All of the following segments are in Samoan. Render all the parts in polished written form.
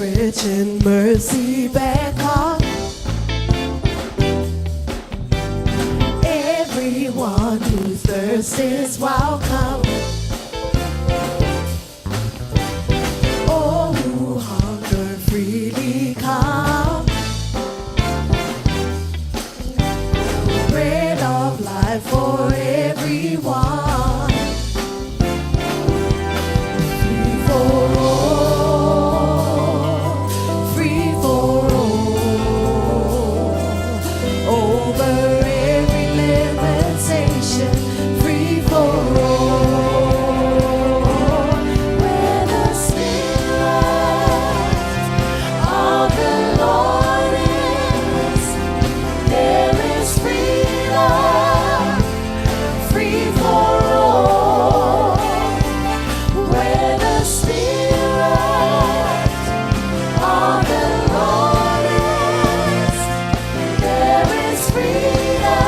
Stretching mercy beckon. Everyone who thirsts is welcome. All who hunger freely come. Bread of life for everyone. Free for all, free for all. Over every limitation, free for all. Where the Spirit of the Lord is, there is freedom, free for all. Where the Spirit of the Lord is, there is freedom,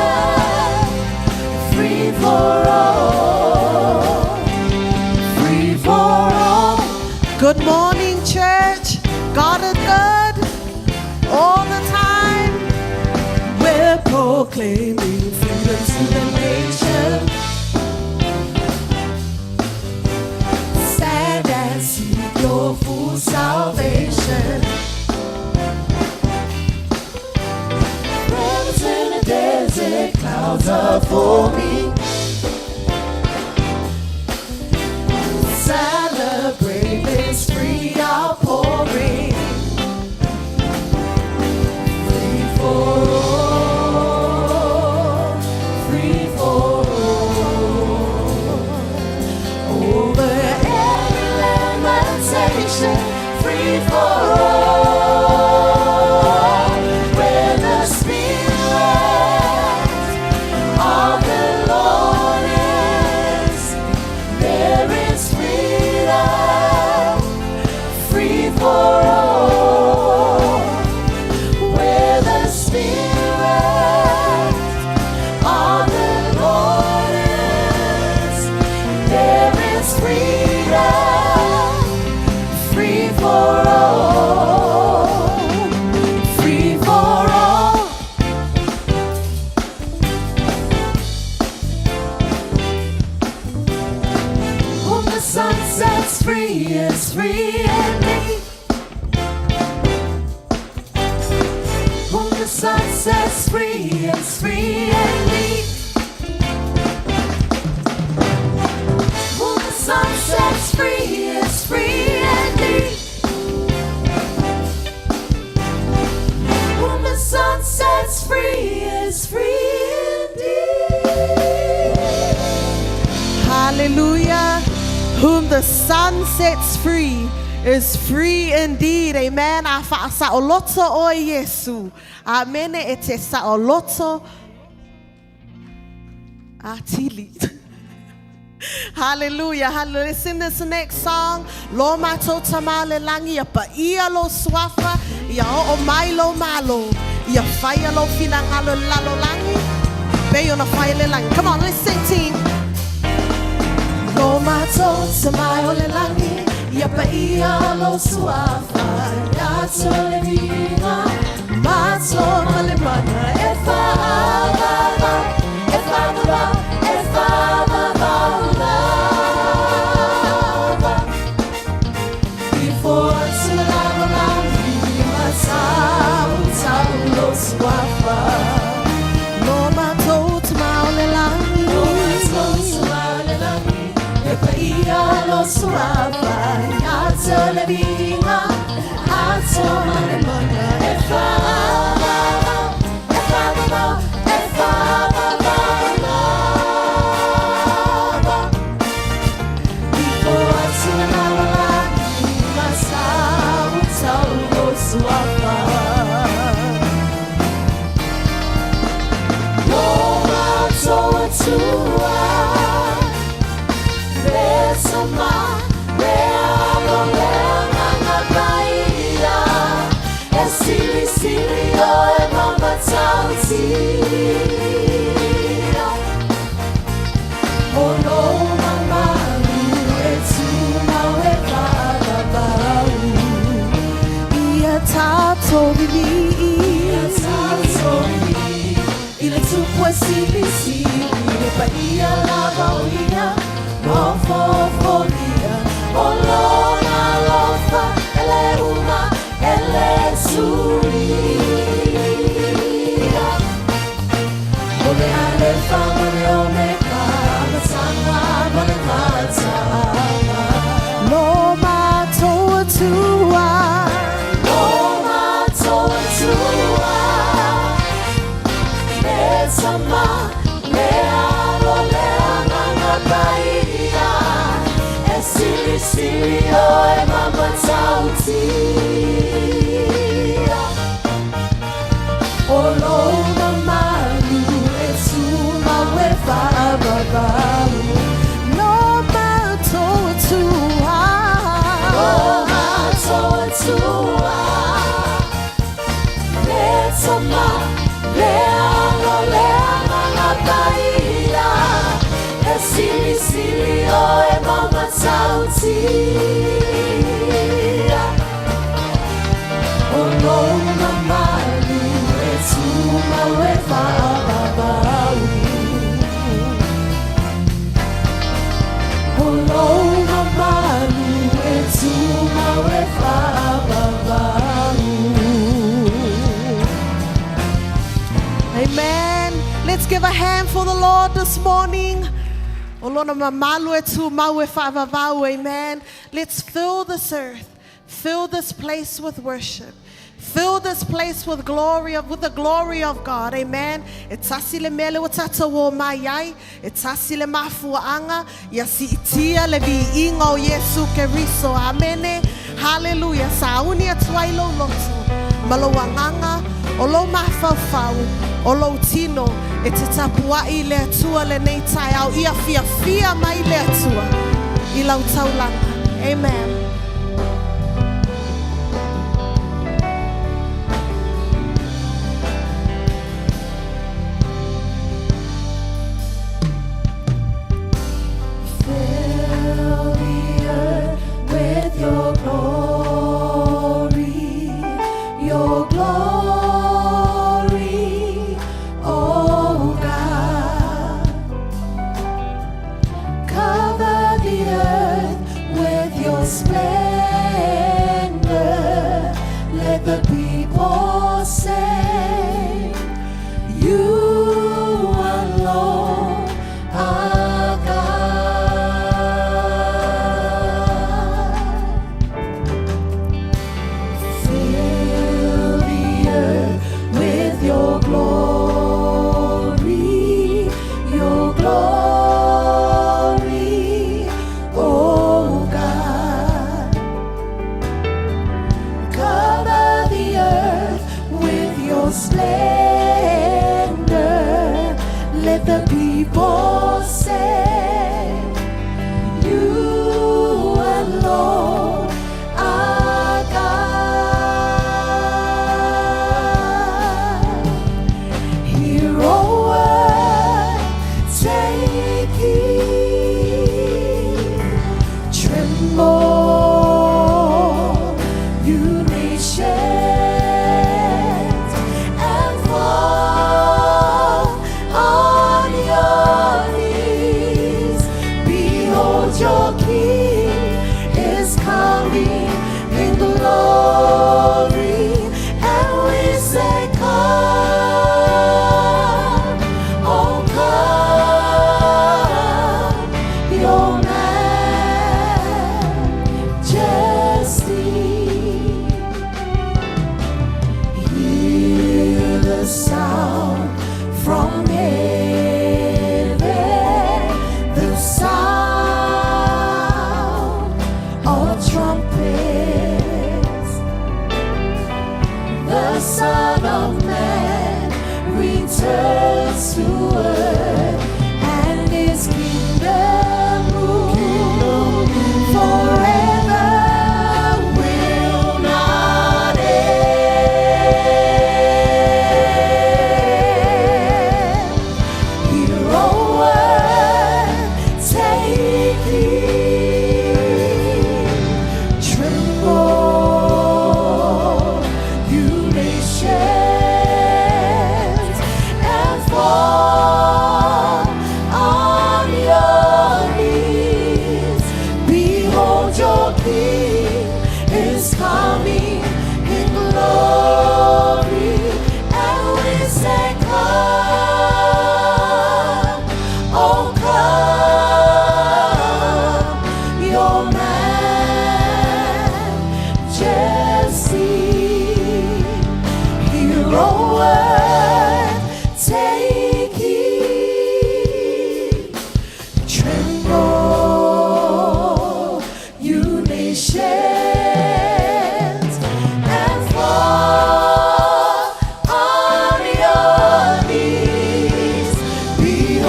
free for all, free for all. Good morning, church. God is good all the time. We're proclaiming freedom to the nation. Stand and seek your full salvation. Rivers in the desert, clouds are forming. Celebrate this free outpouring. Free for all, free for all. Over every limitation, free for all. Where the Spirit of the Lord is, there is freedom, free for all. Where the Spirit of the Lord is, there is freedom, free for all, free for all. Whom the Son sets free is free indeed. Whom the Son sets free is free indeed. Whom the Son sets free is free indeed. Whom the Son sets free is free indeed. Hallelujah. Whom the Son sets free is free indeed. Amen. A whaasa'oloto o Yesu. Amene e te sa'oloto a tili. Hallelujah. Hallelujah. Let's sing this next song. Lo matou tama le langi ia pa ia lo suafa ia o mai lo malo ia whaia lo finangalo lalo langi pe ona whaia le langi. Come on, let's sing, team. Lo matou tama o le langi ia pa ia lo suafa ia tole vinga mato ma le mana e whaavava e whaavava e whaavava lava. Before to lava langi matau tau lo suafa. Lo matou tama o le langi. Lo matou tama o le langi e pa ia lo suafa ia tole vinga ato ma le mana e whaavava e whaavava e whaavava lava. Before to lava langi matau tau lo suafa. Lo matou atua Besama, lea lo lea nganga paia, e sili sili o Silisili le paia lava o ia ma ofoofogia o lona alofa e le uma e le suia. O le Alefa ma le Omeka, amataga ma le mataaga. Lo matou Atua, lo matou Atua, le Tama, le Alo, le Agaga Paia, e silisili oe ma matautia. O lou mamalu e tumau e faavavau. Lo matou Atua, lo matou Atua, le Tama, le Alo, le Agaga Paia, e silisili oe ma matautia. O lou mamalu e tumau e faavavau. O lou mamalu e tumau e faavavau. Amen. Let's give a hand for the Lord this morning. O lona mamalu e tumau e faavavau. Amen. Let's fill this earth. Fill this place with worship. Fill this place with glory of, with the glory of God. Amen. E tasi le mele o tatou o mai ai. E tasi le mafuaanga. Ia siitia le viiga o Iesu Keriso. Amene. Hallelujah. Sauni atu ai lou loto. Ma lou agaga. O lou mafaufau. O lou tino. E te tapuai le Atua lenei taeao. Ia fiafia mai le Atua. I lau taulaga. Amen. Fill the earth with your glory, your glory, oh God. Cover the earth with your splendor. Let the people say, You alone are God. Fill the earth with your glory, your glory, oh God. Cover the earth with your splendor. Let the people say, You alone are God. Hear, O earth, take heed. Tremble, you nations, and fall on your knees. Behold, your King is coming in glory, and we say, Come, oh come, your majesty. Hear the sound from heaven, the sound of trumpets. The Son of Man returns to earth, and his kingdom rule forever will not end. Hear, O earth, take heed. Tremble, you nations, and fall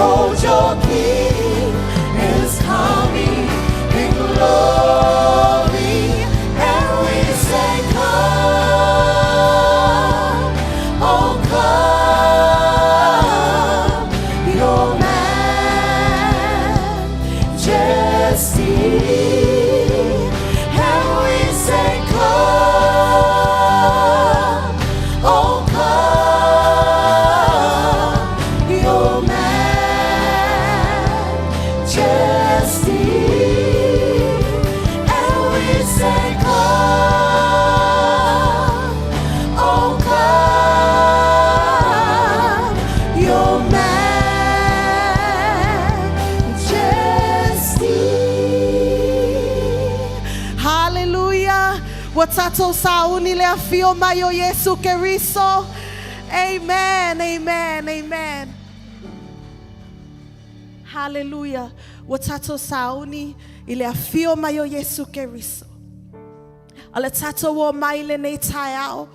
Behold, your King is coming in glory. And we say, Come, oh come, your majesty. And we say, Come, oh come, your majesty. And we say, Come, oh come, your majesty. Hallelujah. Ua tatou sauni i le afio mai o Iesu Keriso. Amen, amen, amen. Hallelujah. Ua tatou sauni i le afio mai o Iesu Keriso. O le tatou omai i lenei taeao,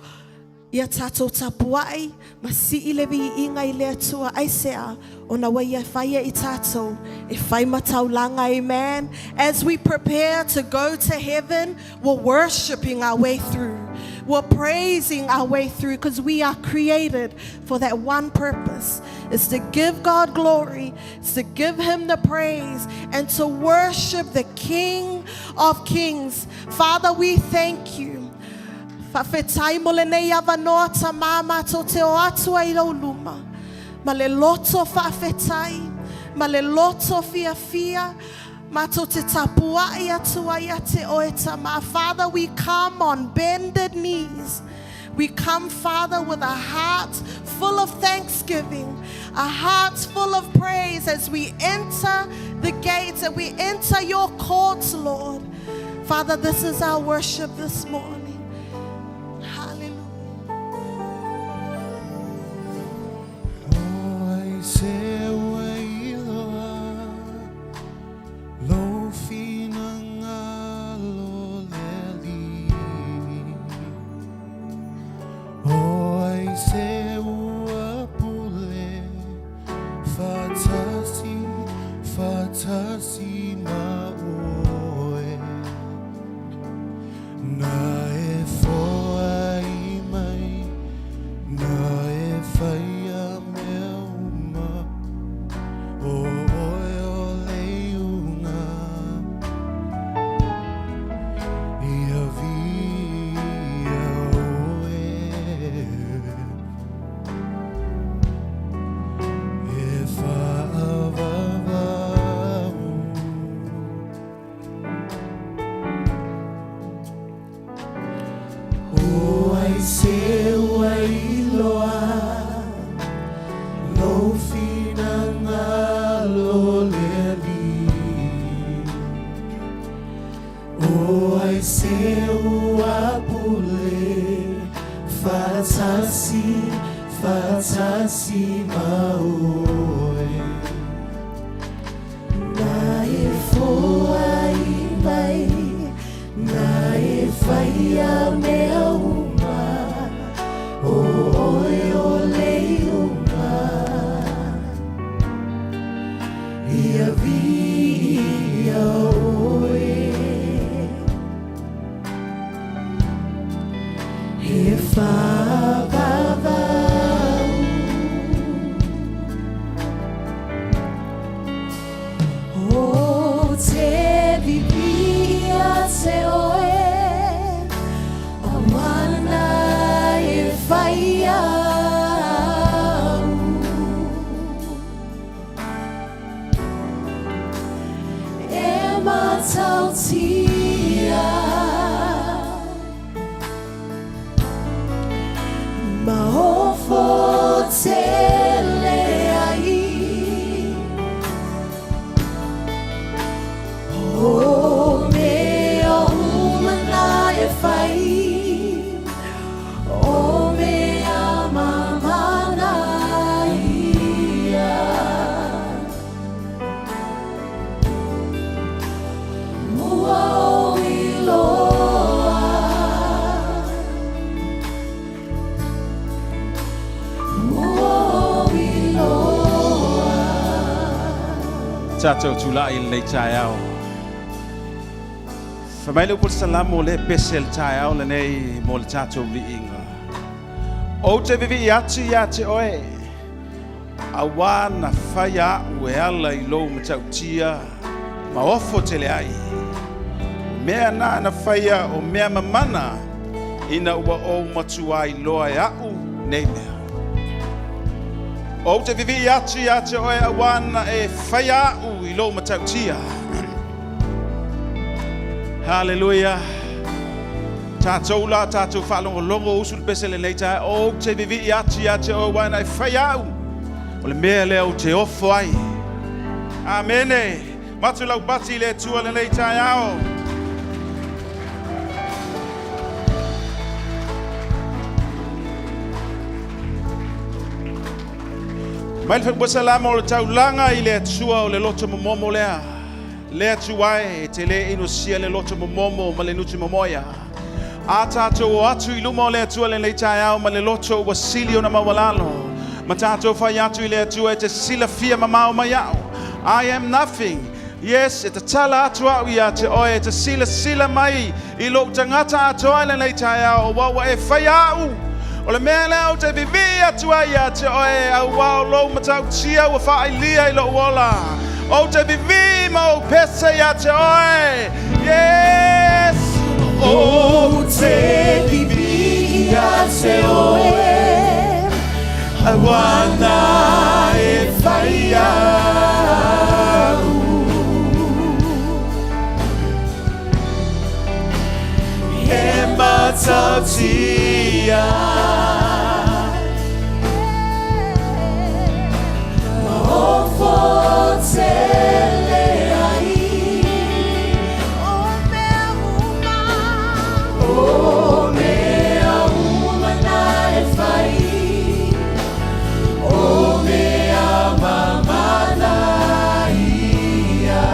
ia tatou tapuai ma sii le viiga i le Atua. Aisea? Ona ua ia faia i tatou e fai ma taulaga. Amen. As we prepare to go to heaven, we're worshiping our way through. We're praising our way through because we are created for that one purpose, is to give God glory, is to give him the praise, and to worship the King of Kings. Father, we thank you. Faafetai mo lenei avanoa Tamā matou te o atu ai i lou luma. Ma le loto faafetai, ma le loto fiafia, matou te tapuai atu ai ia te oe Tamā. Father, we come on bended knees. We come, Father, with a heart full of thanksgiving, a heart full of praise as we enter the gates and we enter your courts, Lord. Father, this is our worship this morning. Hallelujah. O ai se ua iloa lou finagalo le Alii. O ai se ua pule faatasi, faatasi ma oe. Na e foai mai, na e faia mea uma, o oe o le iuga, ia viia oe. E faavavau. O ai se ua iloa lou finagalo le Alii. O ai se ua pule faatasi, faatasi ma oe. Na e foai mai, na e faia mea uma, o oe o le iuga. Ia viia oe. E faavavau. Ou te viviia te oe, auā na e faia au. E Tatou tulai i lenei taeao. Fai mai le upu o le Salamo lea e pese i le taeao lenei mo le tatou viiga. Ou te vivii atu ia te oe, auā na faia a'u e ala i lou matautia ma ofo tele ai. O mea na na faia o mea mamana ina ua ou matuā iloa e a'u nei mea. Ou te vivii atu ia te oe auā na e faia a'u i lou matautia. Haleluia. Tatou la tatou faalogologo usu le pese lenei taeao. Ou te vivii atu ia te oe auā na e faia a'u. O le mea lea ou te ofo ai. Amene. Matu lau pati i le Atua lenei taeao. Mai le Falepuasalamo o le taulaga i le Atua o le loto momomo lea. Le Atua e, e te le inosia le loto momomo ma le nuti momoia. A tatou o atu i luma o le Atua lenei taeao ma le loto ua sili ona maualalo. Ma tatou fai atu i le Atua e te silafia mamao mai a'u. I am nothing. Yes, e tatala atu a'u ia te oe e te silasila mai i lou tagata atoa i lenei taeao auā ua e faia a'u. O le mea lea ou te vivii atu ai ia te oe auā o lou matautia ua faailia i lou ola. Ou te vivii ma ou pese ia te oe. Yes! Ou te vivii ia te oe, auā na e faia a'u. He matautia. Ma ofo tele ai. O mea uma. O mea uma na e fai. O mea mamana ia.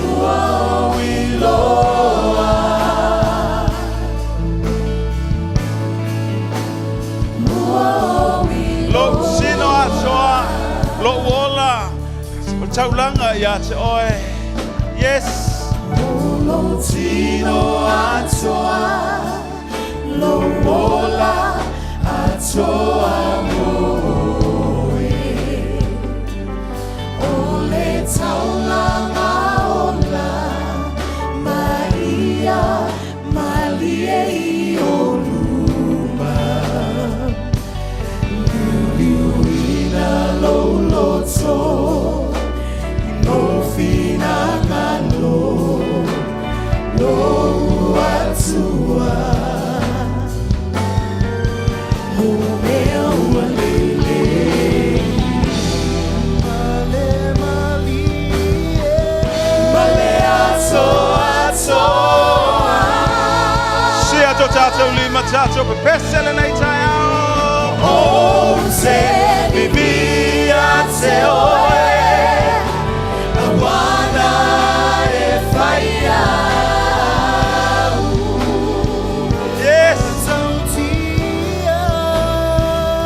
Ua ou iloa. Ua ou iloa. Lou tino atoa, lou ola, o le taulaga ia te oe. Yes! Lou tino atoa, lou ola atoa moe. O le taulaga ola, Maria, malie i ou luma. Liuliuina lou loto, i lou finagalo, lou Atua. O mea ua lelei. Ma le atoatoa. Sia to tatou lima tatou pepese lenei taeao. Ou te vivii ia te oe, auā na e faia a'u. Yes!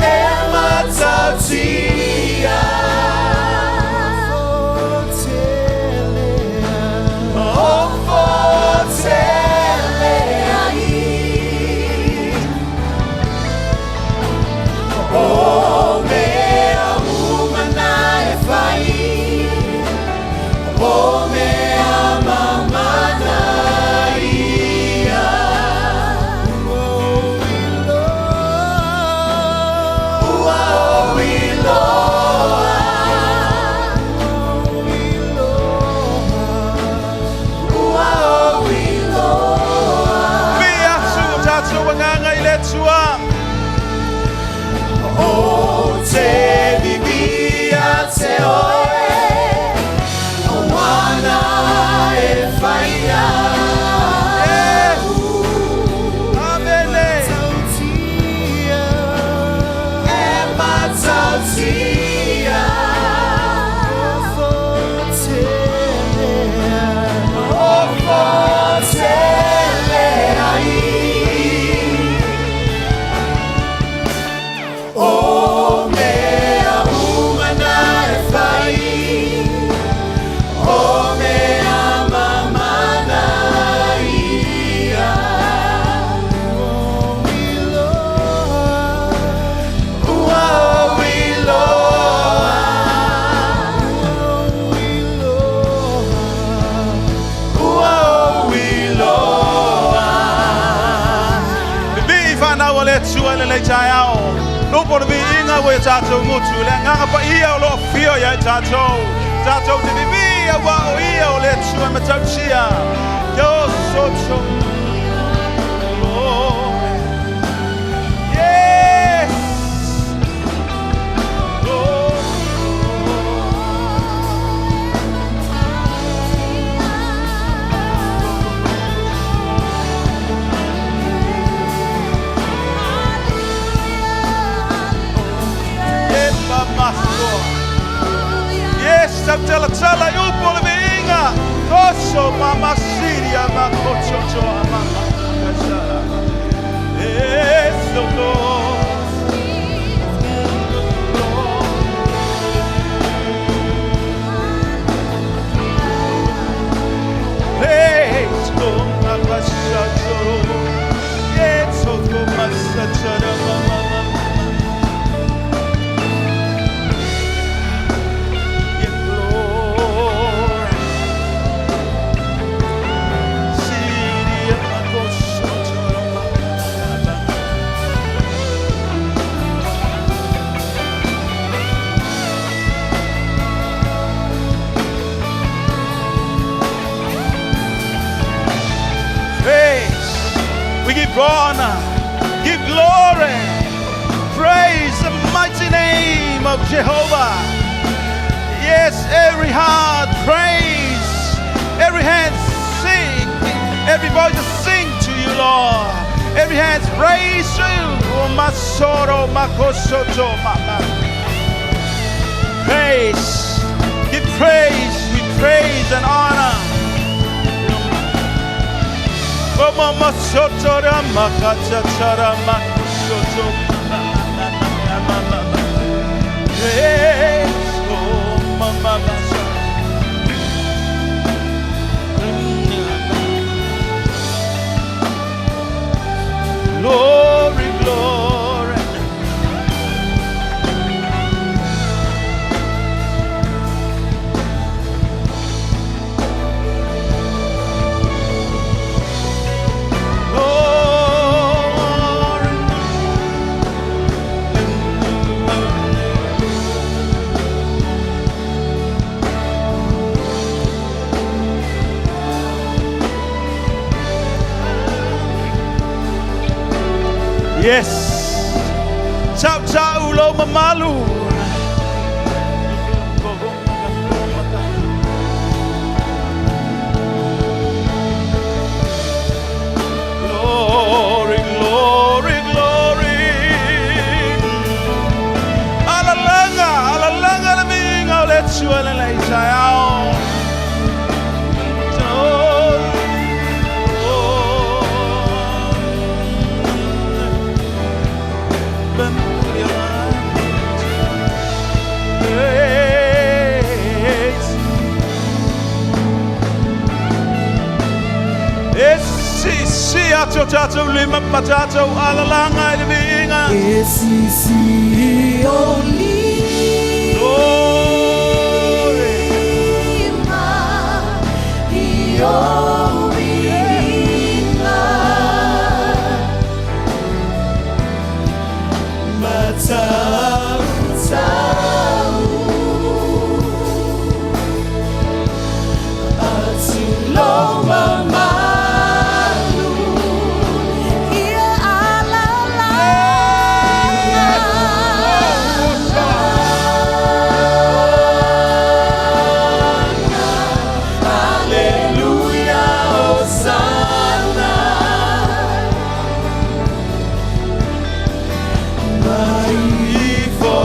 E matautia. Ofo tele ai. O mea uma na e fai. O mea mamana ia. Ua ou iloa. taeao. Lupo le viiga ua ia tatou gutu, le agaga paia o loo afio ia i tatou. Tatou te vivii auā o ia o le Atua e matautia. Yo soto. Glory. Yes. Glory. Yes, tau tala i upu o le viiga. Toso mama siria ma kochocho ama. Yes, oh Lord. Praise go mama Yes, oh go masachara mama mama. Yeah, glory. Siria makochocho mama. Praise. We give honor, give glory. Praise the mighty name of Jehovah. Yes, every heart praise, every hand sing, every voice sing to you, Lord. Every hand raise to you. Oh, my sorrow, my kosoto, my praise. Give praise, we praise and honor. Mama soto rama kachachara makosoto Praise, oh mama Glory, glory. Glory. Yes. Ciao, ciao, lo mamalu. Glory, glory, glory. Alalanga, alalanga le minga o le tua le lei taeao. Praise. E si si atu o tatou lima ma tatou alalanga i le viiga. E sisi o Glory. lima i o viiga. Matau tau atu lo mamalu. Ia alalanga. Hallelujah, Hosanna. Mai fo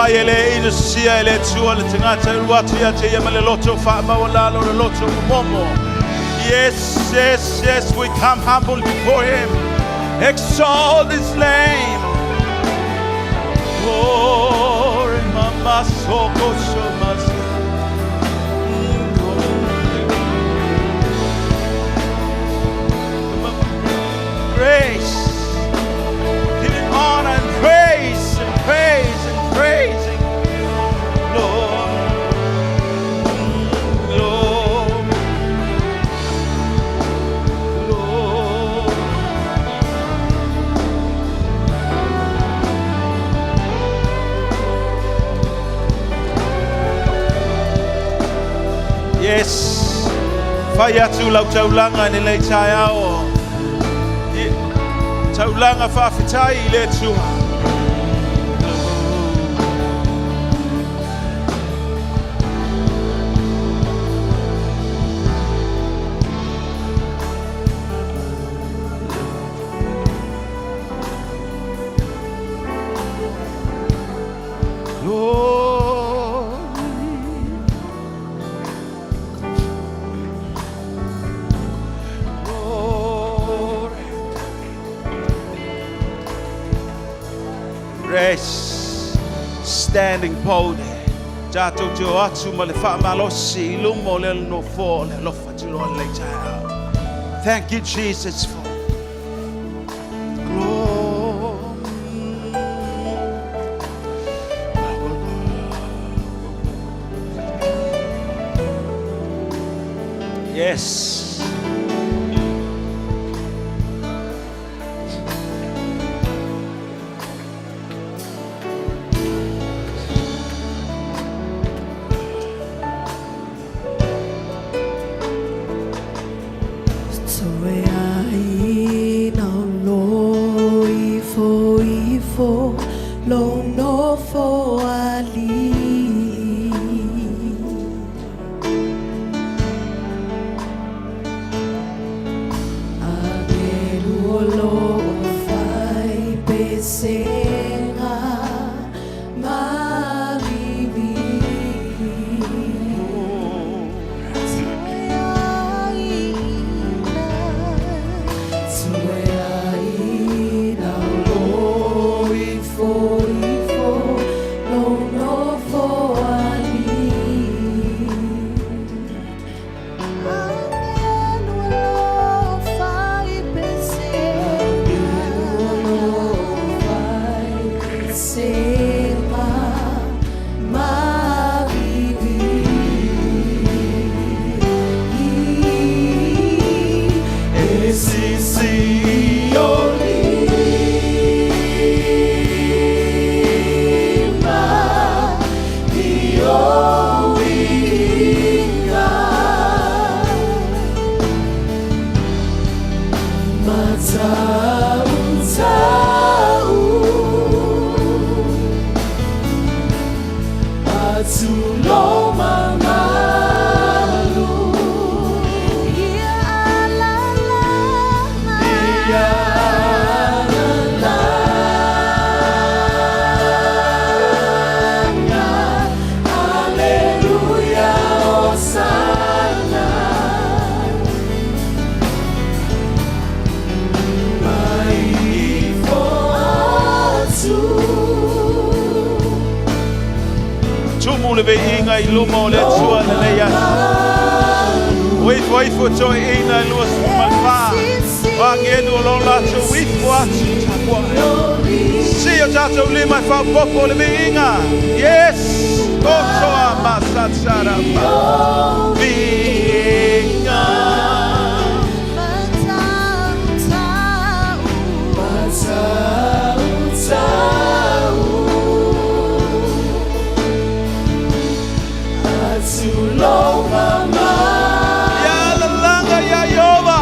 Matuai e le inosia e le Atua le tagata e alu atu ia te ia ma le loto faamaualalo le loto momomo. Yes, yes, yes, we come humble before him. Exalt his name. Glory, mama, soko, shomasi. Grace. Giving honor and praise and praise and praising. Lord. Lord. Lord. Yes. Fai atu lau taulaga i lenei taeao. Taulaga faafetai i le Atua. Glory. Glory. Grace. Standing boldly. Tatou te o atu ma le faamalosi i luma o le nofoa o le alofa tuloa lenei taeao. Thank you, Jesus, for glory. Yes. Toe aina o lo ifo ifo lo nofo alii. Agelu o lo fai pesega mavivi. Toe aina. Toe aina o lo ifo ifo lo nofo alii. Agelu o lo fai pesega. Pesega mavivi. E sisi o lima i o iga. Matau tau atu lo mamalu. Ia alalaga. Ia alalaga. Aleluia, Hosana. Mai ifo atu. Tumu le viiga i luma o le Atua lenei aso. O ifo ifo toeaiina e 24. O agelu o lo latou ifo atu tapua. Si o tatou lima e faaopoopo le viiga. Yes! Kotoa masatsara ma. Viiga. Matau tau. Matau tau atu lo mamalu. Ia lalaga ia Iova.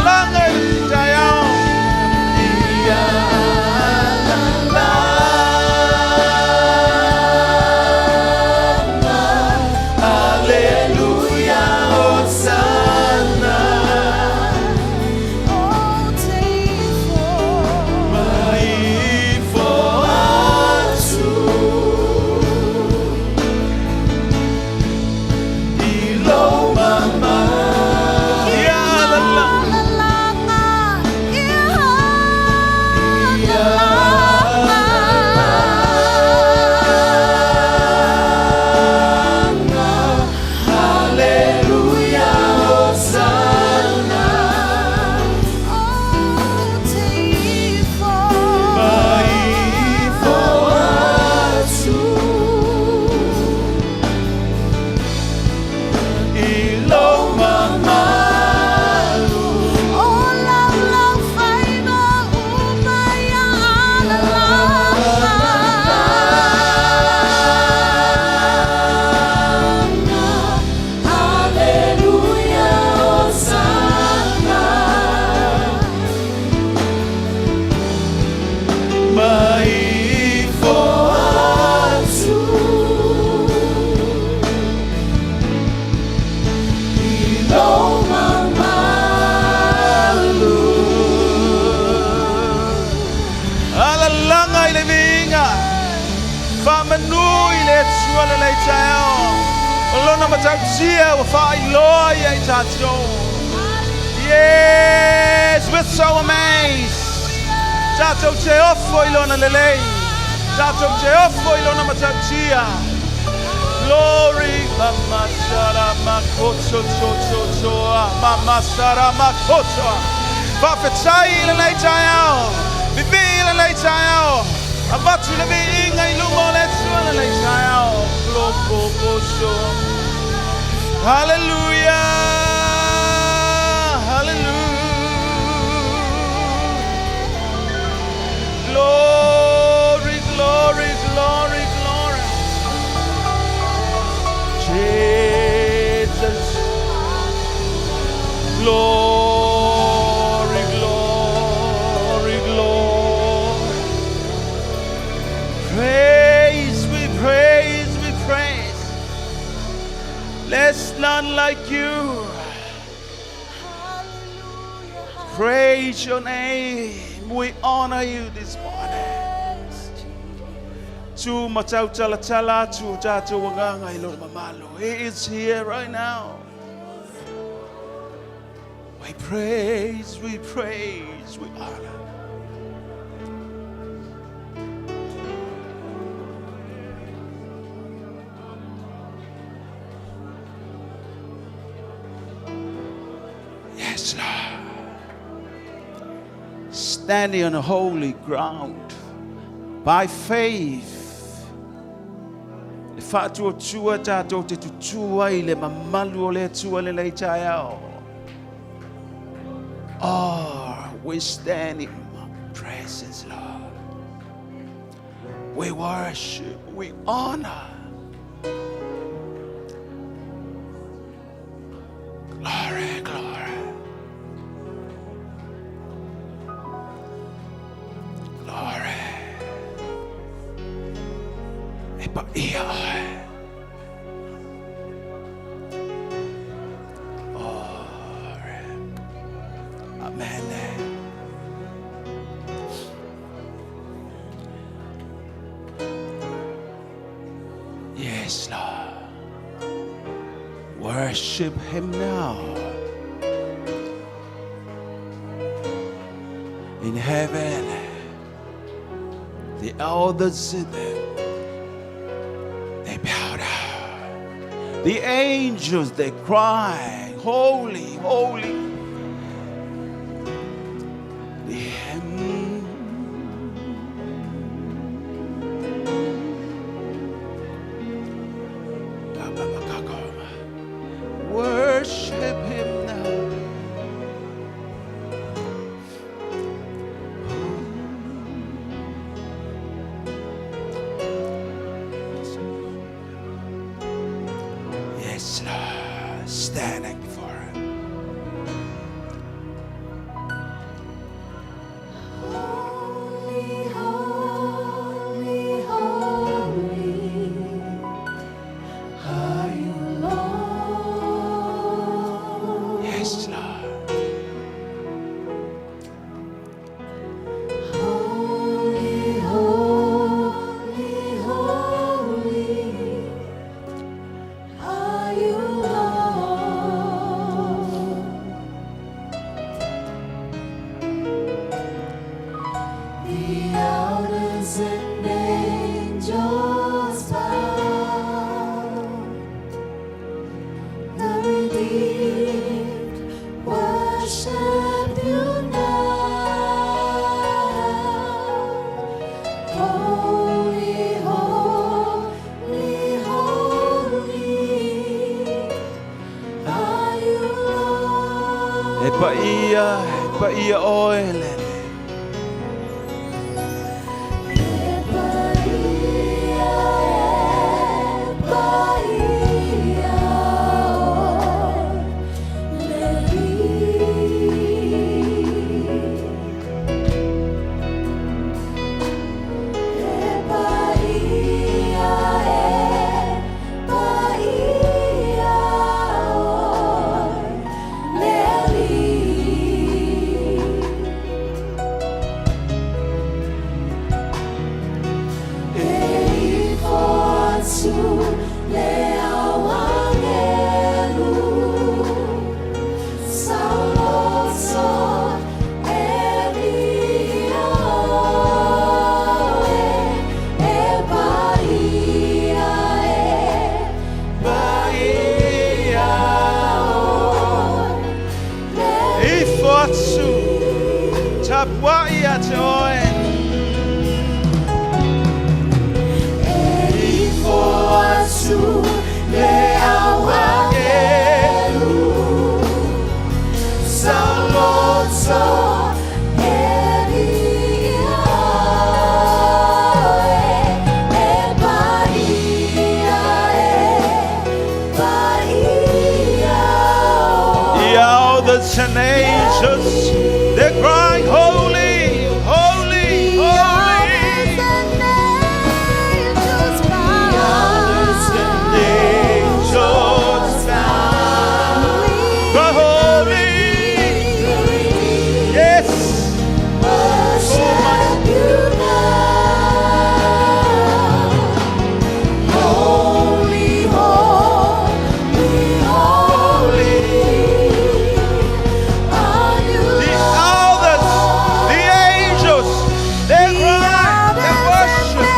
Laga i le taeao. Ia alalaga. Atua lenei taeao. O lona matautia ua faailoa ia i tatou. Yes, we're so amazed. Tatou te ofo i lona lelei. Tatou te ofo i lona matautia. Glory, mama sara makoto to to to mama sara makoto. Faafetai i lenei taeao. Vivii i lenei taeao. Avatu le viiga i luma o le Atua lenei taeao. Globobosho. Hallelujah. Hallelujah. Glory, glory, glory, glory. Jesus. Glory, glory, glory. Praise, we praise, we praise. There's none like you. Praise your name. We honor you this morning. Tu matau tala tala tu tatou agaga i lona mamalu. He is here right now. We praise, we praise, we honor. Yes, Lord. Standing on holy ground by faith. Le faatuatua tatou te tutua i le mamalu o le Atua lenei taeao. Oh, we stand in your presence, Lord. We worship, we honor. Glory, glory. Glory. E paia oe. Glory. Amen. Yes, Lord. Worship Him now. In heaven, the elders sit there. They bow down. The angels, they cry, Holy, holy. The Worship Him now. Yes, Lord. Standing before Him. Holy, holy, holy are you, Lord. Yes, Lord. Holy, holy, holy are you, Lord. The elders and angels bow. The redeemed worship you now. Holy, holy, holy are you, Lord. E paia, e paia oe lele. E paia, e paia oe le Alii. E paia, e paia oe le Alii. tapuai ia te oe. Ifo atu le au agelu Sa loto e viia oe E paia e paia The oe elders and angels, they're crying, holy, holy, holy. Angels bow. The holy, yes. Worship you now. Holy, holy, holy are you, The elders, the angels, they cry, they worship.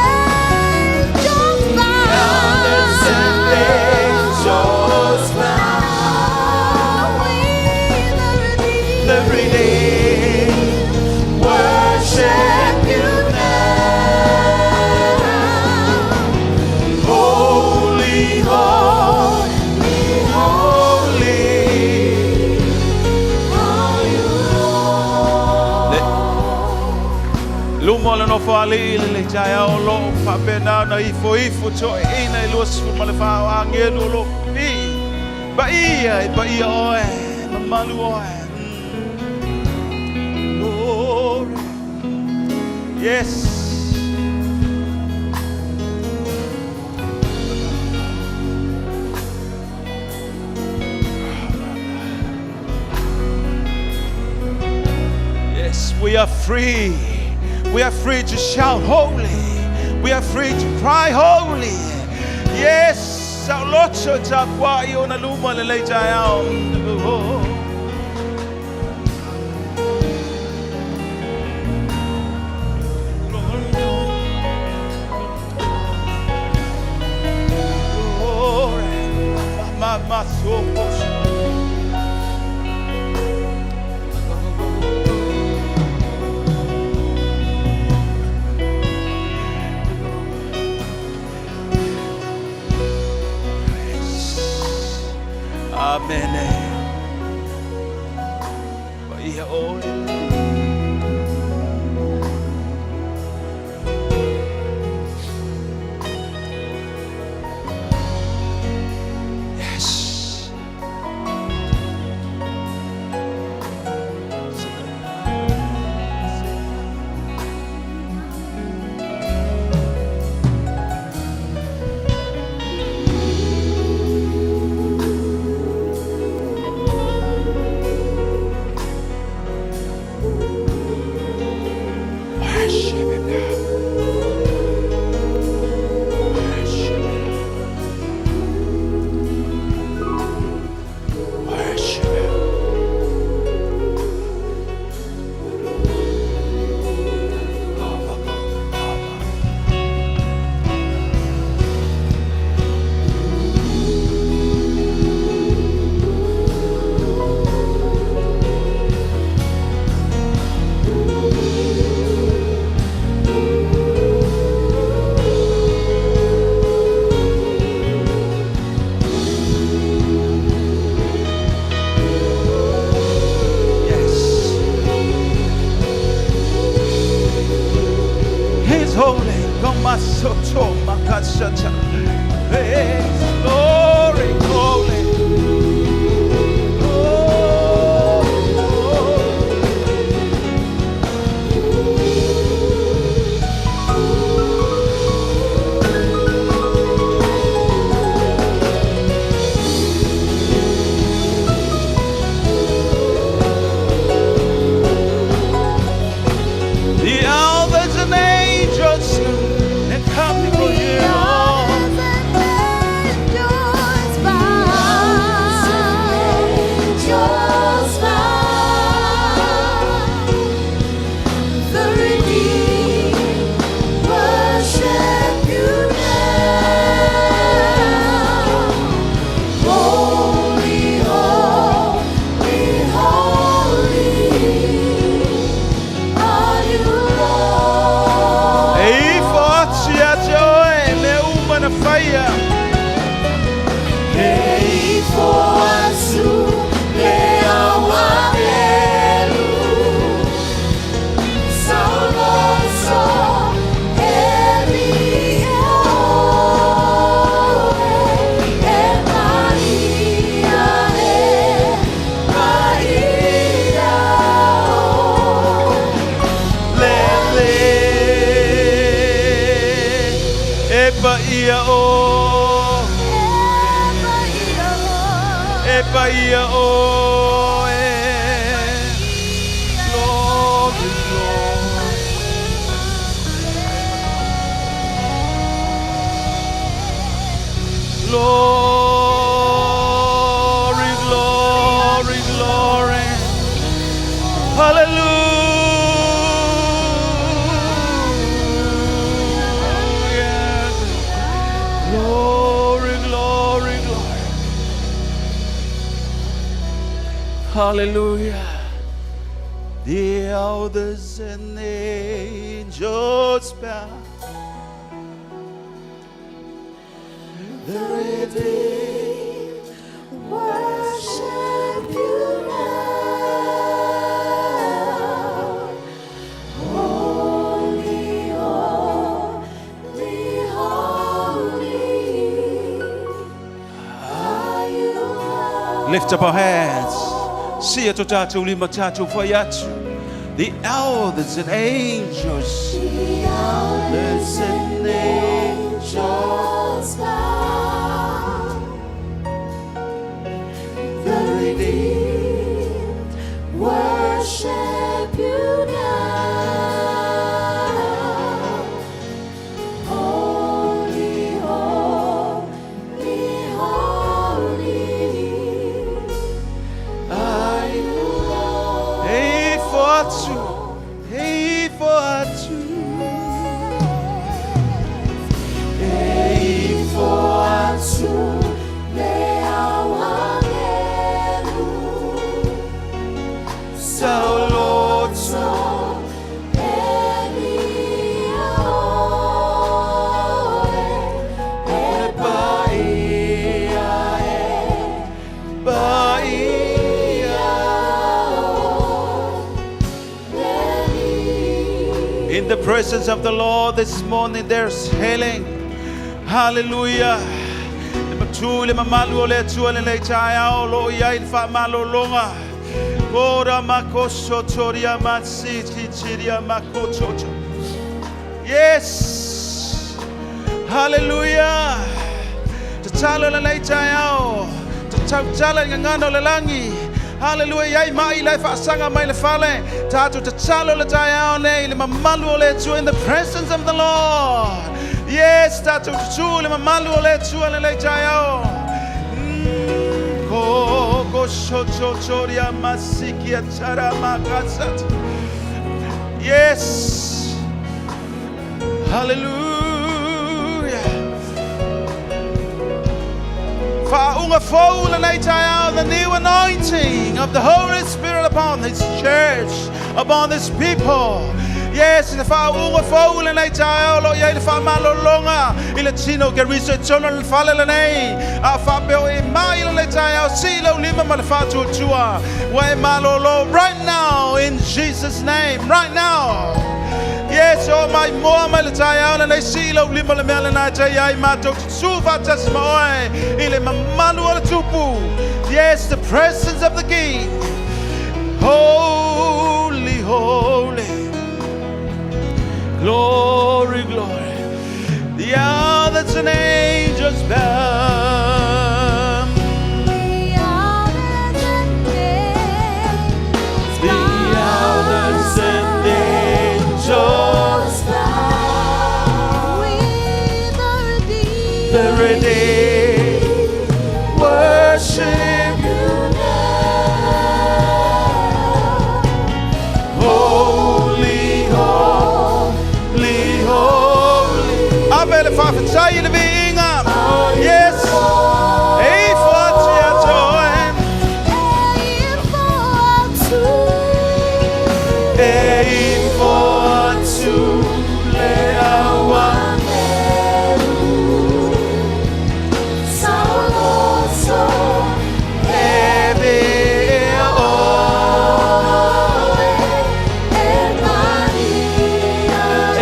Elders and angels bow. The redeemed worship you now. Holy, holy, holy. Are you, Lord. Luma o le nofo a alii le le taeao o lo o faapena ona ifoifo toeaiina e 24 o agelu o lo o pipii. Paia e paia oe, mamalu oe. Glory. Yes. Yes, we are free. We are free to shout holy. We are free to cry holy. Yes, sa loto tapuai ona luma le le taeao. Oh. Glory. Ma ma so Amen. Paia oe. Yes. Worship him now. Worship him. Worship him. Abba, Abba. Yes. He's holy. Kamasoto makasata. Praise, glory, glory. Oh, oh. The elders and angels and come before you. E paia oe. Glory, glory. Glory, glory, glory. Hallelujah. Glory, glory, glory. Hallelujah. The elders and angels bow. The redeemed Worship you now. Holy, holy, holy are you, Lord. Lift up our hands. Sia to tātou lima tātou whai atu. The elders and angels. The Elders and angels. angels bow. The redeemed worship you now. Holy, holy, holy are you, Lord. Ei foatu. Ei foatu. Ei foatu. Le auagelu. Sauloto. E via oe, e Paia e. Paia. le In the presence of the Lord this morning, there's healing. Hallelujah. Le matu le mamalu o le Atua le lei taeao lo o iai le faamalologa. Kora makoso toria masiti tiria makototo. Yes. Hallelujah. Tatalo le lei taeao. Tatautala i gagana o le lagi. Hallelujah. Iai mai lai faasaga mai le fale. Tātou tatalo le taeao nei le mamalu o le Atua in the presence of the Lord. Yes, tātou tutu le mamalu o le Atua le lei taeao. Ko ko shoto toria masikia tara makasat. Yes. Hallelujah. Fa'aunga fou lenei taeao, the new anointing of the Holy Spirit upon this church, upon this people. Yes, le fa'aunga fou lenei taeao, lo iai le fa'amalologa, i le tino ke riso i tonu le fale lenei. A fa'apea o e mai lenei taeao, si lau lima ma le fa'atuatua. Ua e malolo right now in Jesus' name, right now. Yes, o mai moa mai le taeao lenei si lau lima le mea lena te ai mātou tutu fa'atasi ma oe i le mamalu o le Tupu. Yes, the presence of the King. Holy, holy. Glory, glory. The elders and angels bow. The elders and angels The elders and angels bow. With the redeemed, The redeemed worship you now. Holy, holy, holy. Ave le fa'afetai i le viiga. Yes. Ei foati atoe. E foatu. Ei foatu le aua. Sauloto. E vea Oe. E Maria. E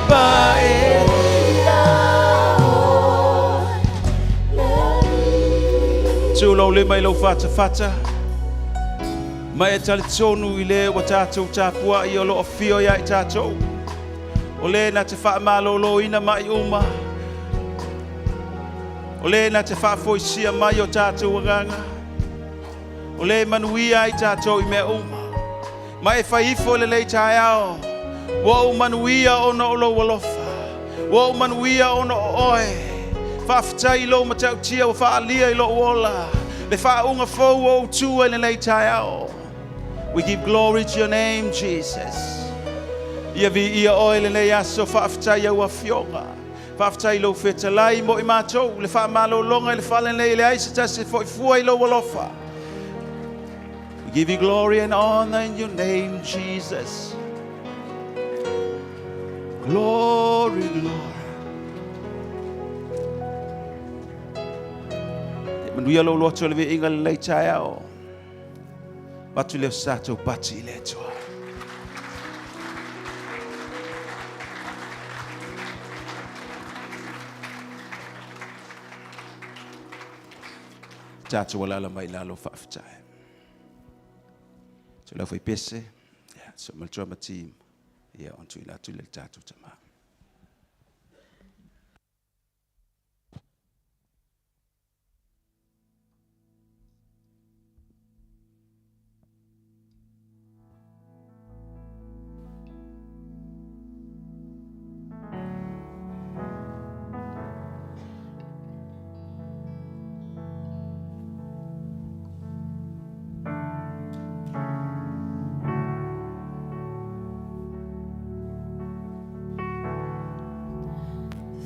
pae. Ia o le Tu lau lima i lau fatafata. Mai e talitonu i le ua tātou tāpua i o loo fio ia i tātou. O le na te whaamalolo ina mai uma. O lē na te faafoisia mai o tatou agaga. O lē manuia ai tatou i mea uma. Ma e fai ifo i lenei taeao. Ua ou manuia ona o lou alofa. Ua ou manuia ona o oe. Faafetai i lou matautia ua faaalia i lou ola. Le faauuga fou ua ou tu ai i lenei taeao. We give glory to your name, Jesus. Ia viia oe lenei aso faafetai i au afioga. Faafetai i lou fetalai mo i matou le faamalologa i le fale nei e leai se tasi e foi fua i lou alofa. We give you glory and honor in your name, Jesus. Glory, glory. Ia manuia lou loto i le viiga i lenei taeao. Avatu lea o se tatou pati i le Atua. Tatou alaala mai i lalo faafetai. So lau fai pese, yeah, so ma le drama team, yeah, on tuuina atu le tatou tama.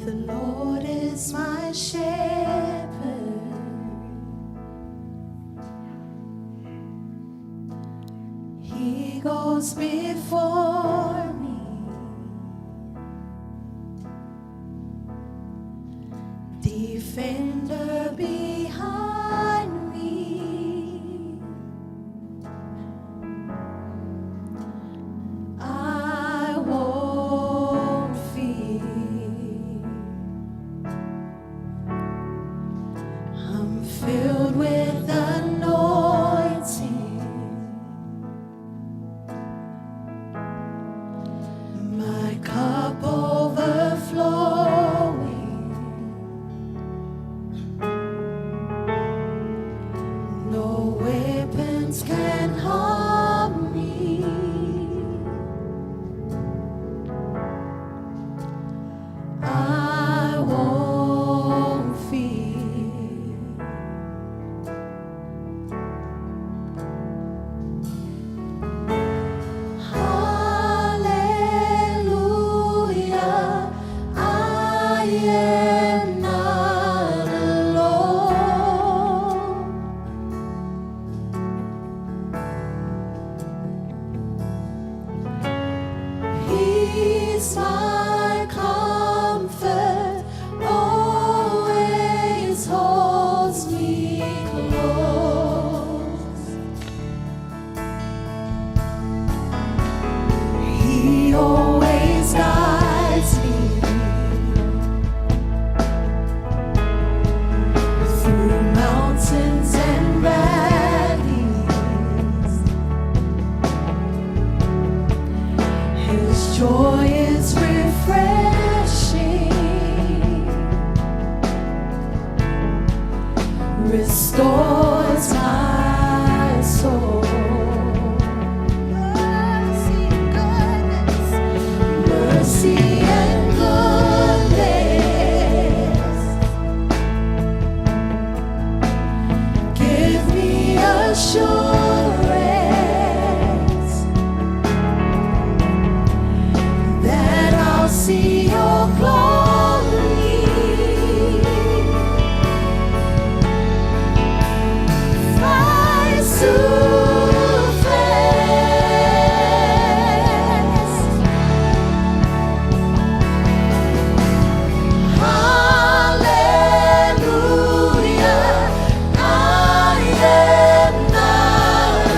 The Lord is my shepherd. He goes before me. Defender behind me. I won't fear. I'm filled with anointing. My cup overflowing. No weapons can harm me. I won't fear. Hallelujah, I am not alone. He's my comfort, always holds me close. He always guides me through mountains and valleys. His joy is refreshing, restores my soul. Mercy and goodness, mercy and goodness, give me assurance that I'll see your glory. Face to face. Hallelujah, I am not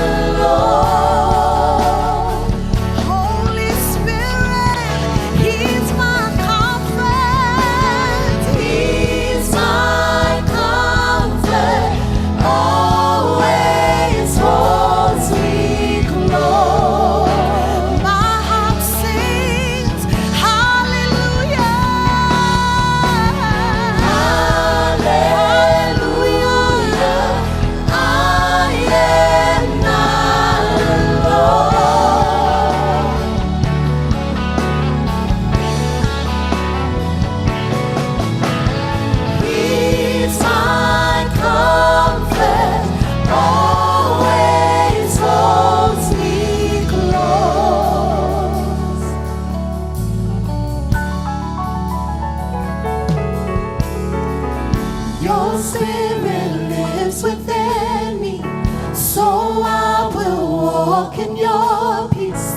walk in your peace.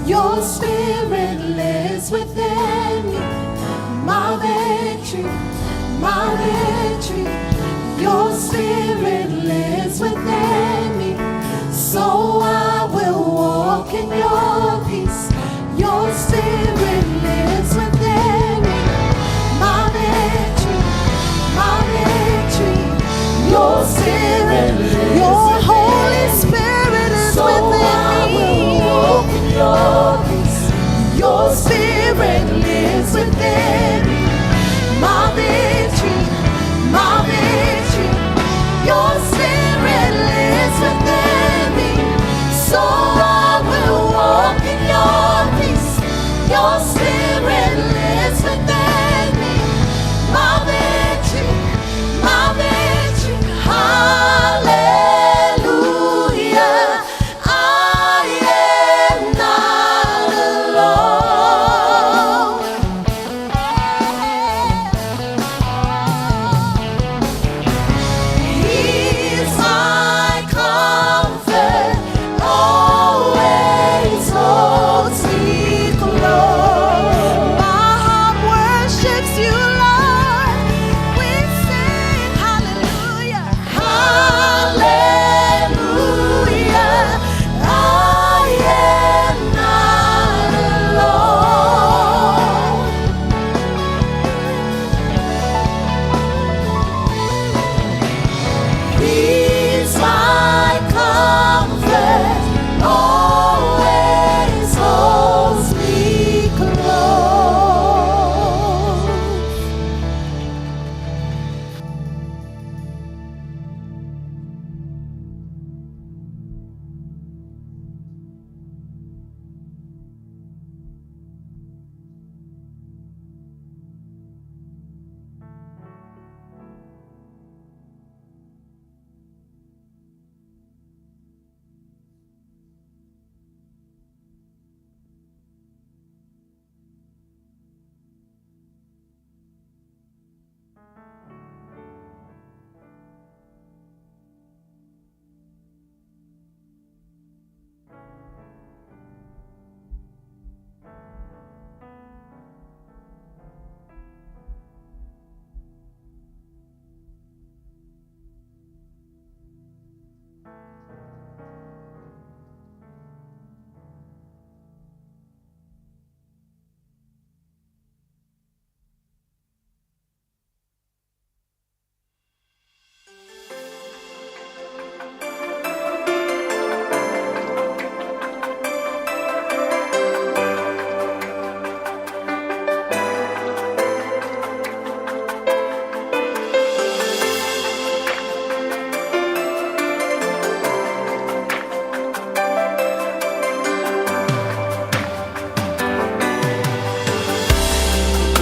Your spirit lives within me. My victory, my victory. Your spirit lives within me. So I will walk in your peace. Your spirit lives within me. My victory, my victory. Your spirit, your Holy Spirit is So within I me. will walk in your peace. Your spirit lives within me. My victory, my victory. Your spirit lives within me. So I will walk in your peace. Your spirit lives within me. My victory, my victory. Hallelujah. I am not alone. He's my comfort, always holds me close. My heart worships you, Lord. We sing hallelujah, hallelujah. I am not alone. He's my comfort, always holds me close.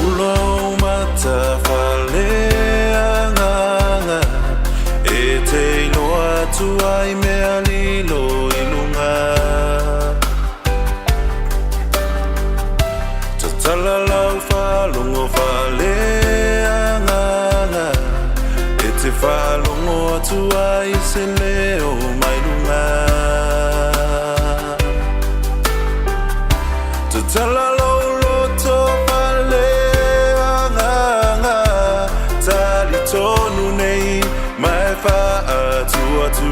Ulo matawhaleanganga E te iloa atu ai mea lilo i lunga Tatala lau whalongo whaleanganga E te whalongo atu ai se leo mai lunga Tatala lou loto whaleanganga Tali tonu nei mai whaatu atu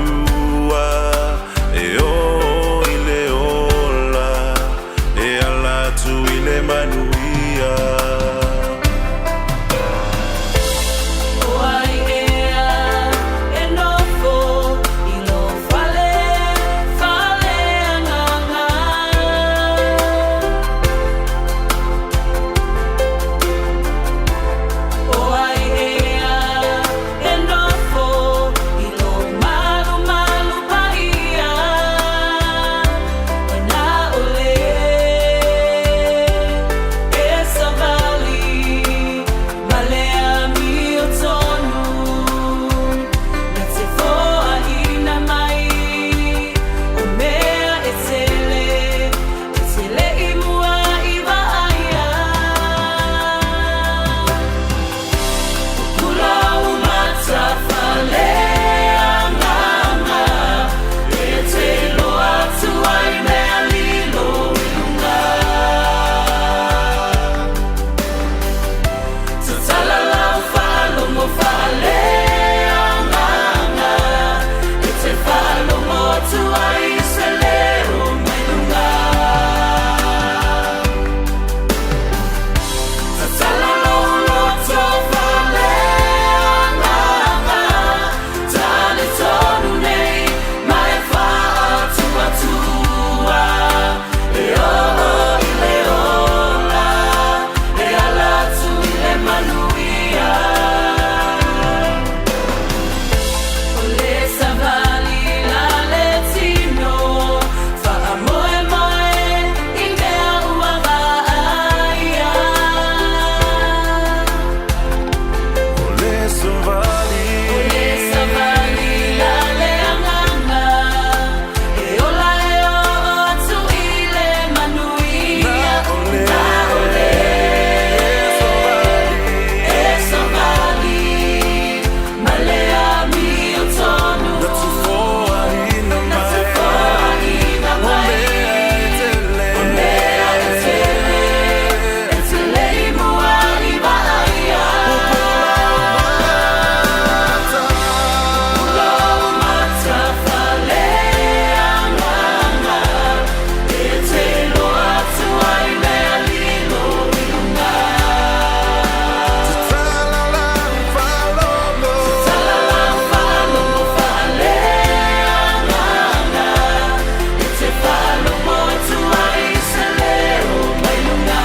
Atu ai se leo mai luga. Tatala lou loto faaleagaga, talitonu nei ma e faatuatua, e oo i le ola, e ala atu i le manuia. O le savali la le tino, faamoemoe i mea ua vaaia. O le savali. O le savali la le agaga, e ola e oo atu i le manuia. Na o le Na o le savali. E savali ma le amiotonu. Na tufoaina Na mai. tufoaina O mai. mea e tele. O mea e tele, e te le i mua i vaaia. Lou mata faaleagaga, e te iloa atu ai mea lilo i luga. Tatala lau faalogo. Tatala lau faalogo faaleagaga, e te faalogo atu ai se leo mai luga.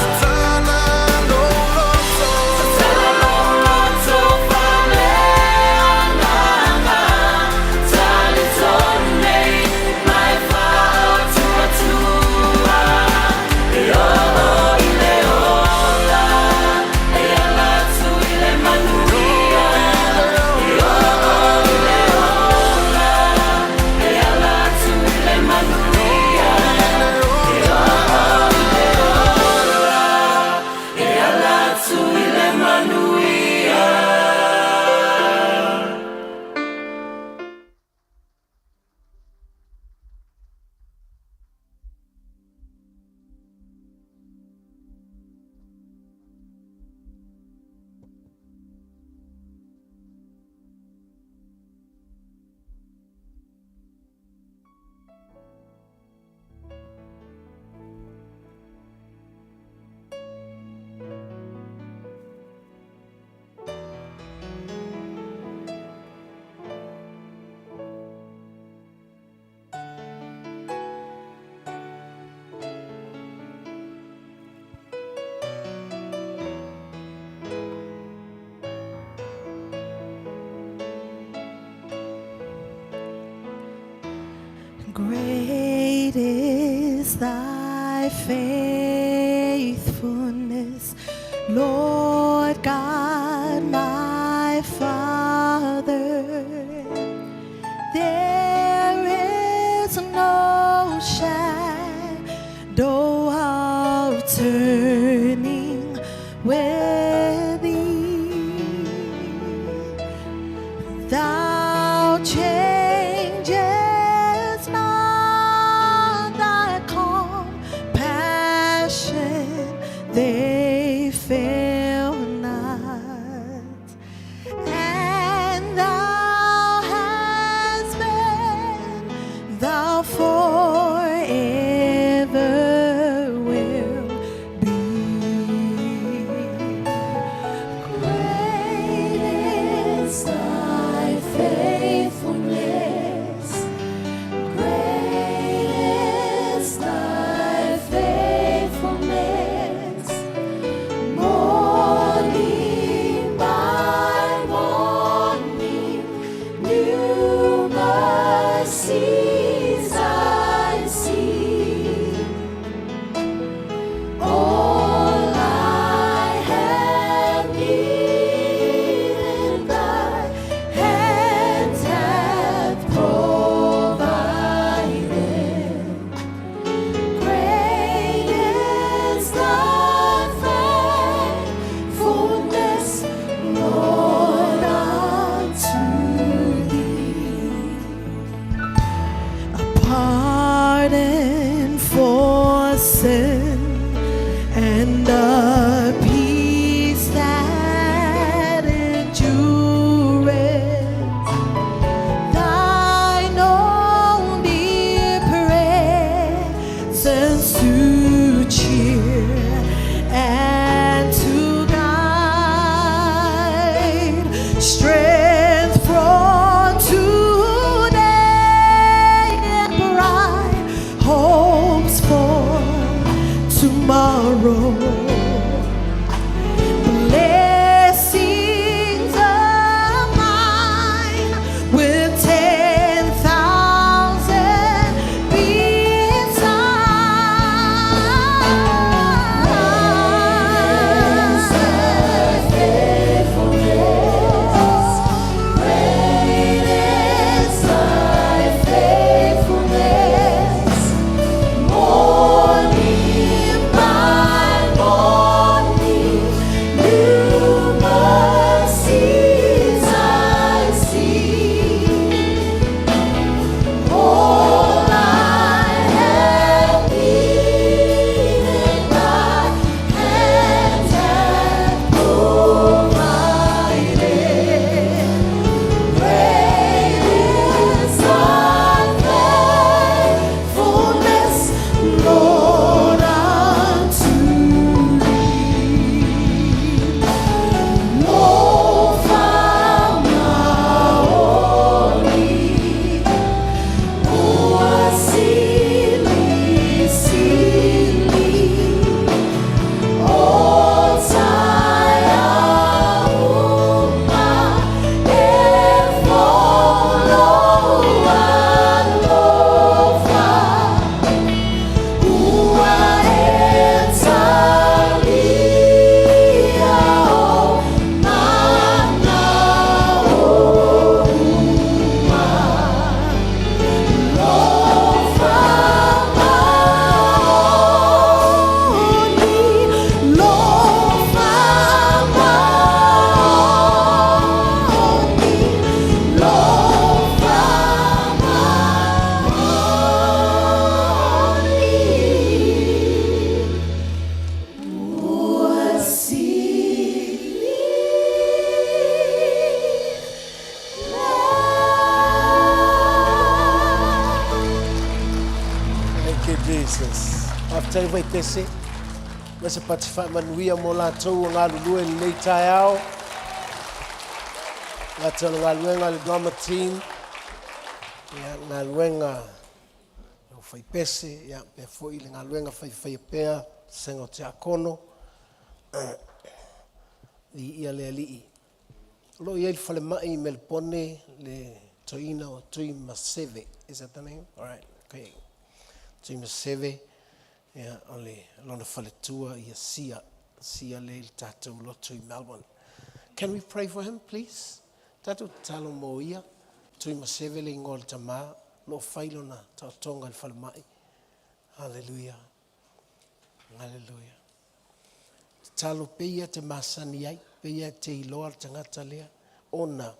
Tatala lou loto. Tatala lou loto faaleagaga, talitonu nei ma e faatuatua, e oo i le ola, e ala atu i le manuia. E oo i le ola, e ala atu i le manuia. E oo i le ola, e ala atu i le manuia. Great is thy faithfulness, Lord God, my Father. There is no shadow of turning with thee. Thou changest not thy compassion, they fail not. And thou hast been, thou forever will be. Great is thy faithfulness. Great is thy faithfulness. Morning by morning, new mercies I see. All I have needed, thy hand hath provided. Great is thy faithfulness, Lord, unto thee. A pardon for sin and a peace that endureth. tomorrow. Blessings are mine with 10,000 besides. Great is thy faithfulness. Morning by morning, new mercies I see. All I have needed, thy hands have provided. Great is thy faithfulness, Lord, unto me. Lo faamaoni, ua silisili. O taeao uma e folo alofa, ua e talia o manao uma. Lo faamaoni, lo faamaoni, lo faamaoni. Ua sili. Thank you, Jesus. Faafetai Vaitese, ma se pati faamanuia mo latou ua galulue i lenei taeao. Gata o le galuega a le drama team, ia, galuega o faipese, ia, pea foi le galuega faifaia pea, senga o tiakono, viia le Alii. O lo o i ai le falemai i Melipone le toeaina o Tuimaseve. Is that the name? All right. Okay. Tuimaseve, ia, o le lona faletua ia Sia. Sia le i le tatou lotu i Melbourne. Can we pray for him, please? Tatou tatalo mo ia. Tuimaseve le ingoa o le tamā. O lo o fai lona taotoga i le falemai. Hallelujah. Hallelujah. Tatalo pea ia te masani ai, pea ia te iloa le tagata lea, ona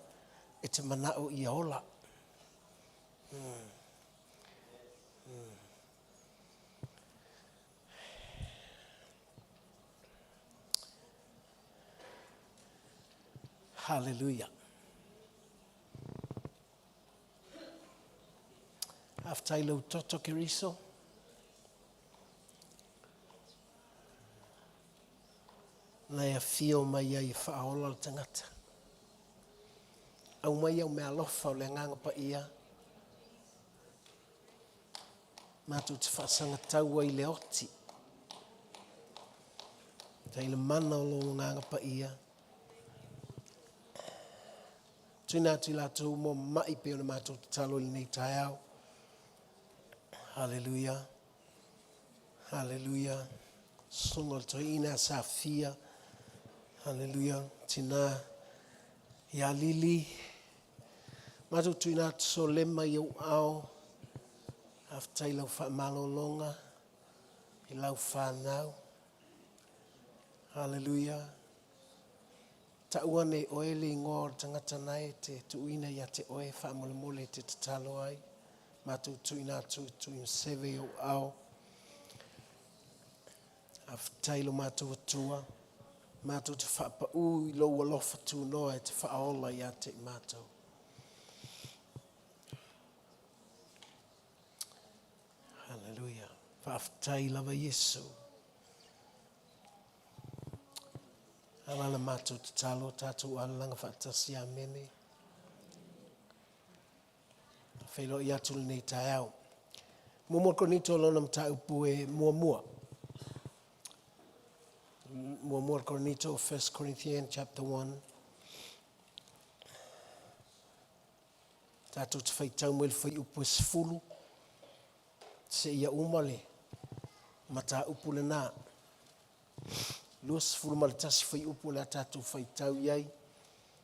e te manao ia ola. Hallelujah. Faafetai lou toto Keriso. Na e afio mai ai e faaola le tagata. Aumai au meaalofa o le Agaga Paia, matou te faasagatau ai i le oti. Tai le mana o lou Agaga Paia. Tuina atu i latou mo mai pei ona matou tatalo i lenei taeao. Hallelujah. Hallelujah. Susuga o le toeaina a Safia. Hallelujah. Tina ia Lili. Matou tuina atu Solema i ou ao. Faafetai lau faamalologa i lau whanau. Hallelujah. Taua ane oe le ingoa o le tagata na e te tuuina ia te oe faamolemole e te tatalo ai. Matou tuuina atu i Tuimaseve i ou ao. Faafetai lo matou Atua. Matou te faapaū i lou alofa tunoa e te faaola ia te i matou. Hallelujah. Faafetai lava Iesu. Ala la matou tatalo, tatou alalaga faatasi. Amene. Feiloai atu lenei taeao. Muamua Korinito lona mataupu e muamua. Muamua le Korinito, 1 Corinthians chapter 1. Tatou te faitau mai le fuaiupu e 10 seia uma le mataupu lena. 21 fuaiupu o le a tatou faitau i ai.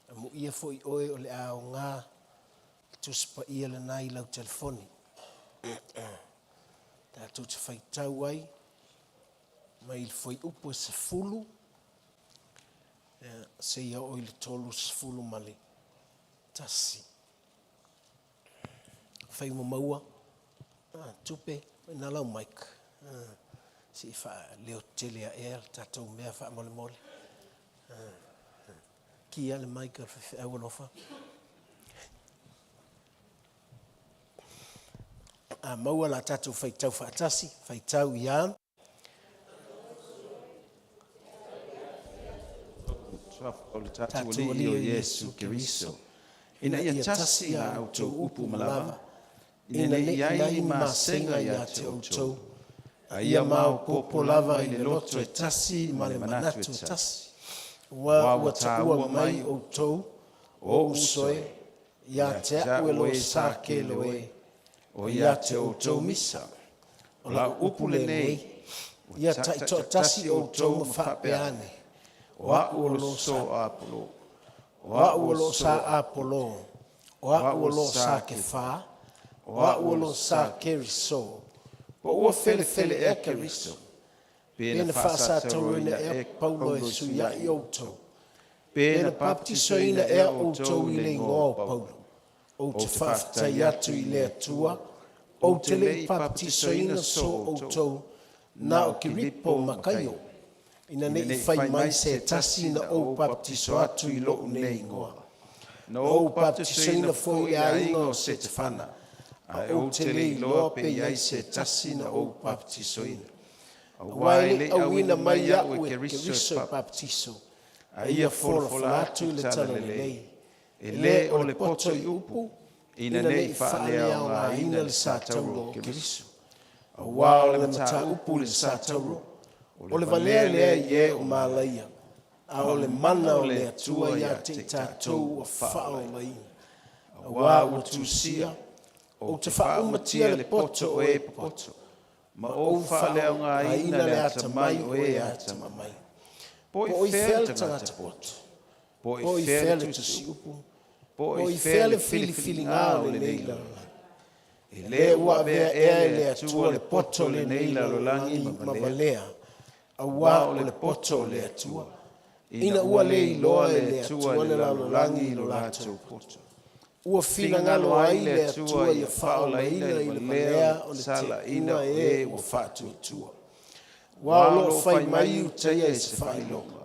Amuia foi oe o le a aoga le Tusi Paia lena i lau telefoni. Tatou te faitau ai mai le fuaiupu e 10 seia oo i le 31. Fai uma maua tupe ina lau mic se i faaleo tele ae le tatou mea faamolemole. Kia le mic o le faifeau alofa. A maua la tatou faitau faatasi, faitau ia. O le tatou Alii o Iesu Keriso, ina ia tasi la outou upu ma lava, ina ne i i ai ni masega ia te outou, a ia maopoopo lava i le loto e tasi ma le manatu e tasi. Aua ua taua mai outou, o uso e, ia te a'u e lo sa kelo e, o ia te outou misa. O lau upu lenei, ia taitoatasi outou ma faapea ane, o a'u o lo sa Apolo, o a'u o lo sa Apolo, o a'u o lo sa Kefa, o a'u o lo sa Keriso, po ua felefele ea Keriso, pe na faasatauroina ea Paulo e suia'i outou, pe na baptisoina ea outou i le igoa o Paulo. Ou te faafetai atu i le Atua, ou te le i baptisoina so outou, na o Kiripo ma Kaio, ina ne i fai mai se tasi na ou baptiso atu i lo'u nei igoa. Na ou baptisoina foi le aiga o Setefana, a ou te le iloa pe i ai se tasi na ou baptisoina. Aua e le i auina mai iaʻu e Keriso e baptiso, a ia folafola atu i le talalelei. E le o le poto i upu, ina ne i faaleaogaina le satauro o Keriso. Aua o le mataupu i le satauro, o le valea lea i e o malaia, a o le mana o le Atua ia te i tatou ua faaolaina. Aua ua tusia, ou te faaumatia le poto o e popoto, ma ou faaleaogaina le atamai o e atamamai. Po o i fea le tagata poto? Po o i fea le tusiupu? Po o i fea le filifiliga o lenei lalolagi? E le ua avea ea e le Atua le poto o lenei lalolagi ma valea, aua o le poto o le Atua, ina ua le iloa e le Atua le lalolagi i lo latou poto. Ua finagalo ai le Atua ia faaolaina i le valea o le teʻuga e ua faatuatua. Aua o lo o fai mai Iutaia i se faailoga,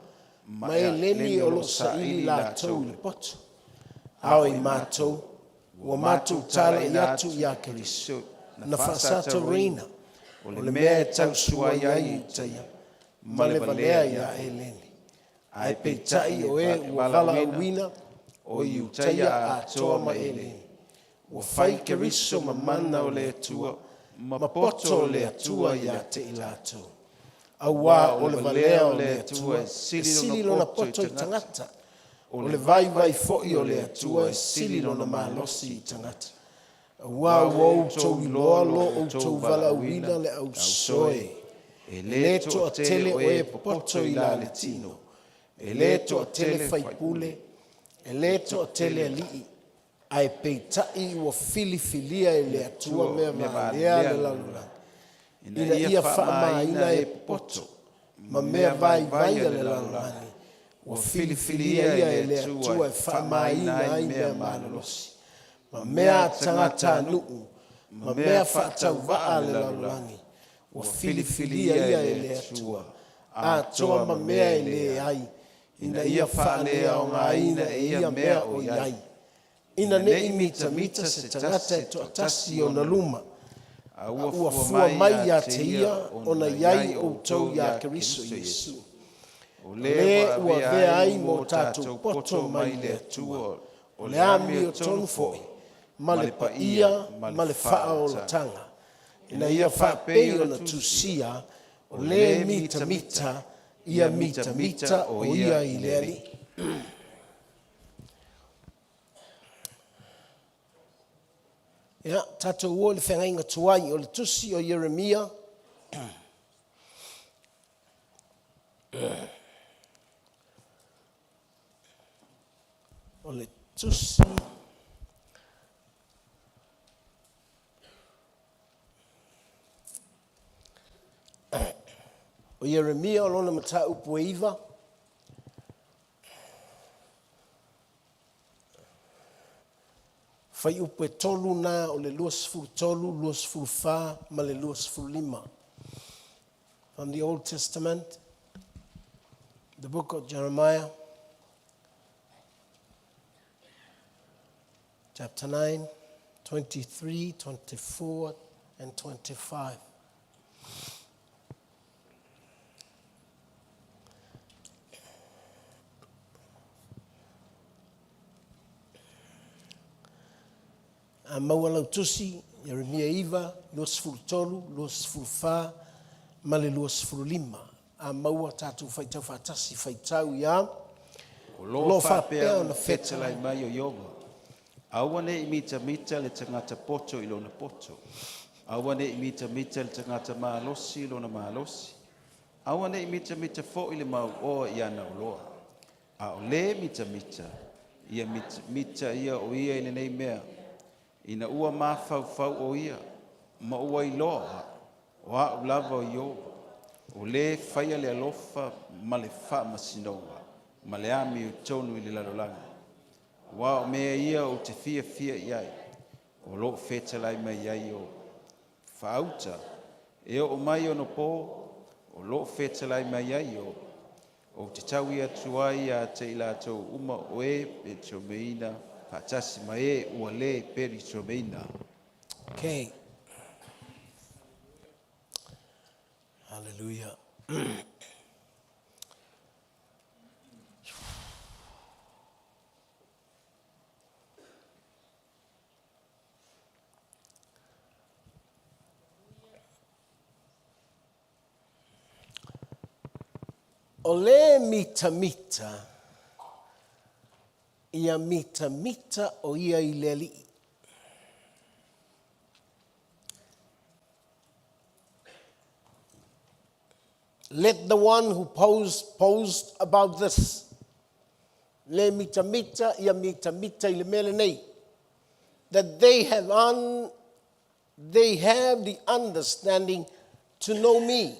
ma Eleni o lo o saili latou i le poto. A o i matou, ua matou talaʻi atu iā Keriso, na faasatauroina, o le mea e tausua ai Iutaia, ma le valea iā Eleni. Ae peitai o e ua valaauina, o Iutaia atoa ma Eleni. Ua fai Keriso ma mana o le Atua, ma poto o le Atua iā te i latou. Aua o le valea o le Atua e sili lona poto i tagata, o le vaivai foi o le Atua e sili lona malosi i tagata. Aua ua outou iloa lo outou valaauina le ausoe, e le toatele o e popoto i la le tino, e le toatele faipule, e le toatele alii, ae peitai ua filifilia e le Atua mea valea le lalolagi, ina ia faamaina e popoto ma mea vaivai a le lalolagi, ua filifilia ia e le Atua e faamaina ai mea malolosi, ma mea a tagatanuu, ma mea faatauvaa a le lalolagi, ua filifilia ia e le Atua, atoa ma mea e leai, ina ia faaleaogaina e ia mea o i ai, ina ne i mitamita se tagata e toatasi i ona luma, a ua fua mai ia te ia ona i ai outou iā Keriso Iesu, o le ua avea ai mo tatou poto mai le Atua, o le amiotonu foi, ma le paia ma le faaolataga, ina ia faapei ona tusia, o le mitamita. Ia mitamita o ia i le Alii. Ia, tatou o i le feagaiga tuai o le tusi o Ieremia. O le tusi o Ieremia o lona mataupu e iva. Fuaiupu e tolu na o le 23, 24 ma le 25. From the Old Testament, the book of Jeremiah, chapter 9, 23, 24, and 25. A maua lau tusi, Ieremia 9, 23, 24 ma le 25. A maua tatou faitau faatasi, faitau ia. O lo o faapea ona fetalai mai o Ieova, Aua ne i mitamita le tagata poto i lona poto, aua ne i mitamita le tagata malosi i lona malosi, aua ne i mitamita foi le mauoa i ana oloa. A o le mitamita, ia mitamita ia o ia i lenei mea, ina ua mafaufau o ia, ma ua iloa o a'u lava o Ieova, o le faia le alofa ma le faamasinoga ma le amiotonu i le lalolagi. Aua o mea ia ou te fiafia i ai, o loo fetalai mai ai Ieova. Faauta, e oo mai ona po, o loo fetalai mai ai Ieova. Ou te taui atu ai ia te i latou uma o e pelitlomeina faatasi ma e ua le pelitlomeina. Okay. Hallelujah. O le mitamita, ia mitamita o ia i le Alii. Let the one who post, post about this. Le mitamita, ia mitamita i le mea lenei. That they have, un, they have the understanding to know me.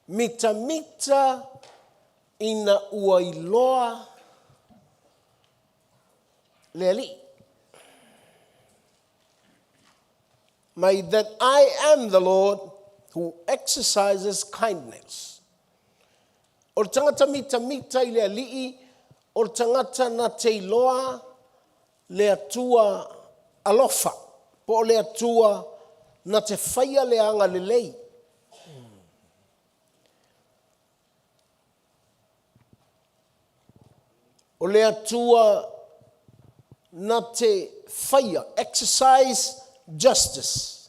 Mitamita ina ua iloa le Alii. Mai that I am the Lord who exercises kindness. O le tagata mitamita i le Alii, o le tagata na te iloa le Atua alofa, po o le Atua na te faia le agalelei. O le Atua na te faia, exercise justice,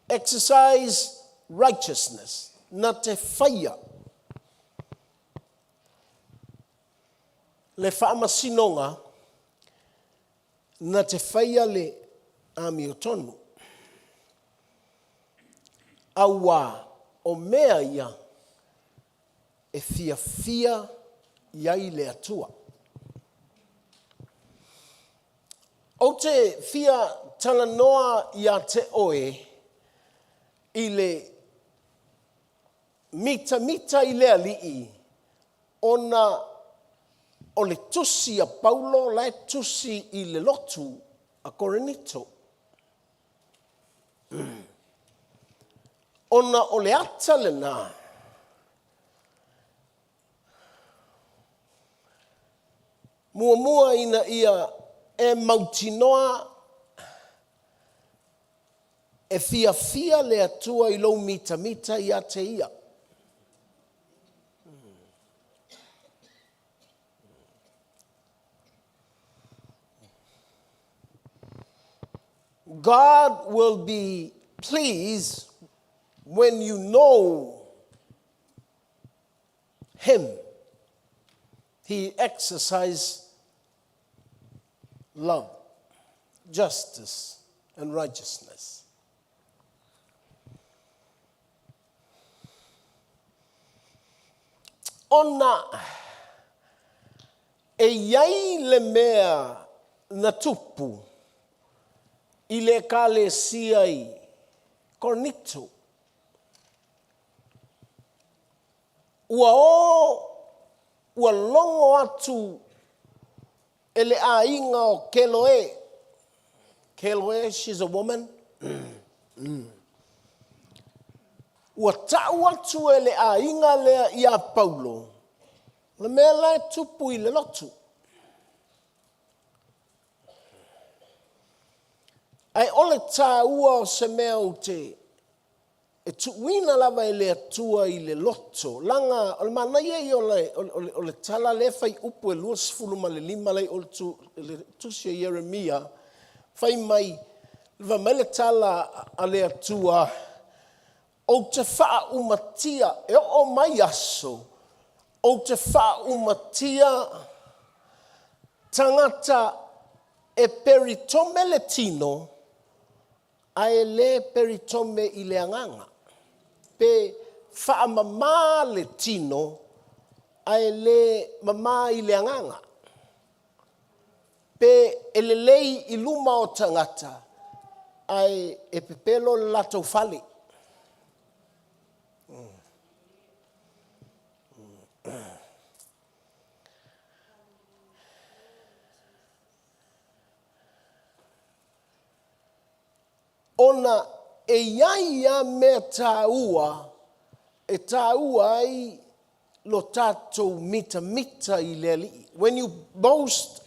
exercise righteousness, na te faia le faamasinoga, na te faia le amiotonu. Auā, o mea ia e fiafia i ai le Atua. Ou te fia talanoa iā te oe i le mitamita i le Alii ona o le tusi a Paulo la e tusi i le lotu a Korinito. Ona o le ata lena muamua ina ia e mautinoa e fiafia le Atua i lou mitamita ia te ia. God will be pleased when you know. Him. He exercised love, justice, and righteousness. Ona e i ai le mea na tupu i le Ekalesia i Korinito. Ua o, ua logo atu e le aiga o Keloe. Keloe, she's a woman. Ua tau atu e le aiga lea iā Paulo le mea la e tupu i le lotu. Ae o le tāua o se mea ou te e tuuina lava e le Atua i le loto, laga o le manaia ia o le, o le, o le tala lea fai upu e 25 la i o le tusi a Ieremia, fai mai, fai mai le tala a le Atua, ou te faaumatia, e oo mai aso, ou te faaumatia tagata e peritome le tino, ae le peritome i le agaga. Pe faamama le tino, ae le mama i le agaga. Pe e lelei i luma o tagata, ae e pepelo le latou fale. Ona e i ai lava mea taua e taua ai lo tatou mitamita i le Alii. When you boast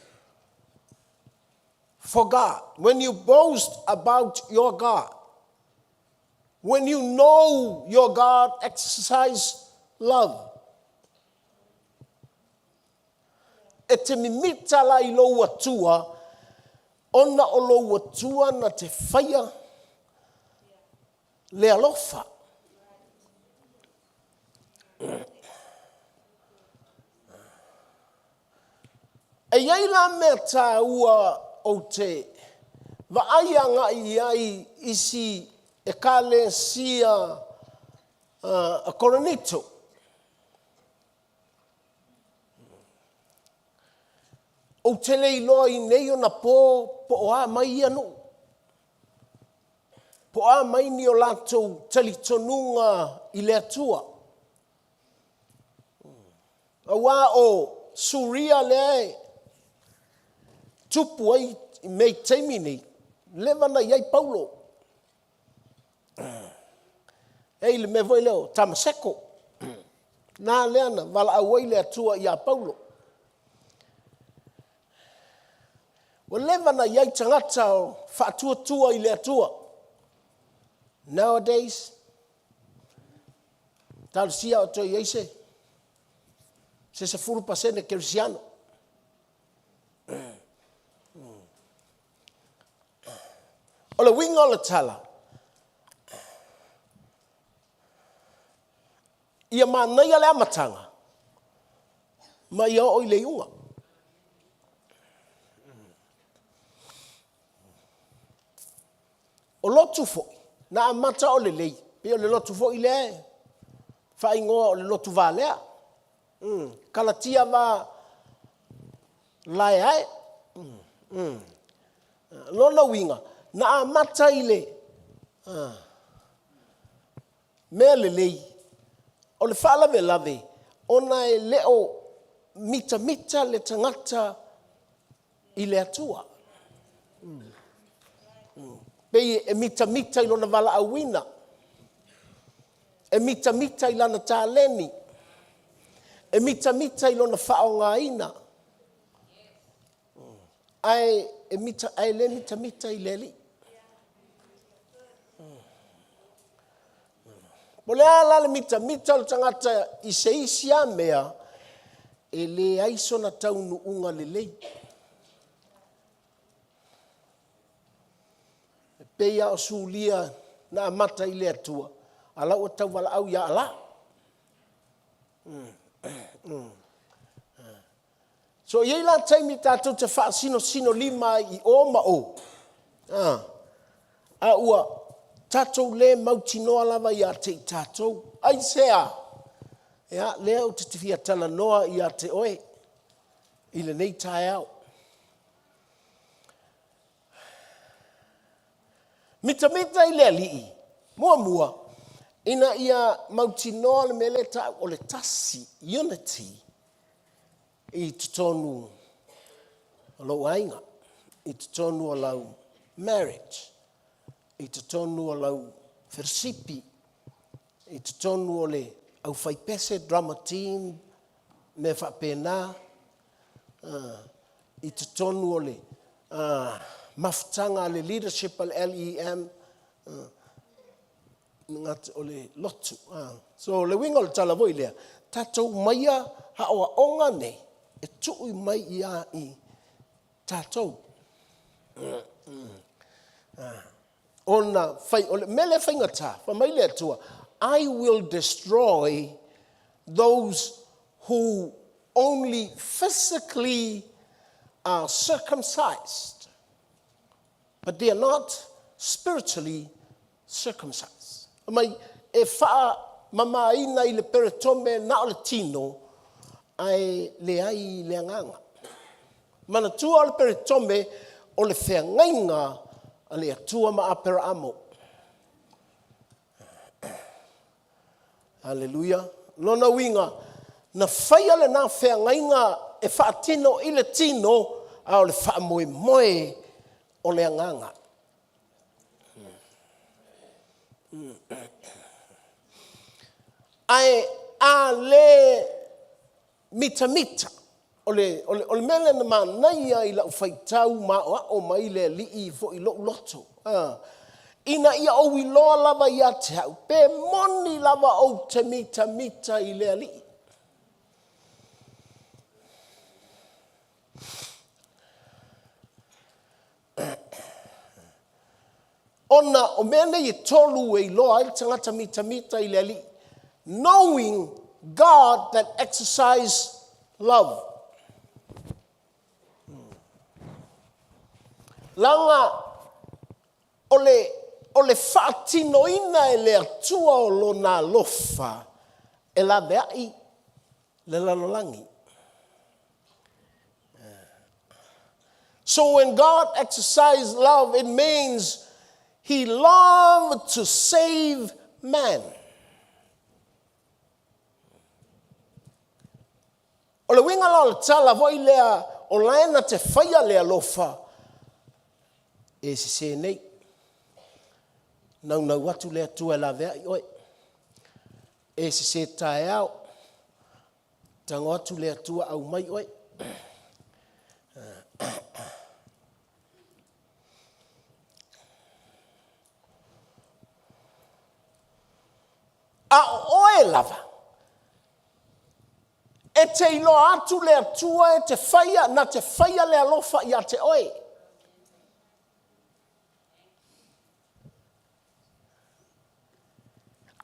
for God, when you boast about your God, when you know your God exercise love, E te mimita la i lou Atua, ona o lou Atua na te faia le alofa. E i ai la mea tāua ou te vaai agai i ai i si Ekalesia a Korinito. Ou te le iloa i nei ona po po o a mai ia nuu. Po o a mai ni o latou talitonuga i le Atua. Aua o Suria lea e tupu ai i mea i taimi nei, leva na i ai Paulo. E i le mea foi lea o Tamaseko. Na lea na valaau ai le Atua iā Paulo. Ua leva na i ai tagata o faatuatua i le Atua. Nowadays, talosia o toe i ai se se 10% kerisiano. O le uiga o le tala, ia manaia le amataga ma ia oo i le iuga. O lotu foi, na amata o lelei, pei o le lotu foi lea e faaigoa o le lotu valea. Kalatia va lae ae. Lona uiga, na amata i le mea lelei, o le faalavelave, ona e le o mitamita le tagata i le Atua. Pei e mitamita i lona valaauina, e mitamita i lana taleni, e mitamita i lona faaaogaina, ae, e mita, ae le mitamita i le Alii. Po o le a la le mitamita o le tagata i se isi lava mea, e leai sona taunuuga lelei. E pei lava o Sulia na amata i le Atua, a la ua tau valaau ia Alā. So e i ai la taimi tatou te faasinosino lima ai i o ma o, a, a ua tatou le mautinoa lava ia te i tatou. Aisea? Ia, lea ou te fia talanoa ia te oe i lenei taeao. Mitamita i le Alii, muamua, ina ia mautinoa le mea lea e tau o le tasi, unity, i totonu o lou aiga, i totonu o lau marriage, i totonu o lau felosipi, i totonu o le aufaipese, drama team, mea faapena, i totonu o le mafutaga a le leadership a le LEM, o le lotu. So, o le uiga o le tala foi lea, tatou umaia aoaoga nei e tuu mai ia i tatou. Ona fai, o le mea lea e faigata, fai mai le Atua, I will destroy those who only physically are circumcised, but they are not spiritually circumcised. Fai mai, e faamamaina i le peretome na o le tino, ae leai le agaga. Manatua o le peretome o le feagaiga a le Atua ma Aperaamo. Aleluia. Lona uiga, na faia lena feagaiga e faatino i le tino, a o le faamoemoe o le agaga. Ae a le mitamita. O le, o le, o le mea lea na manaia i lau faitau ma aoao mai le Alii foi i lou loto, a, ina ia ou iloa lava ia te au, pe moni lava ou te mitamita i le Alii. Ona o mea nei e tolu e iloa ai le tagata mitamita i le Alii, knowing God that exercise love. Leaga o le, o le faatinoina e le Atua o Lona alofa e laveai le lalolagi. So when God exercised love, it means he loved to save man. O le uiga la o le tala foi lea o la e na te faia le alofa e sesē nei. Naunau atu le Atua e laveai oe. E sesē taeao, Tago atu le Atua aumai oe. A o oe lava, e te iloa atu le Atua e te faia, na te faia le alofa ia te oe.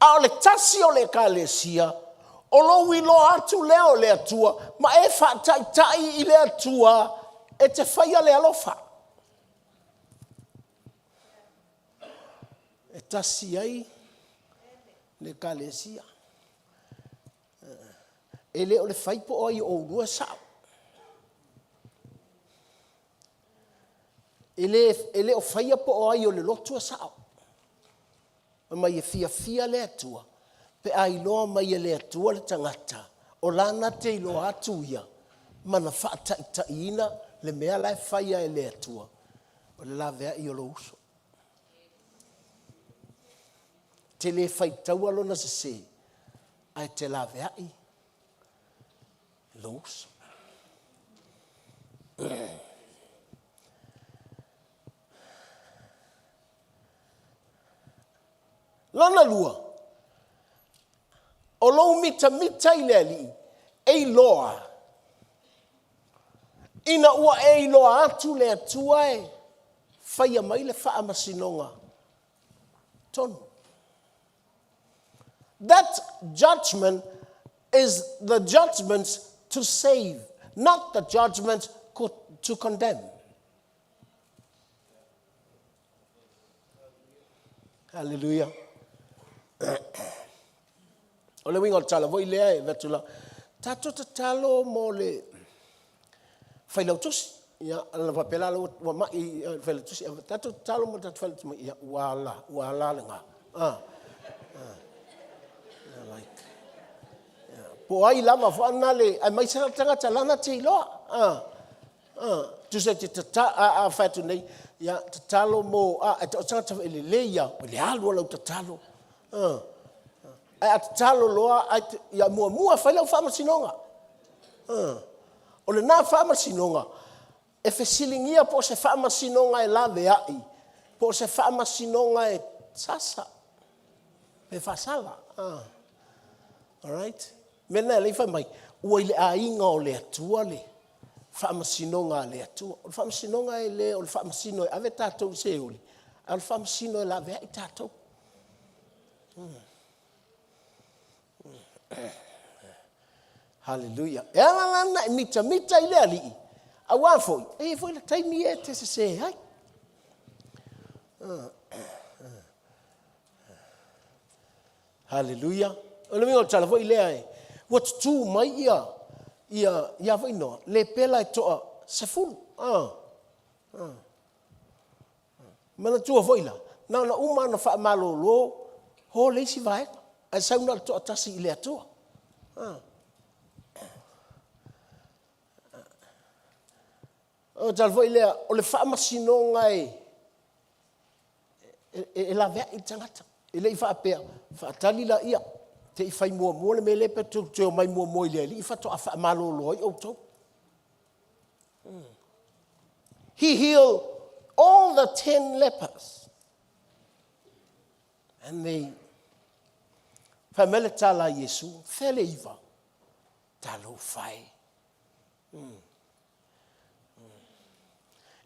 A o le tasi o le Ekalesia, o lou iloa atu lea o le Atua, ma e faataitai i le Atua e te faia le alofa. E tasi ai le Ekalesia. E le o le fai po o ai o oulua e sao. E le, e le o faia po o ai o le lotu e sao. Fai mai e fiafia le Atua pe a iloa mai e le Atua le tagata o lana te iloa atu ia ma na faataitaiina le mea la e faia e le Atua o le laveai o lou uso. Te le faitaua lona sese ae te laveai lou uso. Lona lua, o lou mitamita i le Alii, e iloa, ina ua e iloa atu le Atua e faia mai le faamasinoga tonu. That judgment is the judgment to save, not the judgment to condemn. Hallelujah. O le uiga o le tala foi lea e avatu la, tatou tatalo mo le Failautusi. Ia, ana faapea la ua mai le Failautusi, tatou tatalo mo le tatou Failautusi, ia ua ala, ua ala lena. Ah. Ah. Like, yeah. Po o ai lava foi na le, aemaise lava le tagata lana te iloa. Ah. Ah. Tusa e te tata, a, a fai atu nei, ia, tatalo mo, a, e o tagata e lelei lava, o le alu o lau tatalo. Ah. Ae a tatalo loa, ai, ia muamua fai lau faamasinoga. Ah. O lena faamasinoga, e fesiligia po o se faamasinoga e laveai, po o se faamasinoga e sasa, pe faasala. Ah. Alright? Mea lena e alai fai mai, ua i le aiga o le Atua le faamasinoga a le Atua. O le faamasinoga e le o le faamasino e ave tatou i Seoli, a o le faamasino e laveai tatou. Haleluia. E ala la ona e mitamita i le Alii, auā foi, e i ai foi le taimi e te sesē ai. Haleluia. O le uiga o le tala foi lea e, ua tutū mai ia, ia, ia foi noa, lepela e toa 10. Ah. Ah. Manatua foi la, na ona uma ona faamalolo ho le isi vaega, ae sau na o le toatasi i le Atua. Ah. O tala foi lea, o le faamasinoga e, e, e, e laveai le tagata. E le i faapea, faatali laia, te i fai muamua le mea lea pe tou te omai muamua i le Alii faatoa faamalolo ai outou. He healed all the 10 lepers. And they fai mai le tala a Iesu, fea le iva? Talofa e.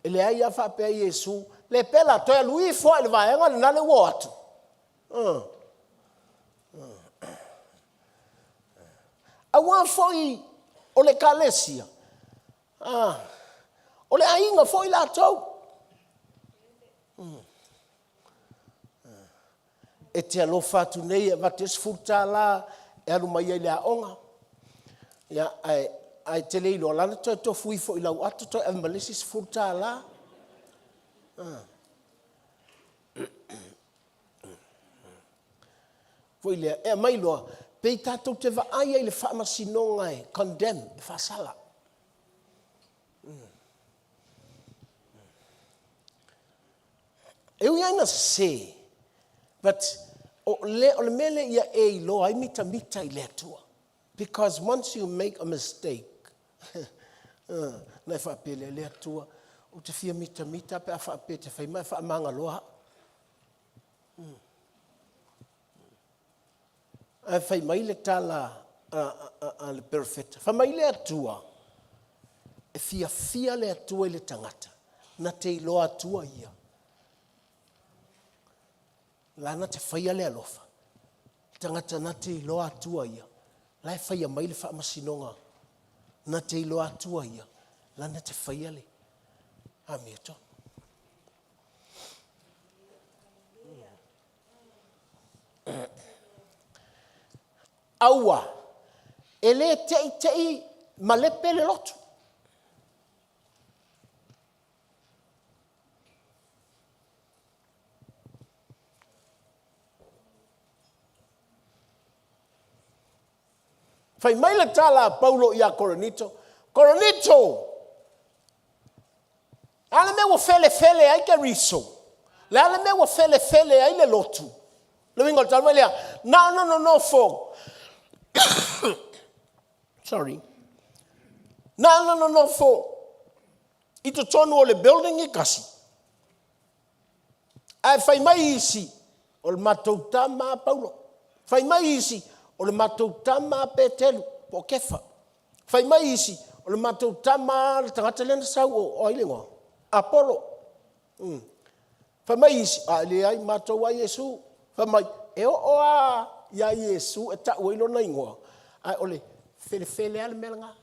E leai a faapea Iesu, le pela, toe alu ifo lava i le vaega lena lea ua o atu. Aua foi o le Ekalesia, o le aiga foi latou. E te alofa atu nei e avatu ai le $10 e alu mai ai i le aoga, ia, ae, ae te le iloa, la na toe tofu ifo i lau ato toe ave ma le isi $10. Foi lea, e aumai loa, pei tatou te vaai ai i le faamasinoga e condemn, e faasala. E ui lava ina sese, but o le, o le mea lea ia e iloa ai mitamita i le Atua. Because once you make a mistake, na e faapea lea, le Atua, ou te fia mitamita pe a faapea e te fai ma e faamagaloa au. Ae fai mai le tala a le perofeta, fai mai le Atua, e fiafia le Atua i le tagata, na te iloa atua ia, lana te faia le alofa, le tagata na te iloa atua ia, la e faia mai le faamasinoga, na te iloa atua ia, lana te faia le amiotonu. Aua, e le teitei malepe le lotu. Fai mai le tala a Paulo ia Korinito, Korinito, a le mea ua felefele ai Keriso? Le a le mea ua felefele ai le lotu? Le uiga o le tala mai lea, na ona nonofo, sorry, na ona nonofo i totonu o le building e tasi, Ae fai mai isi, o le matou tama a Paulo. Fai mai isi, o le matou tama a Peteru, po o Kefa. Fai mai isi, o le matou tama a le tagata lea na sau o ai le igoa? Apolo. Fai mai isi, a e leai, matou a Iesu. Fai mai, e oo lava ia Iesu e tau ai lona igoa. Ae o le felefele lava le mea lena.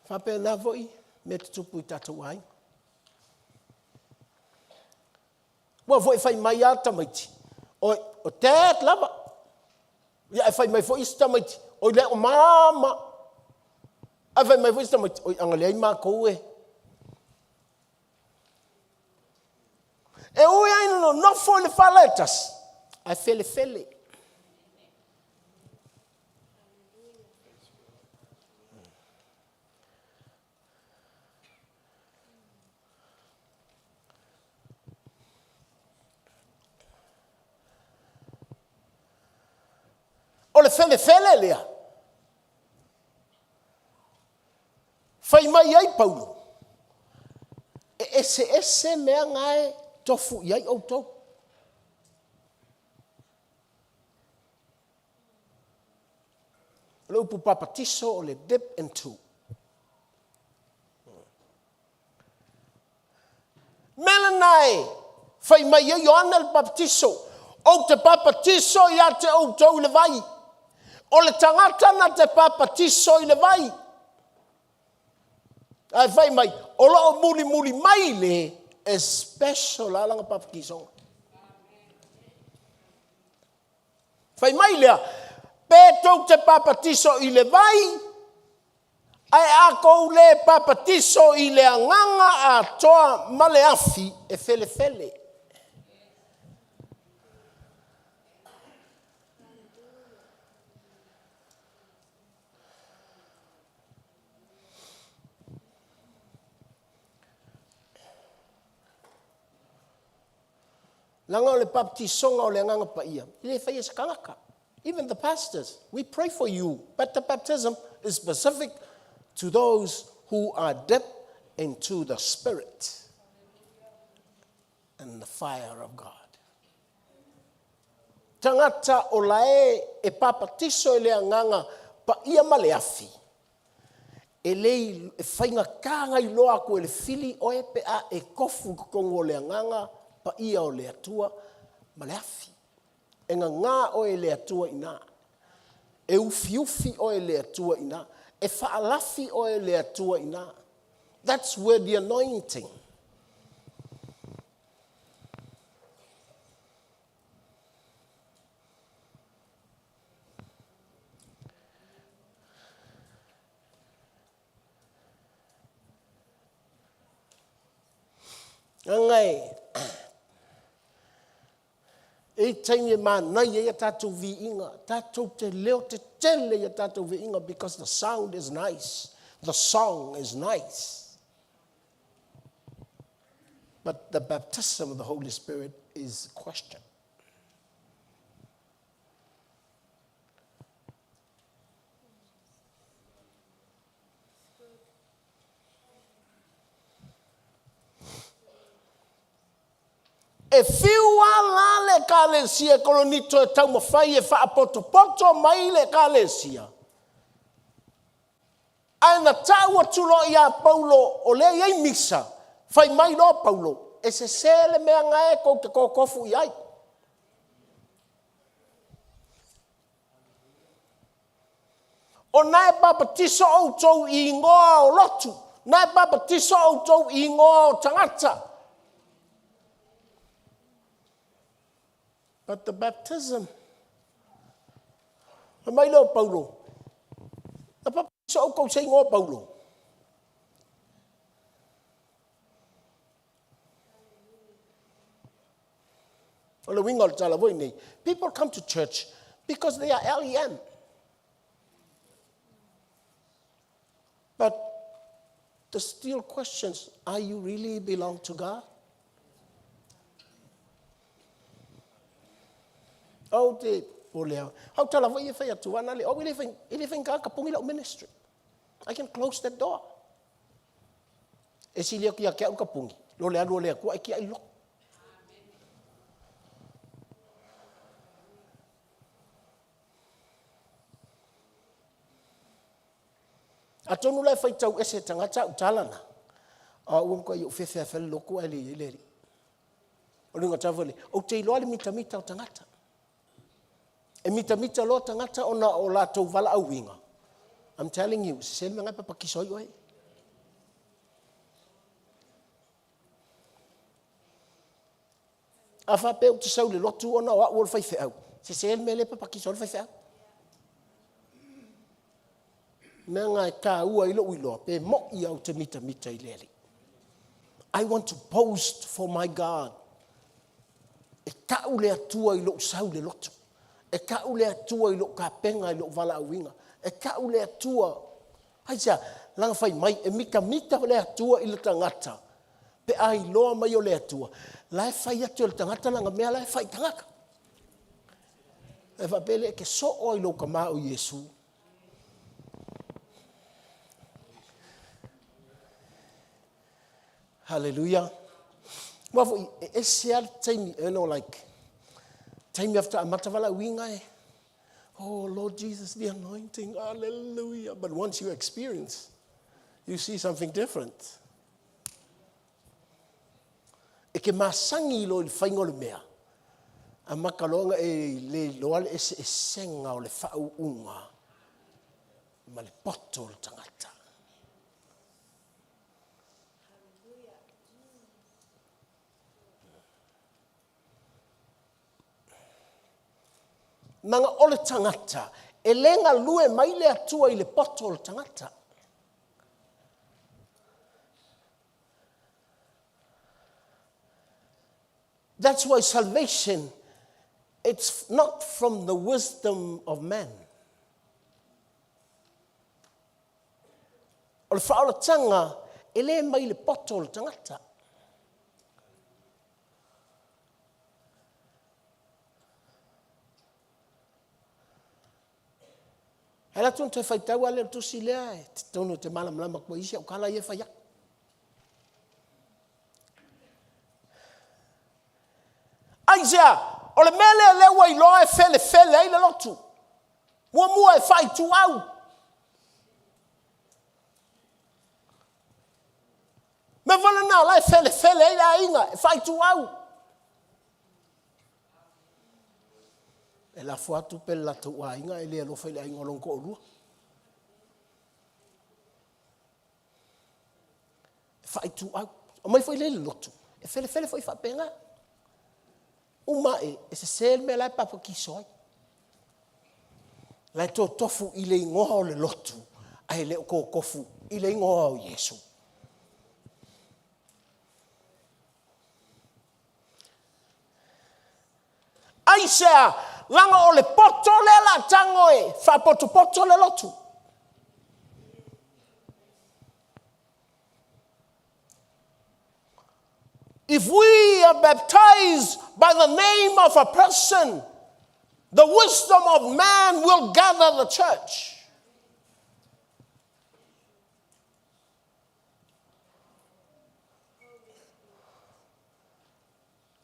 Faapena foi mea tutupu i tatou aiga. Aua foi e fai mai lava tamaiti, oi o Dad lava. Ia ae fai mai foi isi tamaiti, oi leai o Mama. Ae fai mai foi isi tamaiti, oi ana leai matou e… E ui lava ina nonofo i le fale e tasi, ae felefele. O le felefele lea, fai mai ai Paulo, e eseese mea na e tofu i ai outou. O le upu papatiso o le dip into. Mea lena e fai mai ai Ioane le Papatiso, ou te papatiso ia te outou i le vai. O le tagata na te papatiso i le vai. Ae fai mai, o lo o mulimuli mai le e special la lana papatisoga. Fai mai lea, pe tou te papatiso i le vai, ae a tou le papatiso i le agaga atoa ma le afi, e felefele. Leaga o le baptisoga o le Agaga Paia, e le faia e se tagata. Even the pastors, we pray for you, but the baptism is specific to those who are dipped into the Spirit and the fire of God. Tagata o lae e papatiso i le Agaga Paia ma le afi, e le e faigata ona iloa atu e le fili oe pe a e tofu i totonu o le Agaga Paia o le Atua ma le afi. E gagā oe e le Atua i ina. E ufiufi oe e le Atua i ina. E faalafi oe e le Atua i ina. That's where the anointing. Leaga e i ai taimi e manaia ai a tatou viiga, tatou te leo tetele i a tatou viiga because the sound is nice, the song is nice. But the baptism of the Holy Spirit is question. E fiu lava la le Ekalesia Koronito e taumafai e faapotopoto mai le Ekalesia, ae na tau atu loa ia Paulo o lea e i ai misa, fai mai loa Paulo, e sese le mea na e tou te totofu i ai. O na e papatiso outou i igoa o lotu, na e papatiso outou i igoa o tagata. But the baptism, fai mai lea o Paulo, na papatiso outou i se igoa o Paulo. O le uiga o le tala foi nei, people come to church because they are LEM. But the still questions, are you really belong to God? Ou te pole au. Au tala foi e fai atu ana le, o e le fai, e le fai ka pungi lau ministry. I can close that door. E sili atu ia te au ka pungi, lo le alu o le Atua e kia i loko. Atonu la e faitau ese e tagata au tala na. O au e matuai ou fefe lava e fai le lotu ae le i ai le Alii. O le uiga tau foi lea, ou te iloa le mitamita o tagata. E mitamita loa tagata ona o latou valaauina, I'm telling you, e sese le mea lena e papatiso ai oe. A faapea ou te sau i le lotu ona o au o le faifeau, sese le mea lea e papatiso ai le faifeau. O le mea lena e taua ai lou iloa pe moni lava ou te mitamita i le Alii. I want to boast for my God. E tau le Atua i lou sau i le lotu. E tau le Atua i lou tapena i lou valaauina. E tau le Atua. Aisea? Leaga fai mai e mitamita le Atua i le tagata pe a iloa mai o le Atua la e fai atu e le tagata lana mea la e fai i tagata. E faapea lea, e te soo lava i lou Tama o Iesu. Hallelujah. Aua foi, e ese lava le taimi, you know, like, taimi faatoa amata valaauina e, oh, Lord Jesus, the anointing, hallelujah. But once you experience, you see something different. E ke masani loa i le faiga o le mea, amata loa ona e le iloa le eseesega o le faauuga ma le poto o le tagata. Naga o le tagata, e le galue mai le Atua i le poto o le tagata. That's why salvation, it's not from the wisdom of man. O le faaolataga, e le mai le poto o le tagata. E alu atu ona toe faitau lava lea o le tusi lea, e talitonu e te malamalama atu ma isi au tala ia e fai atu. Aisea? O le mea lea lea ua iloa e felefele ai le lotu. Muamua e faaituau. Mea foi lena o la e felefele ai le aiga, e faaituau. E lafo atu pe le latou aiga e le alofa i le aiga o lona toalua. E faaituau. Omai foi lea i le lotu, e felefele foi faapena. Uma ae, e sese le mea la e papatiso ai. La e totofu i le igoa o le lotu, ae le o totofu i le igoa o Iesu. Aisea? Leaga o le poto lea o le a tago e faapotopoto le lotu. If we are baptized by the name of a person, the wisdom of man will gather the church.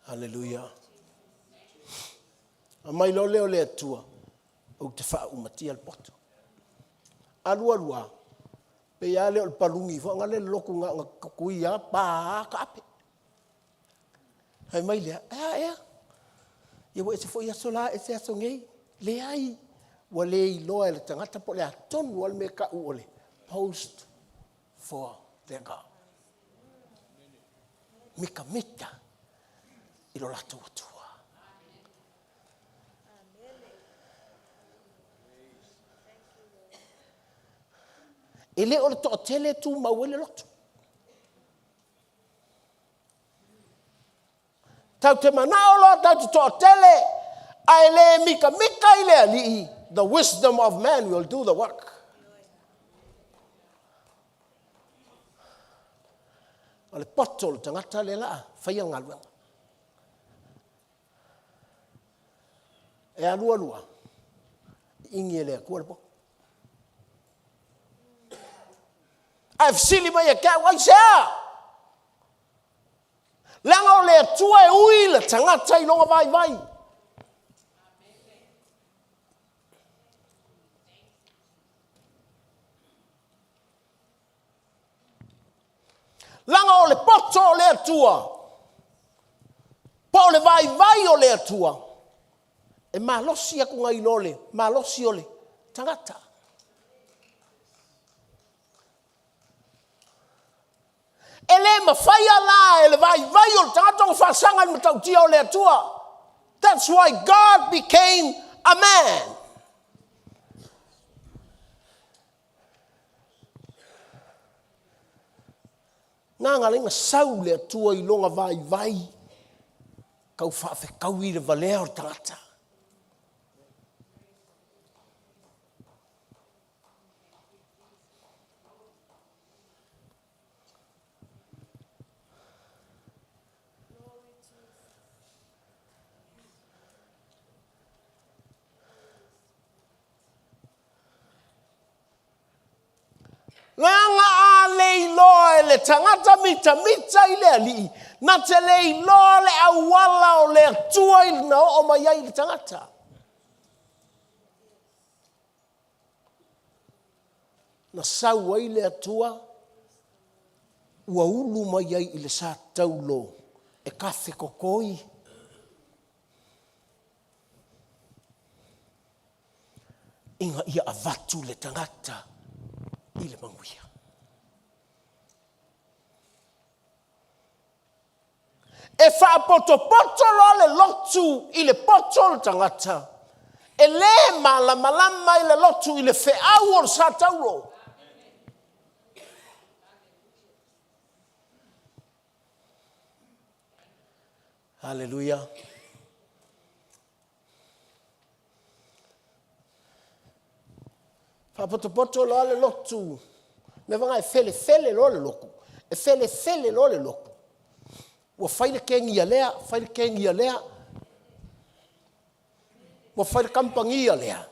Hallelujah. Aumai loa lea o le Atua, ou te faaumatia le poto. Alu alu lava, pei lava lea o le paluni foi lea le lotu na ona tutui lava pa taape. Fai mai lea, e a ea? Ia ua ese foi aso la, ese aso nei. Leai, ua le iloa e le tagata po o le a tonu lava le mea e tau o le post for their God. Mitamita i lo latou Atua. E le o le toatele e tumau ai le lotu. Tatou te manao loa tatou te toatele, ae le mitamita i le Alii, the wisdom of man will do the work. O le poto o le tagata lea la a faia le galuega. E alu alu lava, iingi e le Atua le poto. Ae fesili mai ia te au, aisea? Leaga o le Atua e ui le tagata i lona vaivai. Leaga poto o le Atua, po o le vaivai o le Atua, e malosi atu nai lo le malosi o le tagata. E le mafaia la e le vaivai o le tagata ona faasaga i le matautia o le Atua. That's why God became a man. Na ala ai ona sau le Atua i lona vaivai tau faafetaui le valea o le tagata. Leaga a le iloa e le tagata mitamita i le Alii, na te le iloa le auala o le Atua i na oo mai ai i le tagata. Na sau ai le Atua ua ulu mai ai i le sa taulo e kafekokoi. Ina ia avatu le tagata i le manuia. E faapotopoto loa le lotu i le poto o le tagata, e le malamalama i le lotu i le feau o le sa taulo. Haleluia. Faapotopoto loa le lotu. Mea vana e felefele loa le lotu. E felefele loa le lotu. Ua fai le kegi a lea, fai le kegi a lea. Ua fai le kamupani a lea.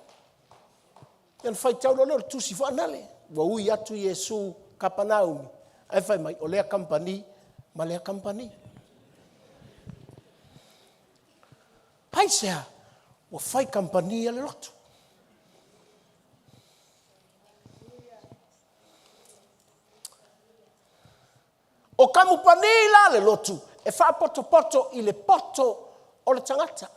Ia ona faitau loa lea o le tusi faanale. Ua ui atu Iesu Kapanaumi, ae fai mai, o lea kamupani ma lea kamupani. Aisea? Ua fai kamupani a le lotu. O kamupani la le lotu e faapotopoto i le poto o le tagata.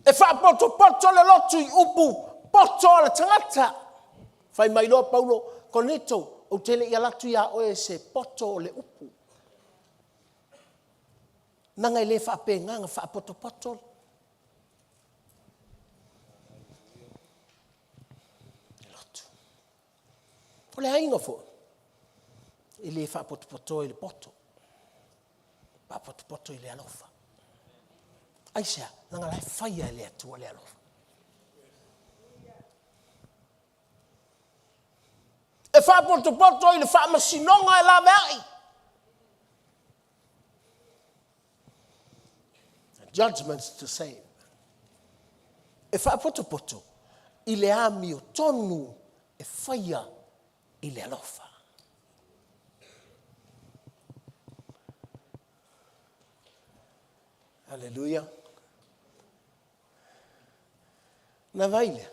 E faapotopoto le lotu i upu poto a le tagata. Fai mai loa Paulo, Korinito, ou te le i alu atu ia oe se poto o le upu. Naga e le faapena na faapotopoto le lotu. O le aiga foi, e le faapotopotoa i le poto, faapotopoto i le alofa. Aisea? Leaga la e faia e le Atua le alofa. E faapotopoto i le faamasinoga e laveai. Judgment's the same. E faapotopoto i le amiotonu e faia i le alofa. Hallelujah. Na vai lea,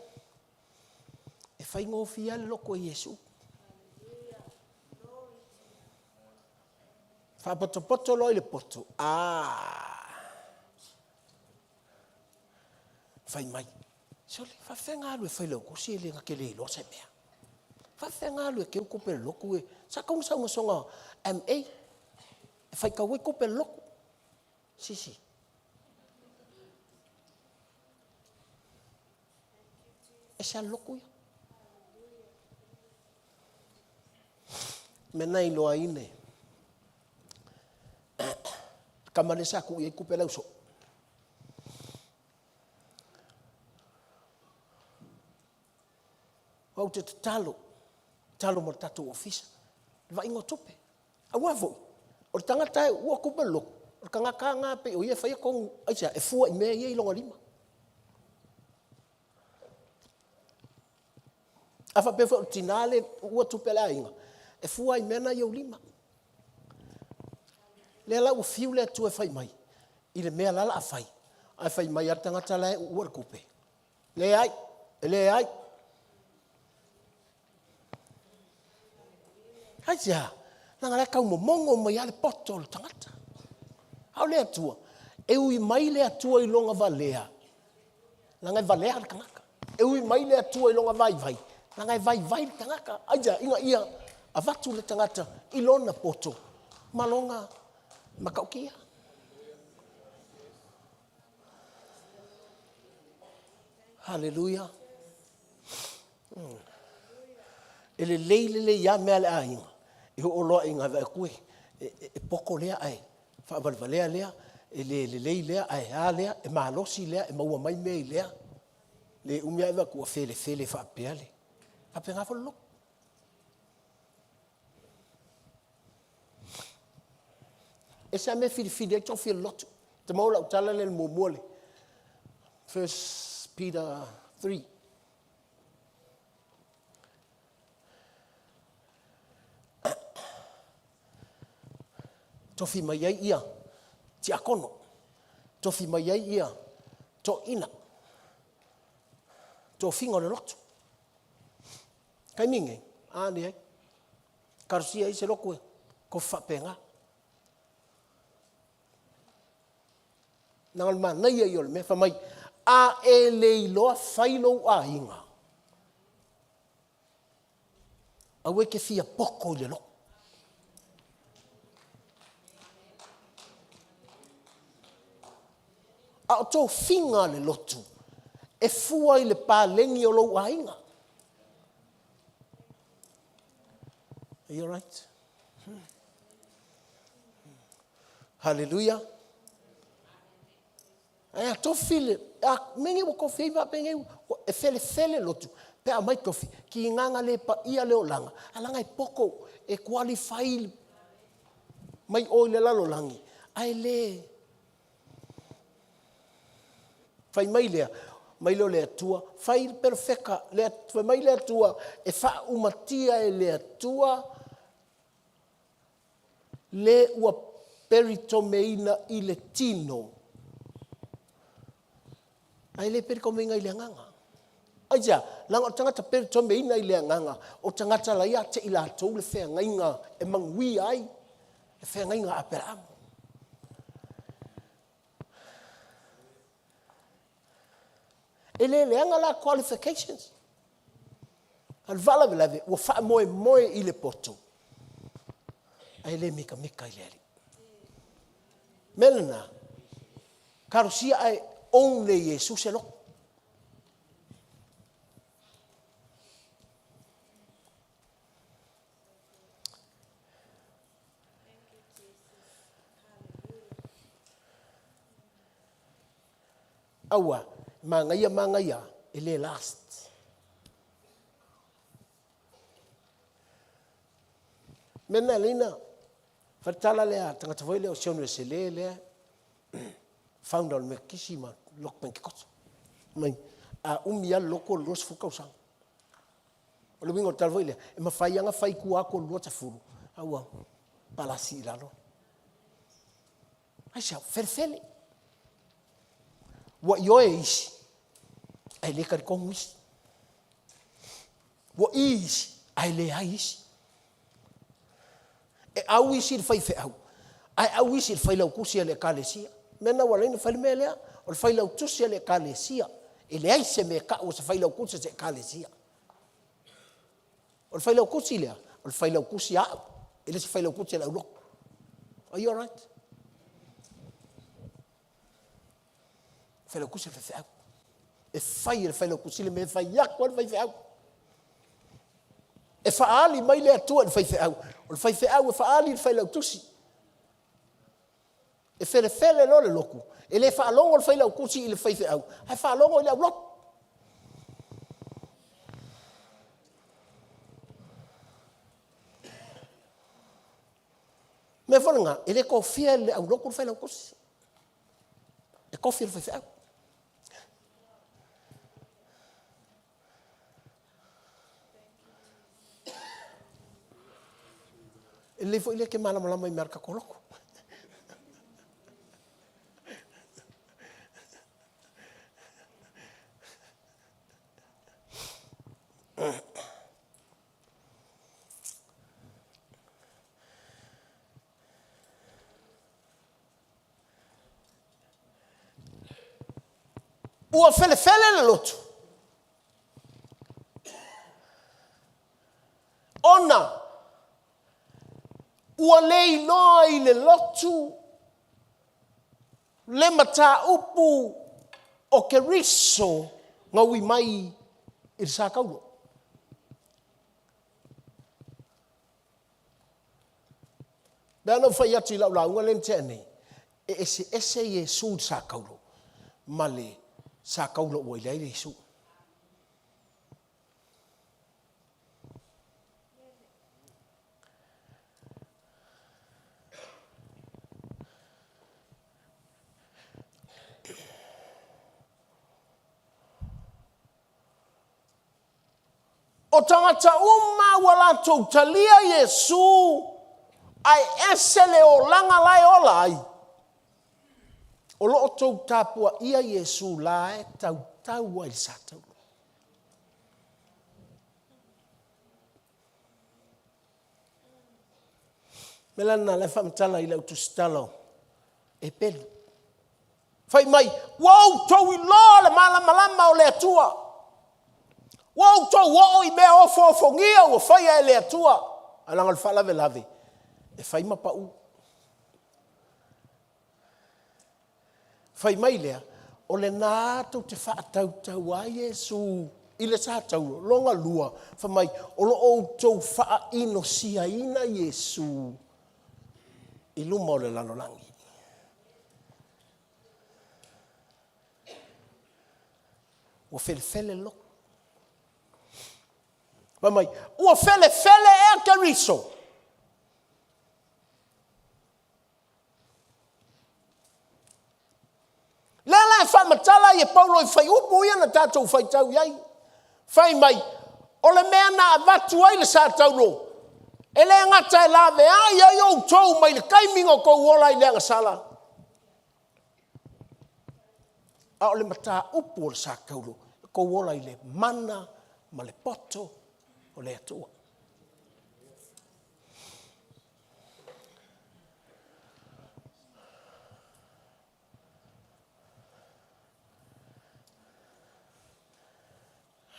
e faigofie lava le loto e Iesu. Faapotopoto loa i le poto, ah! Fai mai, sole, faafefea ona alu e fai lau kosi e le na te le iloa se mea. Faafefea ona alu e keu tupe a le lotu e, sa tatau ona sau ma sona MA e faitau ai tupe a le lotu. Sisi. Ese lava le lotu ia. Mea na iloa ai le tama lea sa tuu i ai tupe a le ausoo. Ou te tatalo, tatalo mo le tatou ofisa, le vaaiga o tupe. Aua foi, o le tagata e uua tupe le lotu, o le tagata lava lena pei o ia e faia tonu, aisea? E fua i mea ia i lona lima. A faapea foi o le tina le uua tupe a le aiga, e fua lava i mea na i ou lima. Lea la ua fiu le Atua e fai mai, i le mea la o le a fai, ae fai mai lava le tagata la e uua le tupe, Leai, e leai. Aisea? Leaga la e taumomono mai lava le poto o le tagata. A o le Atua, e ui mai le Atua i lona valea, leaga e valea le tagata. E ui mai le Atua i lona vaivai, leaga e vaivai le tagata. Aisea? Ina ia avatu le tagata i lona poto ma lona matautia. Haleluia. E lelei lelei lava mea a le aiga, e oo loa ina vaai atu e poto lea ae faavalevalea lea, e le lelei lea ae a lea, e malosi lea e maua mai mea i lea. Le umi ae vaai atu ua felefele faapea le… E faapena foi le lotu. E ese lava mea e filifili ai tofi o le lotu. Ou te maua lau tala lea i le muamua le 1 Peter 3. Tofi mai ai ia tiakono, tofi mai ai ia toeaiina, tofiga o le lotu. Taimi lenei, a leai. Talosia ai se lotu e tofi faapena. Leaga o le manaia ia o le mea, fai mai, a e le iloa fai lou aiga, aua e te fia poto i le lotu. A o tofiga a le lotu, e fua i le paleni o lou aiga. Are you alright? Haleluia. Ae a tofi le, a mea nei ua tofi ai faapenei, e felefele lotu pe a aumai tofi, tiga na le paia le olaga, ae leaga e poto, e qualify mai o i le lalolagi, ae le Fai mai lea, mai lea o le Atua, fai le perofeta, fai mai le Atua, e faaumatia e le Atua le ua peritomeina i le tino, ae le peritomeina i le agaga. Aisea? Leaga o le tagata peritomeina i le agaga, o tagata la e ia te i latou le feagaiga e manuia ai le feagaiga a Aperamo. E le leaga la qualifications. A o le faalavelave ua faamoemoe i le poto ae le mikamika i le Alii. O le mea lena, talosia ae own e Iesu se loto. Aua, manaia manaia, e le last. Mea na leina, faitala lea tagata foi lea o Sione Sele lea, founder o le Metotisi ma Lotu Pentekoso. Mai, a umi lava le lotu o le 20 tausaga. O le uiga o le tala foi lea, e mafai lava ona fai i tua atu o le 20, a ua palasi i lalo. Aisea? Felefele. Ua ioe isi, ae le talitonu isi. Ua i isi, ae leai isi. E au isi i le faifeau, ae au isi i le failautusi a le Ekalesia. O le mea lena ua ala ai ona fai le mea lea, o le failautusi a le Ekalesia. E leai se mea e tau o se failautusi o se Ekalesia. O le failautusi lea, o le failautusi a au, e le o se failautusi a le aulotu. Are you alright? Failautusi o le faifeau. E fai e le failautusi le mea e fai atu ai le faifeau. E faaali mai le Atua i le faifeau. O le faifeau e faaali i le failautusi. E felefele loa le lotu, e le faalogo le failautusi i le faifeau, ae faalogo i le aulotu. Mea foi lena, e le tofia e le aulotu le failautusi. E tofi e le faifeau. E lelei foi lea e te malamalama i mea a le tatou lotu. Ua felefele le lotu. Ona ua le iloa i le lotu le mataupu o Keriso na ui mai i le sa taulo. Pei ona ou fai atu i lau lauga lea na tea nei, e eseese Iesu i le sa taulo ma le sa taulo ua i ai Iesu. O tagata uma ua latou talia Iesu ae ese le olaga la e ola ai, o lo o tou tapuaia Iesu la e tautau ai i le sa taula. Mea la lena la e faamatala i lau tusitala o Epelu. Fai mai, ua outou iloa le malamalama o le Atua. Ua outou oo i mea ofoofogia ua faia e le Atua. Ae leaga o le faalavelave, e fai ma pau. Fai mai lea, o lena tou te faatautaua ai Iesu i le sa taulo. Lona lua, fai mai, o lo o outou faainosiaina Iesu i luma o le lalolagi. Ua felefele le loto. Fai mai, ua felefele ea Keriso? Lea la e faamatala ai e Paulo i fuaiupu ia na tatou faitau i ai. Fai mai, o le mea na avatu ai le sa taulo, e le gata e laveai ai outou mai le taimi na outou ola ai i le agasala, a o le mataupu o le sa taulo, outou ola i le mana ma le poto o le Atua.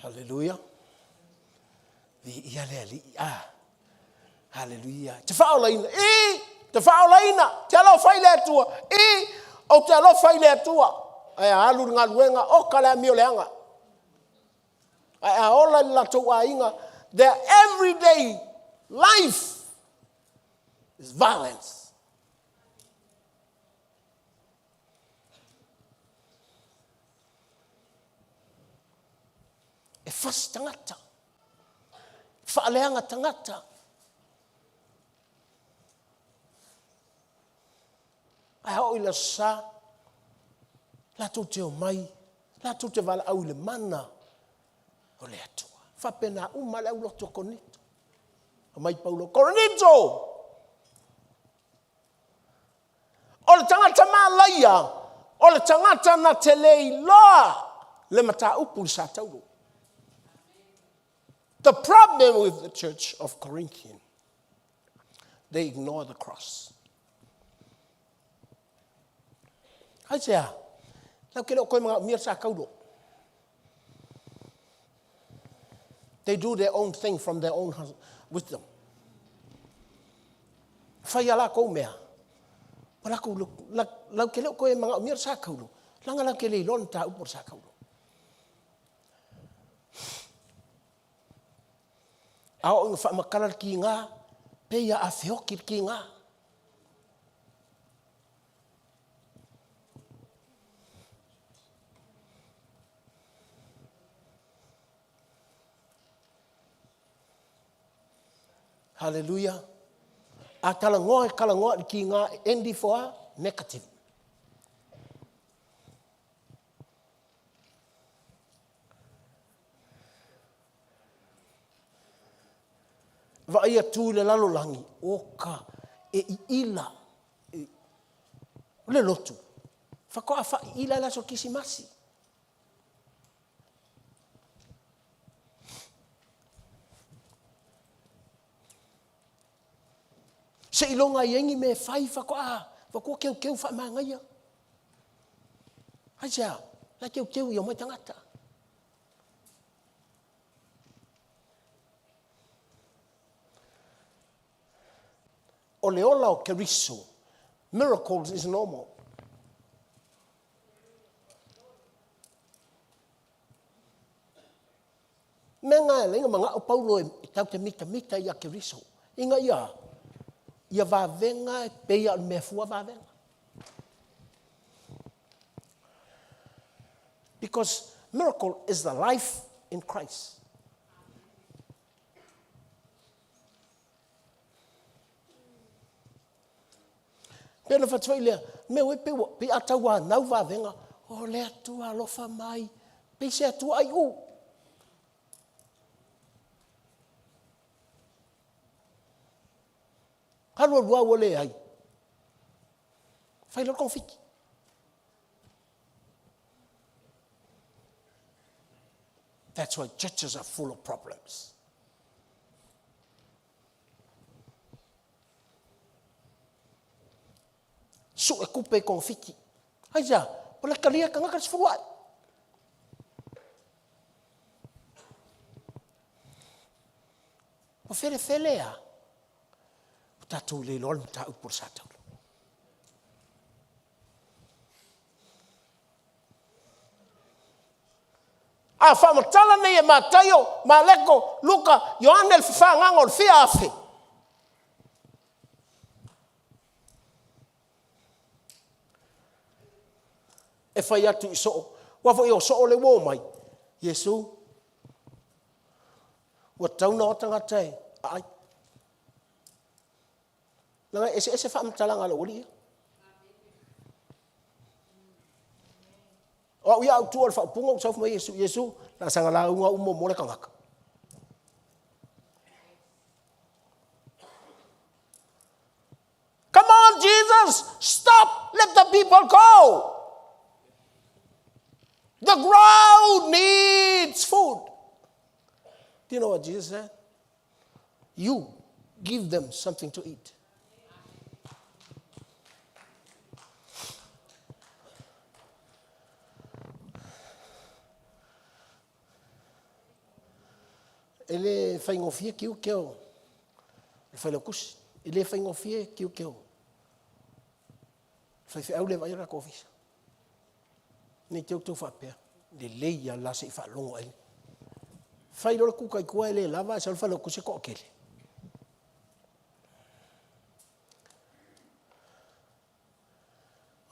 Haleluia. Viia le Alii. Ah. Haleluia. Te faaolaina. I, te faaolaina. Te alofa i le Atua. I, ou te alofa i le Atua. Ae a alu le galuega, oka le amio leaga. Ae a ola i le latou aiga, their everyday life is violence. E fasi tagata, faaleaga tagata. Ae a oo i le Aso Sa, latou te omai, latou te valaau i le mana o le Atua. E faapena uma lava le aulotu a Korinito. Aumai Paulo, Korinito! O le tagata malaia, o le tagata na te le iloa le mataupu i le sa taulo. The problem with the church of Corinthian, they ignore the cross. Aisea, lau ke le o koe manaomia le sa taulo. They do their own thing from their own wisdom. Fai a lakou mea. Ua lakou, lau ke le o koe manaomia le sa taulo. Langa lau ke le iloa le mataupu o le sa taulo. A oo ina faamatala le kiga, pei a afeoki le kiga. Haleluia. A talanoa e talanoa i le kiga e end ifo a negative. Vaai atu i le lalolagi, oka e iila le lotu, faatoa faaiila le aso Kisimasi. Seiloga e i ai ni mea e fai faatoa keukeu faamanaia. Aisea? La teuteu ia mai tagata. O le ola o Keriso, miracles is normal. Mea nga e lainga manga o Paulo e tau te mita mita ia Keriso. Inga ia, ia vavenga e peia o le mea fua vavenga. Because miracle is the life in Christ. Pena whatua i lea, me ue pe, pe a tau a nau vavenga, o le atua alofa mai, pe se atua ai u. Alu alu ua le ai. Fai loa le That's why churches are full of problems. Su e kupe i kongofiti. Ai ia, o le kalia ka ngaka sefulu ai. Ua felefele a. Ua tatou le iloa le mataupu o le sataula. A faamatala nei e Mataio, Maleko, Luka, Ioane le fafagaga o le fia afe. E fai atu i soo, ua foi o soo le ua mai. Iesu, ua tatau ona o tagata e aai. Leaga e eseese faamatalaga a le aualii ia. O au ia au tua o le faaupuga ua sau mai Iesu, Iesu, la saga lauga uma mo le tagata. Come on, Jesus, stop, let the people go. The crowd needs food. Do you know what Jesus said? You give them something to eat. E le faigofie tiute o le failautusi. E le faigofie tiute o faifeau le vaai o le latou ofisa. Nei te outou faapea, lelei lava la se i faalogo ai. Fai loa le kuka i tua e le lava ae sau le failautusi e toatele.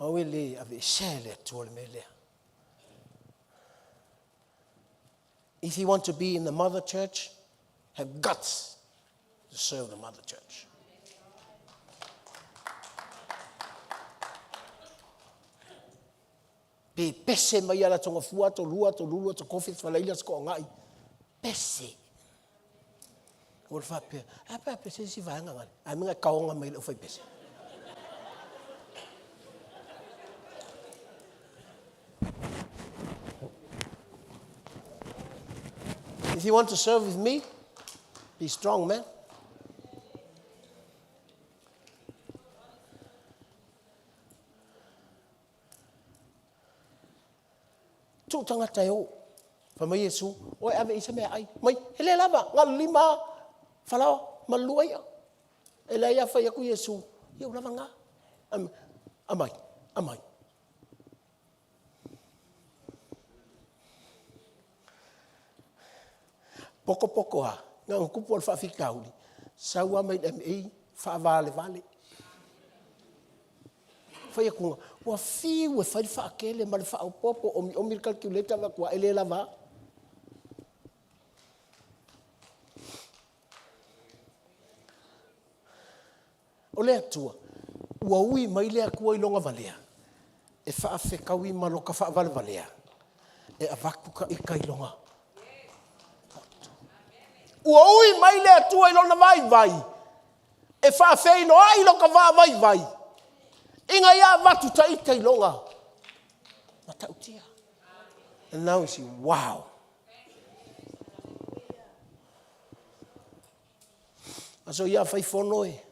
Au e le aveesea e le Atua le mea lea. If you want to be in the mother church, have guts to serve the mother church. Pe pese mai ala tonga fua, to lua, to lulu, to kofi, to falaila, to koongai. Pese. Ua le faapea, a pe a pese isi vaega ngale. A minga kaonga mai le fai pese. If you want to serve with me, be strong, man. Tuu tagata e o. Fai mai Iesu, o e ave i se mea ai. Mai, he le lava, na lima falaoa ma lua ia. E leai a fai atu Iesu, ia u lava ngā. Amai, amai. Poko poko a, ngā kupu o le whaafikauli, sau a mai le MA, whaavalevale. Fai atu, ua fiu e fai le faakele ma le faaopoopo, omiomi le calculator avatu e le lava. O le Atua, ua ui mai le Atua i loga valea, e faafetaui ma loka faavalevalea, e avatu ka ita i loga. Ua ui mai le Atua i lona vaivai, e faafeiloai loka vaavaivai, ina ia avatu ta ita i loga matautia. And now you see, wow. Aso ia fai fono e,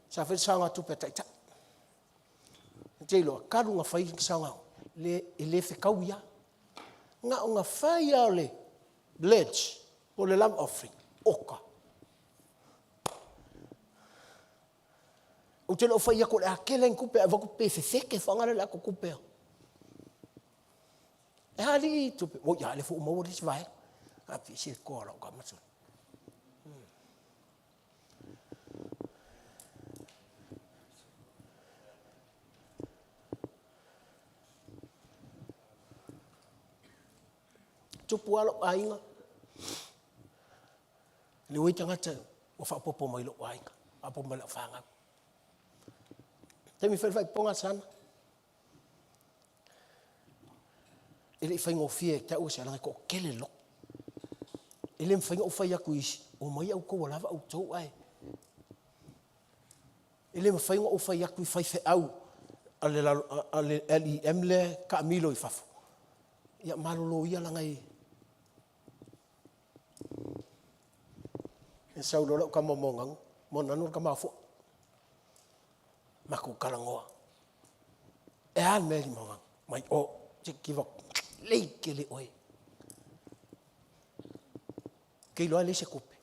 sa fai le saoga tupe a taitai. Te iloa, kalu na fai saoga. Le, e le fekaui lava. Na ona fai lava o le pledge po o le love offering, oka. Ou te le o fai atu o le a tele ni tupe ae avatu pe fefete faaga le ato tupe. E a alii tupe? Oi a le fuu maua le isi vaega. A fi se koa lau ka maso. Tupu lava lou aiga, le oi tagata ua faaopoopo mai lou aiga, faaopoopo mai lau fanau. Taimi fai le faaipopoga sana, e le i faigofie ia te au se leaga e toatele lo'u. E le mafai ona ou fai atu i isi, omai outou ua lava outou ae e le mafai ona ou fai atu i faifeau a le LEM lea e taamilo i fafo, ia malolo ia leaga e sau loa lau tama o Moananu, Moananu o le tama a Foa. Matou talanoa. E a le mea alii Moananu? Mai o, se give up. Lelei tele oe. Ou te iloa e leai se tupe,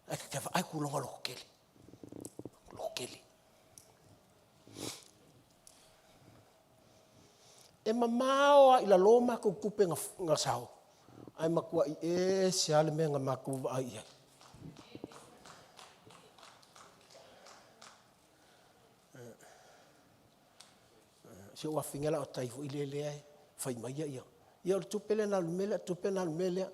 ae ta te vaai atu i lona lototele. Lototele. E mamao lava i lalo matou tupe na sao, ae matuai ese lava le mea na matou vaai i ai. Si ou afafine la o tai foi lea e fai mai ia, ia o le tupe lea na alu i le mea lea, o le tupe lea na alu i le mea lea.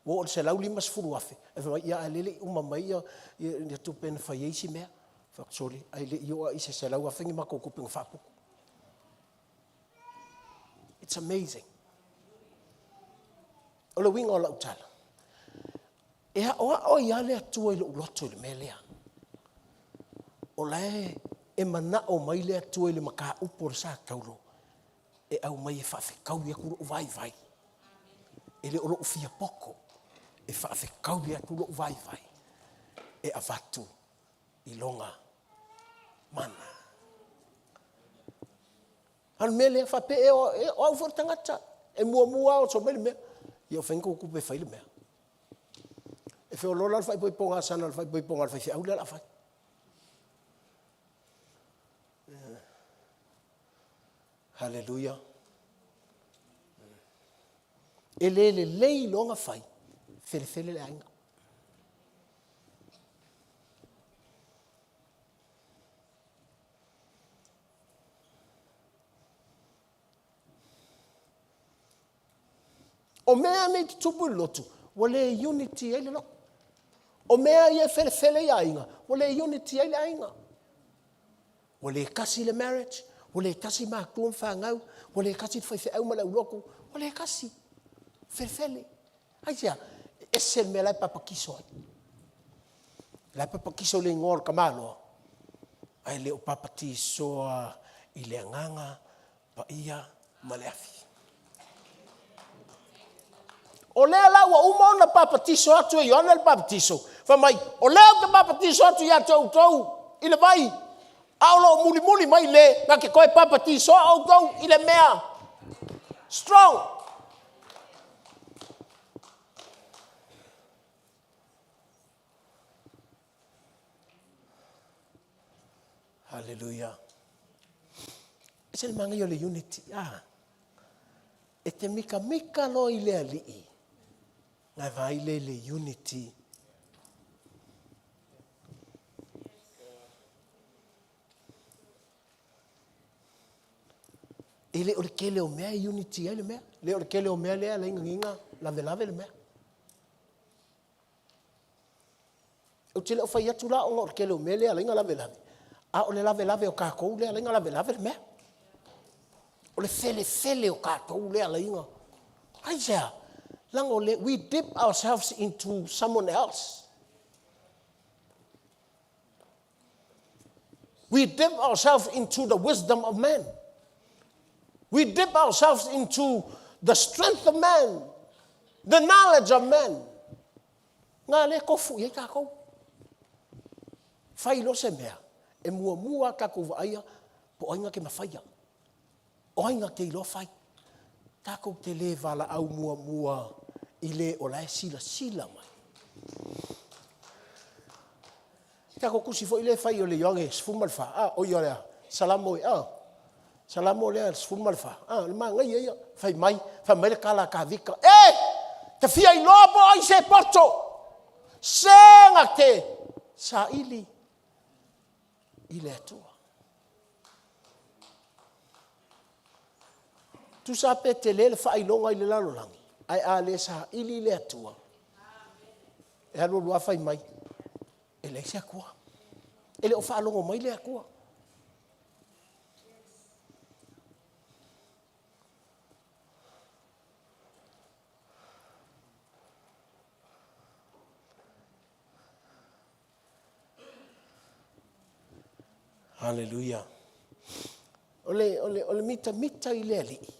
Ua oo i le $150,000, ae fai mai, ia a o lea e le i uma mai ia tupe na fai ai isi mea. Ou fai atu, sole, ae le i oo lava i se $100,000 ni matou tupe na faaopoopo. It's amazing. O le uiga o lau tala, e aoao ai lava le Atua i lou loto i le mea lea. O la e manao mai le Atua i le mataupu o le sa taulo e aumai e faafetaui atu lou vaivai. E le o lou fia poto, e faafetaui atu lou vaivai e avatu i lona mana. A o le mea lea, faapea ea o au foi le tagata e muamua lava oso mai le mea, ia o fea ni tou tupe e fai le mea? E feoloolo lava le faaipoipoga a sana i le faaipoipoga a le faifeau lea o le a fai. Haleluia. E le lelei loa na fai, felefele le aiga. O mea nei e tutupu i le lotu, ua le unity ai le lotu. O mea ia e felefele ai aiga, ua le unity ai le aiga. Ua le tasi le marriage, ua le tasi matua ma fanau, ua le tasi le faifeau ma le aulotu, ua le tasi. Felefele. Aisea? E ese le mea la e papatiso ai. O la e papatiso i le igoa o le tamaloa, ae le o papatisoa i le Agaga Paia ma le afi. O lea la ua uma ona papatiso atu e Ioane le Papatiso, fai mai, o lea ou te papatiso atu ia te outou i le vai, a o lo o mulimuli mai le na te toe papatisoa outou i le mea strong. Hallelujah. E se le manaia o le unity. Ah. E te mikamika loa i le alii, na e vaai le le unity. E le o le tele o mea e unity ai le mea. Le o le tele o mea lea laina lavelave le mea. Ou te le o fai atu la ona o le tele o mea lea e ala ai ona lavelave, a o le lavelave o tatou lea e ala ai ona lavelave le mea. O le felefele o tatou lea e ala ai ona... Aisea? Leaga o le, we dip ourselves into someone else. We dip ourselves into the wisdom of man. We dip ourselves into the strength of man, the knowledge of man. Ngā le tofu i ai tākou. Whai lo se mea, e muamua a tākou vaaia, po o ai ngā ke mawhaia. O ai ngā ke iloa whai. Tatou te le valaau muamua i le o la e silasila mai. Tatou tusi foi lea e fai o le Ioane 14, a, oi o le a? Salamo e, a, Salamo lea 14, a, o le manaia ia. Fai mai, fai mai le tala a Tavita, e! Ta fia iloa po o ai se poto, se na te saili i le Atua. Tusa lava pe tele le faailoga i le lalolagi, ae a le saili i le Atua, e alu alu lava fai mai, e leai se Atua. E le o faalogo mai le Atua. Aleluia. O le, o le, o le mitamita i le Alii,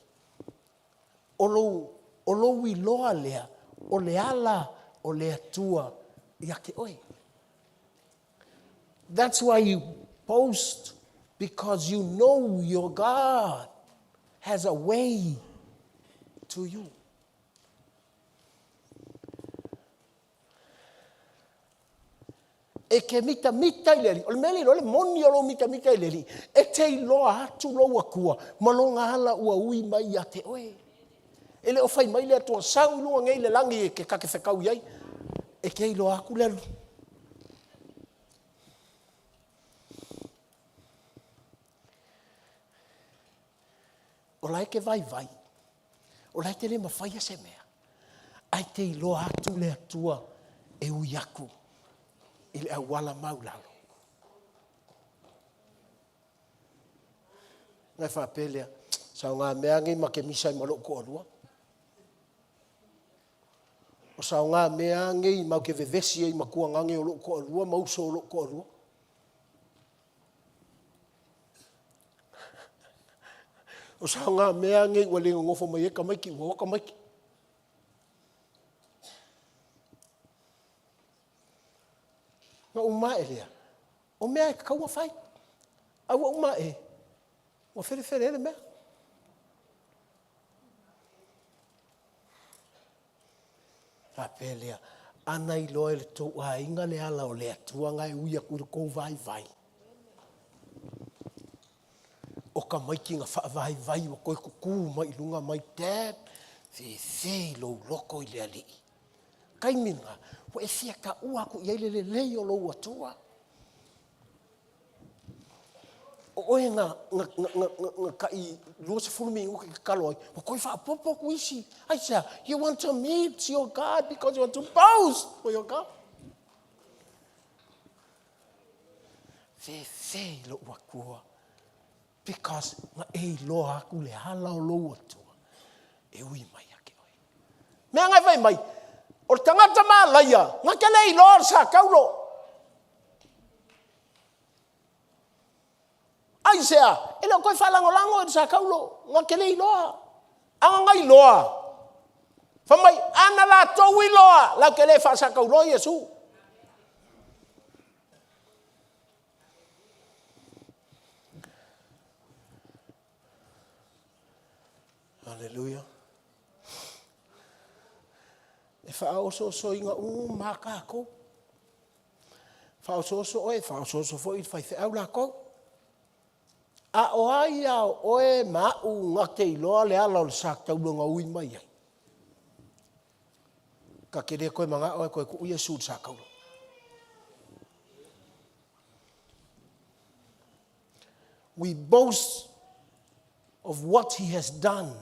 o lou, o lou iloa lea, o le ala o le Atua ia te oe. That's why you boast because you know your God has a way to you. E te mitamita i le Alii. O le mea lea iloa le moni o lou mitamita i le Alii, e te iloa atu lou Atua ma lona ala ua ui mai ia te oe. E le o fai mai le Atua, sau i luga nei i le lagi e te, ta te fetau i ai. E te iloa atu le alu. O la e te vaivai, o la e te le mafaia se mea, ae te iloa atu le Atua e ui atu i le auala maulalo. Ona e faapea lea, saoga mea nei ma te misa ai ma lou toalua. O saoga mea nei matou te vevesi ai ma tuagane o lou toalua ma uso o lou toalua. O saogamea nei ua le nonofo mai ai tamaiti ua o tamaiti. Na ou mae lea, o mea e tatau ona fai. A ua ou mae, ua felefele ai le mea. Faapea lea, ana iloa e le tou aiga le ala o le Atua na e ui atu i lo tou vaivai. O tamaiti na faavaivai ua toe tutu mai i luga mai, Dad, fefe i lou loto i le Alii. Taimi lena, ua e fia taua atu i ai le lelei o lou Atua. O oe na, na, na, na, na, na tai 20 minute e tatalo ai, ua toe faaopoopo atu isi. Aisea? You want to meet your God because you want to boast for your God. Fefe i lou Atua because na e iloa atu le ala o lou Atua e ui mai ia te oe. Mea ngai fai mai, o le tagata malaia, na te le iloa le sa taulo. Aisea? E le o toe faalagolago i le sa taulo, na te le iloa. A na iloa, fai mai, ana latou iloa, latou te le faasatauloa Iesu. Aleluia. E faaosoosoina uma lava tatou. Faaosooso oe, faaosooso foi le faifeau latou. A o ai a o oe ma a'u na te iloa le ala o le sa taula na ui mai ai? Ta te le toe mana'o e toe tuu Iesu i le sa taula. We boast of what he has done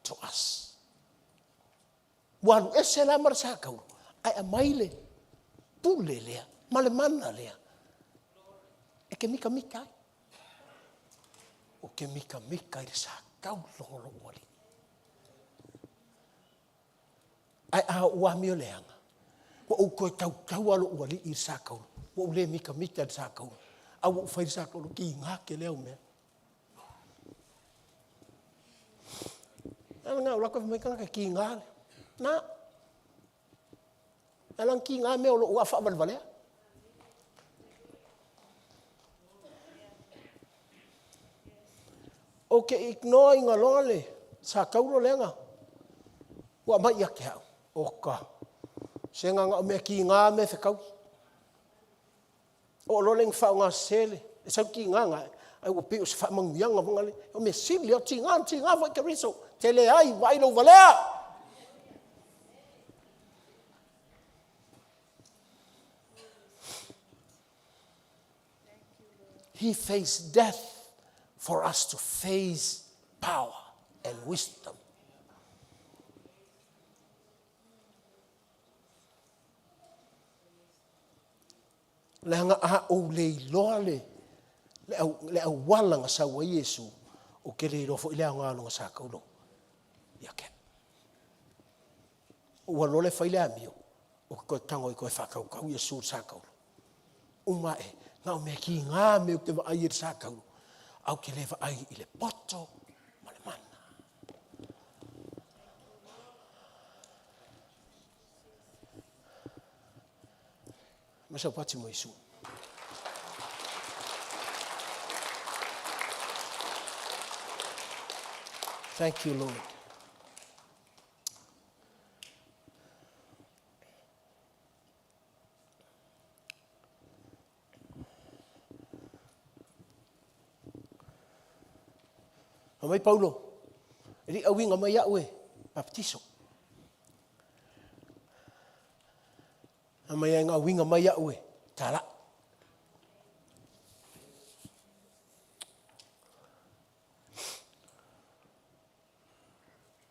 to us. Ua alu ese la ma le sa taula, ae aumai le pule lea ma le mana lea e te mitamita ai. Ou te mitamita i le sa taula o lou Alii. Ae a ou amio leaga, ua ou toe tautaua lou Alii i le sa taula, ua ou le mitamita i le sa taula, a ua ou fai le sa taula, kiga tele au mea. A na o lako mai tagata kiga. Na. Ala kiga mea o lou a faavalevalea. Ou te ignore ina loa le Sa taulo leaga ua aumai ia te au. Oka, se na o mea tiga mea e fetaui. Oo loa lea ina faaaoga sese le, e sau le tiga na, ae ua pei o se faamanuiaga foi lea. O le mea sili lava, o le tiga na tiga foi Keriso, e te leai, vaai lou valea. He faced death for us to face power and wisdom. Leaga a ou le iloa le, le, au, le auala na sau ai Iesu, ou te le iloa foi le aoga o lona sa taulo ia te au. Ou alu loa lea fai le amio, ou te toe tago e toe faatautau Iesu i le sa taulo. Uma ae, na o mea tiga mea ou te vaai ai i le sa taulo, ae ou te le vaai i le poto ma le mana. Ma sau pati mo Iesu. Thank you, Lord. Fai mai Paulo, e le i auiga mai au e papatiso. Fai mai ai na auiga mai au e talai.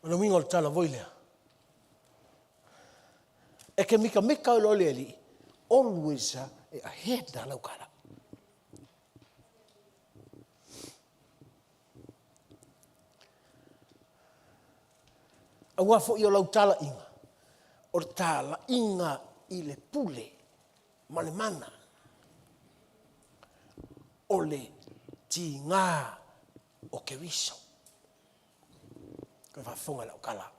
O le uiga o le tala foi lea, e te mitamita oe loa i le Alii, always e ahead lava lau tala. Aua foi o lau talaiga, o le talaiga i le pule ma le mana o le tiga o Keriso. Koe faafofoga i lau tala.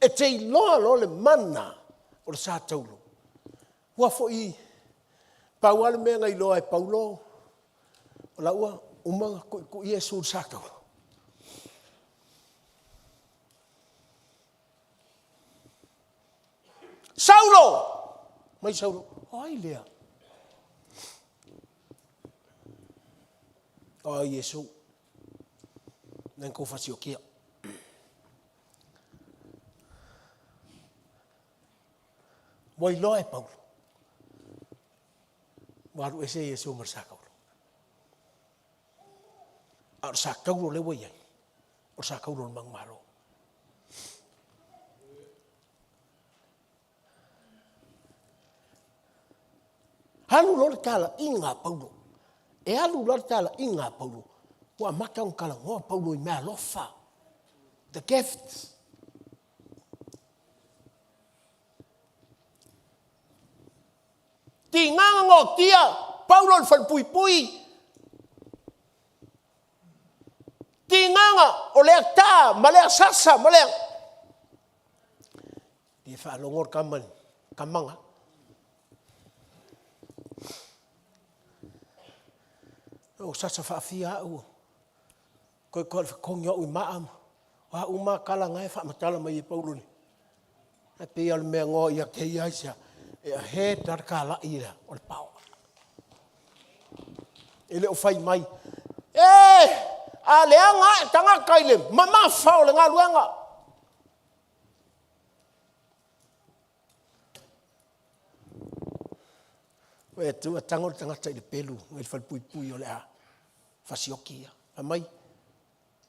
E te iloa loa le mana o le sa taulo. Ua foi pau lava le mea na iloa e Paulo, o la ua uma ona tuitui Iesu i le sa taulo. Saulo! Mai Saulo, o ai lea? O au Iesu, na kou fasiokia. Ua iloa e Paulo, ua alu ese Iesu ma le sa taulo. A o le sa taulo lea ua i ai, o le sa taulo o le manumalo. Alu loa le talaiga a Paulo. E alu loa le talaiga a Paulo, ua amata ona talanoa Paulo i meaalofa. The gifts. Tiga na noatia Paulo i le falepuipui. Tigaga o lea ta ma lea sasa ma lea. E faalogo le tama i tamaga. O sasa faafia au. Koe koe le fetogi au i maa ma. O a uma tala na e faamatala mai e Paulo nei. Ae pei lava o le mea noa ia te ia aisea, e ahead lava le talai lea o le power. E le o fai mai, e, a leaga ae tagata i le mamafa o le galuega. E tu a tago le tagata i le pelu i le falepuipui o le a fasioki ia. Fai mai,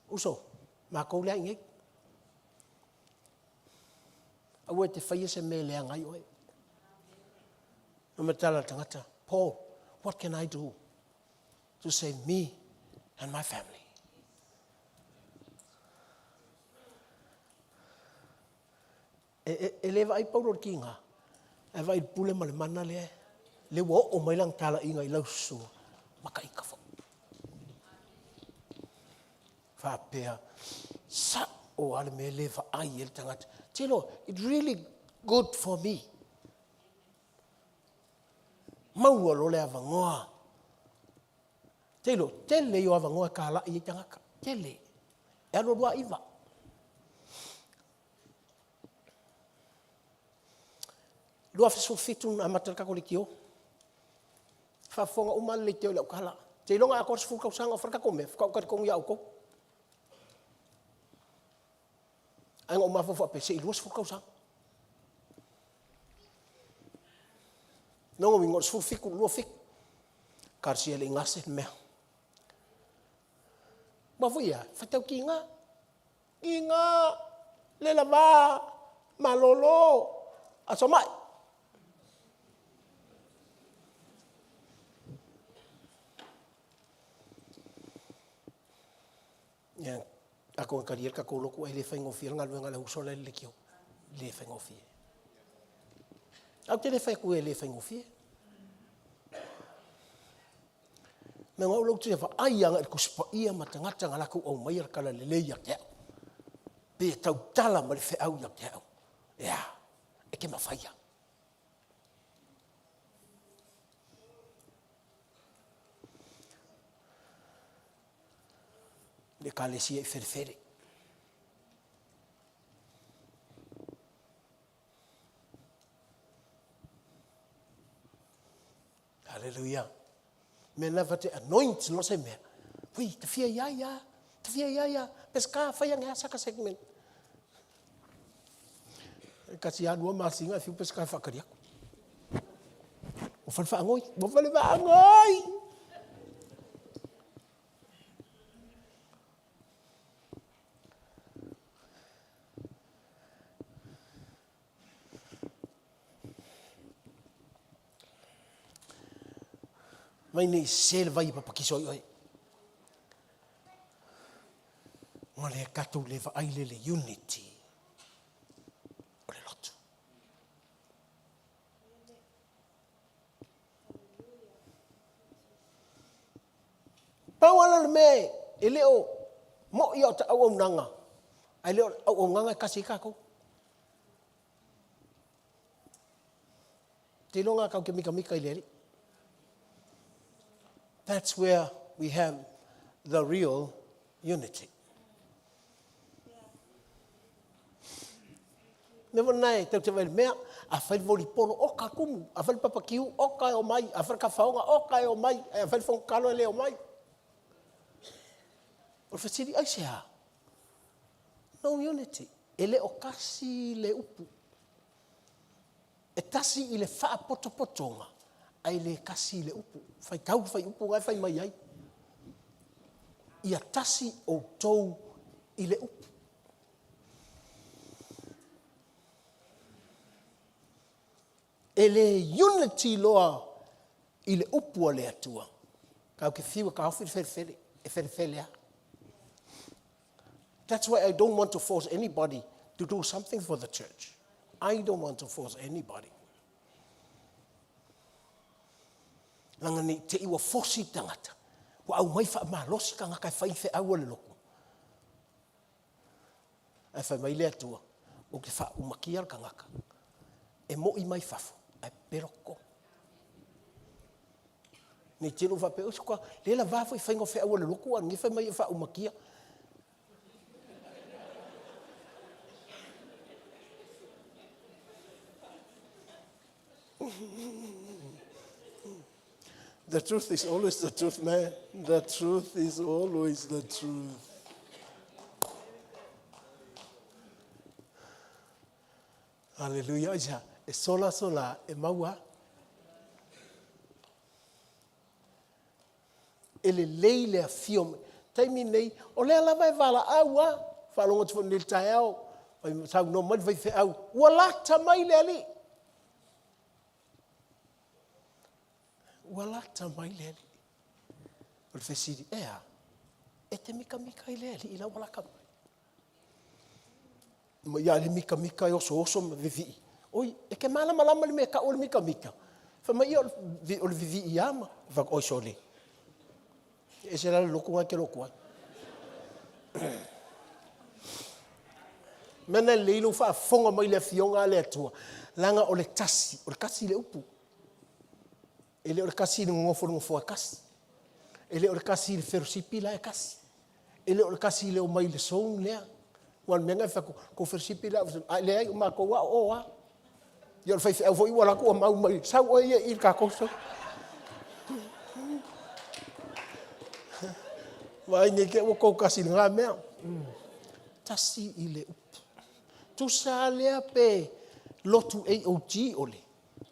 uso, matou lea i inei. Aua e te faia se mea e leaga ai oe. Ma me tala le tagata, Paul, what can I do to save me and my family? E, e, e le vaai Paulo i le tiga, ae vaai i le pule ma le mana lea, lea ua oo mai lana talaiga i lau susuga, makaita foi. Faapea, sa'o lava le mea e le vaai ai le tagata. Tilo, it really good for me. Maua loa le avanoa. Te iloa, tele ia o avanoa e kalai ai tagata. Tele. E alu alu lava iva. 2017 na amata ai le tatou leitio. Faafofoga uma lava le leitio i lau tala. Ou te iloa na atoa le 10 tausaga o fai le tatou mea, faatoa ou talitonu ia outou. Ae na ou mafaufau faapea, se i 20 tausaga. Lona uiga o le 17 i le 27, talosia e le i gase le mea. Aua foi e a? Faitau tiga, tiga, le lava, malolo, aso mai. Ia, atonu e talia le tatou lotu ae le faigofie le galuega a le uso la e i le leitio. E le faigofie. Ae ou te le fai atu e le faigofie. Leaga o au lea ou te vaai agai i le Tusi Paia ma tagata na latou aumaia le talalelei ia te au, pe tautala mai le feau ia te au, e a? E te mafaia. Le Ekalesia i felefele. Hallelujah. Mea na fa te anoint no se mea. Hui, te fia ia ia, te fia ia ia. Pesca, fai ange asa ka segment. E kasi a lua masinga e fiu pesca e whakari aku. Ua fale whaangoi, ua fale whaangoi! Mai nei se le vai e papakiso ai oe. Ua le tatou le vaai le le unity o le lotu. Pau lava lea o le mea e le o moi o ta auaunaga, ae le o le auaunaga e tasi ai tatou. Te iloa tatou te mitamita i le Alii. That's where we have the real unity. Mea foi lena e tau te vai le mea, a fai le volipolo, oka kumu, a fai le papakiu, oka e omai, a fai le kafaoga, oka e omai, a fai le fono tatalo e le omai. O le fesili, aisea? No unity. E le o tasi le upu. E tasi i le faapotopotoga, ae le tasi i le upu. Faitau le fuaiupu na e fai mai ai. Ia tasi outou i le upu. E le unity loa i le upu a le Atua. Tatou te fiu e taofi le felefele, e felefele lava. That's why I don't want to force anybody to do something for the church. I don't want to force anybody. Leaga ne i te i ua fosi le tagata, ua aumai faamalosi tagata e fai feau a le lotu. Ae fai mai le Atua, ou te faaumakia le tagata e mo'i mai fafo ae pepelo totonu. Ne i te i ua faapea, oi suka, lea lava foi faiga o feau a le lotu a o lenei fai mai e faaumakia. The truth is always the truth, man. The truth is always the truth. Hallelujah. Aisea, e sola sola, e maua. E lelei le afio mai. Taimi nei, o lea lava e valaau a, faalogo atu foi nei i le taeao, saunoa mai le faifeau, ua lata mai le Alii. Ua lata mai le Alii. O le fesili, e a? E te mikamika i le Alii la ua lata mai. Ma ia le mikamika e osooso ma vivii. Oi, e ke malamalama le mea e tau o le mikamika. Fai mai ia o le vivii lava ma, fai atu, oi sole. E ese la le lotu lena e te lotu ai. Mea na lelei lou faafofoga mai i le Afioga a le Atua, leaga o le tasi, o le tasi le upu. E le o le kasi i le nonofo i le nofoa e kasi. E le o le kasi i le felosipi la e kasi. E le o le kasi i le omai i le zone lea. Aua o le mea lena e fai atu, tou felosipi la, ae leai o matou lava o o lava. Ia o le faifeau foi ua alu atu ua mau mai, sau oe ia i i le tatou zone. Vaai ne i te i ua tou tasi i lena mea. Tasi i le upu. Tusa lava lea pe lotu AOG ole,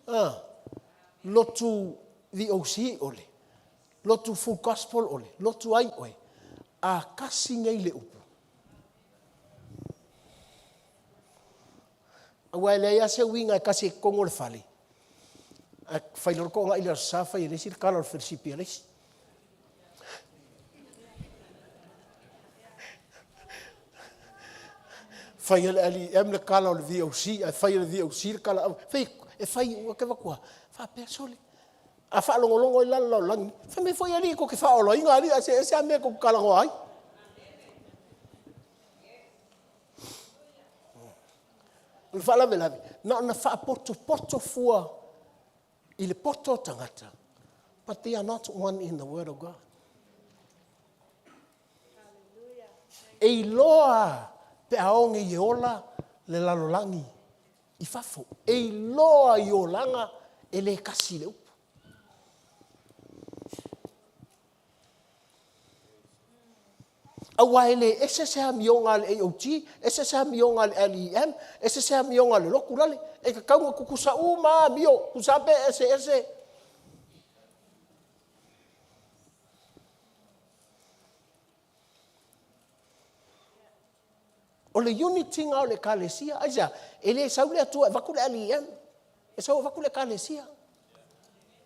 a, lotu VOC ole, lotu Full Gospel ole, lotu ai oe, a tasi nei le upu, aua e leai lava se uiga e tasi ai i totonu o le fale, ae fai loa le toonai i le Aso Sa fai e le isi le tala o le fellowship a le isi. Fai e le LEM le tala o le VOC, ae fai e le VOC le tala a... Fai, e fai, ou te avatua, faapea, sole, a faalogologo ai la le lalolagi, fai mai foi alii tou te faaolaina alii ae se ese lava mea tou te talanoa ai. O le faalavelave, na ona faapotopoto fua i le poto o tagata, but they are not one in the word of God. E iloa pe a o nei e ola le lalolagi i fafo. E iloa i olaga e le kasi le upu. Aua e le ese se amioga a le AOG, ese se amioga a le LEM, ese se amioga a le lotu lale. E tatau ona tutusa uma lava amio, tusa lava pe eseese. O le unity lena o le Ekalesia. Aisea? E le sau le Atua e avatu le LEM, e sau e avatu le Ekalesia.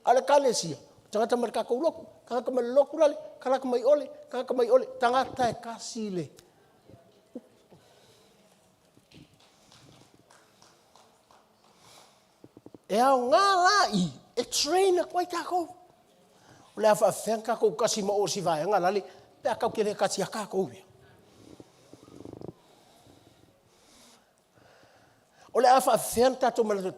A o le Ekalesia, o tagata mai le tatou lotu, tagata mai le lotu lale, tagata mai ole, tagata mai ole, tagata e tasi le E aoga la i e train atu ai tatou. O le a faafefea ona tatou tasi ma o i si vaega lale pe a tatou te le tasi ia tatou ia? O le a faafefea ona tatou manatu e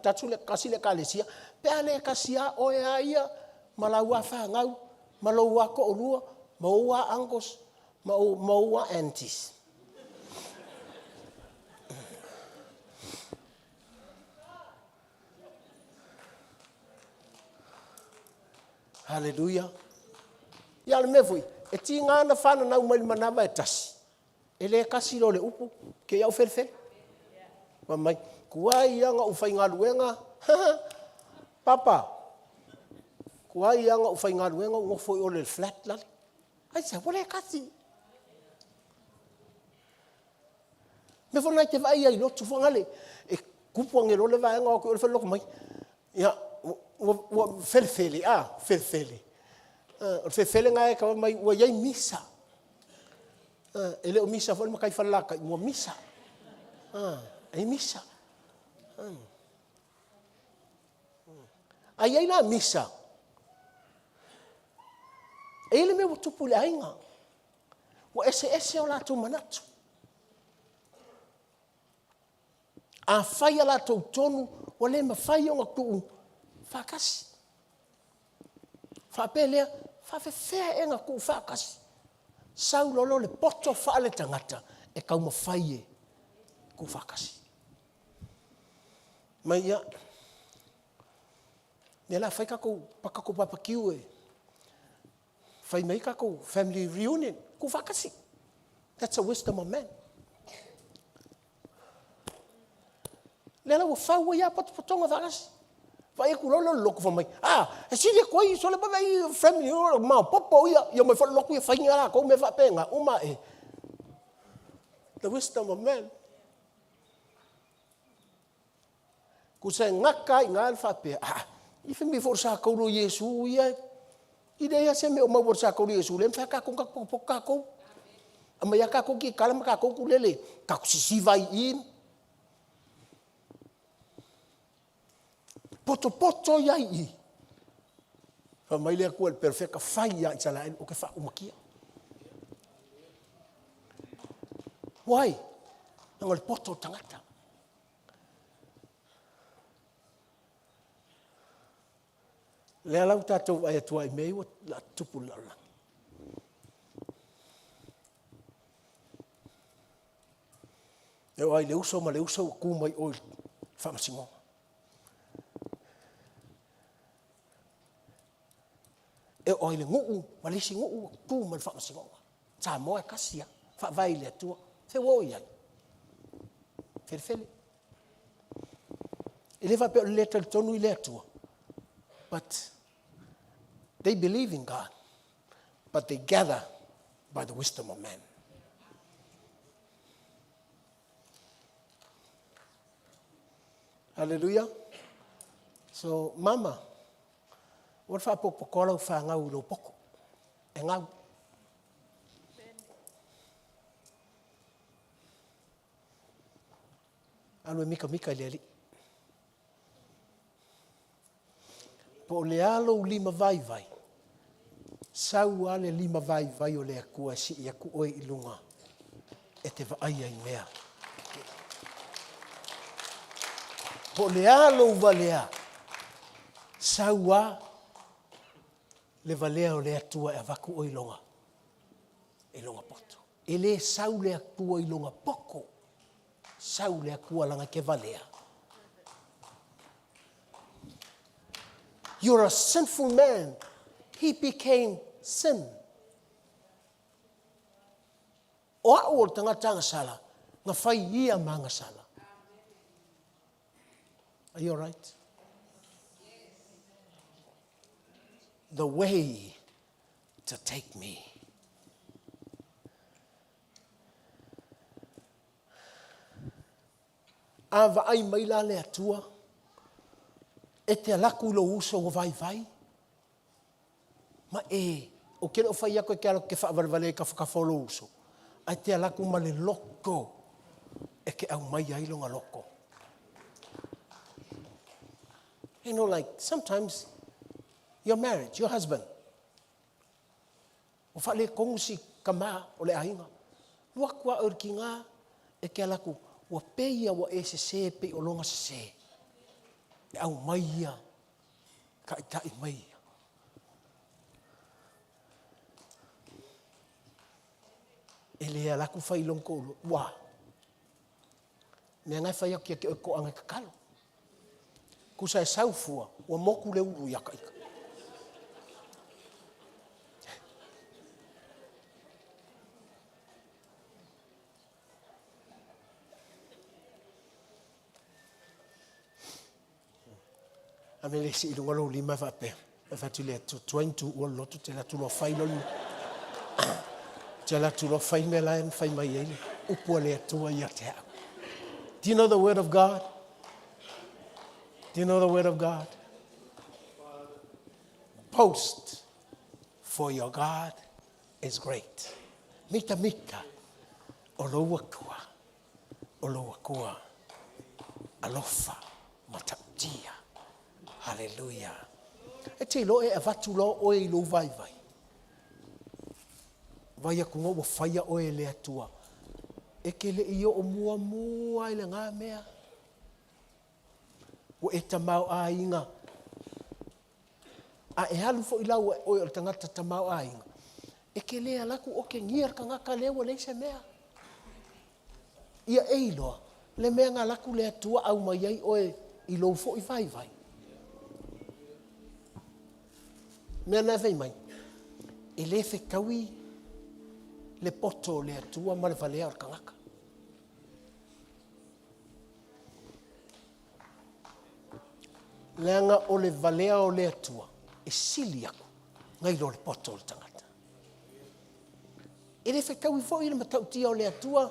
tasi le Ekalesia pe a le tasi lava oe lava ia ma lau lava fanau ma lou lava toalua ma ou lava uncles ma ou lava aunties. Haleluia. Ia a o le mea foi, e tiga ona fananau mai le manava e tasi, e le tasi loa le upu, te i lava ua felefele. Fai mai, tuai lava ona ou faigaluega, Papa, tuai lava ona ou faigaluega ou nofo i o i le flat lale. Aisea? Ua le tasi. O le mea foi lena e te vaai ai i lotu foi nale, e tupu ane loa le vaega o atu i o i le fale lotu mai, ia, ua felefele, a, felefele. O le felefele lena e fai mai ua i ai misa. E le o misa foi le matai Falelatai, ua misa. E i ai misa. A i ai la misa, e i ai le mea ua tupu i le aiga. Ua eseese o latou manatu. A fai a latou tonu, ua le mafai ona tuu faatasi. Faapea lea, faapefea ea ona tuu faatasi? Sau loa lea o le poto faaletagata e taumafai e tuufaatasi. Mai ia, o lea o le a fai tatou barbecue e fai mai ai tatou family reunion, tuufaatasi. That's a wisdom of man. Lea la ua fau ai lava potopotoga faatasi. Vaai atu loa lea o le lotu fai mai, a, e sili atu ai, sole vaai family maopoopo ia, ia omai foi le lotu ia fai ni a latou mea faapena, uma ae. The wisdom of man. Tusa e gata lava i ina le faapea, a, i fai mai foi o le sa taulu o Iesu ia, e leai lava se mea o maua i le sa taulu o Iesu, lea e mafai lava ona tatou potopoto tatou. Aumai lava tatou kitara ma tatou ukulele tatou sisiva ai i i. Potopoto i ai i i. Fai mai le Atua i le perofeta, fai ia Isaraelu ou te faaumakia. Why? Leaga o le poto o le tagata. Lea la ua tatou vaai atu ai i mea ia ua tutupu i le lalolagi. E oo lava i le uso ma le uso ua tu mai o i le faamasinoga. E oo lava i le nuu ma le isi nuu ua tu mai i le faamasinoga. Samoa e tasi lava, Faavae i le Atua. O fea ua oo i ai? Felefele. E le faapea o le le talitonu i le Atua, but they believe in God, but they gather by the wisdom of man. Hallelujah. So, mama, ua le faapotopotoa lau fanau i lou poto. E gau. Alu e mitamita i le Alii. Po o le a lou lima vaivai, sau lava le lima vaivai o le Atua e sii atu oe i luga e te vaaia i mea tetele. Po o le a lou valea, sau lava le valea o le Atua e avatu oe i lona, i lona poto. E le sau le Atua i lona poto, sau le Atua leaga e te valea. You're a sinful man. He became sin. O au o le tagata agasala, na fai ia ma agasala. Are you alright? The way to take me. A vaai mai la le Atua, e te alu atu i lou uso ua vaivai, ma e, ou te le o fai atu e te alu atu e te faavalevale i tafatafa o lou uso, ae te alu atu ma le loto e te aumaia ai lona loto. You know, like, sometimes your marriage, your husband, Ua faaletonu si tama o le aiga. Alu atu a oe i le tiga e te ala atu, ua pei a ua e sese pei o lona sese. E aumai ia, taitai mai ia. E le ala atu fai i lona toalua, ua. Mea na e fai atu ia te oe toaga e tatalo. Tusa e sau fua, ua motu le ulu ia ita. Ave le isi i luga lou lima e faapea, e fai atu i le Atua, tuai na tuua le loto, te alu atu loa fai loa le te alu atu loa fai mea la e na fai mai ai le upu a le Atua ia te au. Do you know the word of God? Do you know the word of God? Boast, for your God is great. Mita mita o lou Atua o lou Atua alofa matautia. Haleluia. E te iloa e avatu loa oe i lou vaivai. Vai atu ua faia oe e le Atua. E te le i oo muamua i lena mea. Ua e tamaoaiga. A e alu foi la ua oe o le tagata tamaoaiga, e te le alu atu otegia le tagata lea ua leai se mea. Ia e iloa le mea na alu atu le Atua aumai ai oe i lou foi vaivai. Mea na e fai mai, e le fetaui le poto o le Atua ma le valea o le tagata. Leaga o le valea o le Atua e sili aku nai lo le poto o le tagata. E le fetaui foi le matautia o le Atua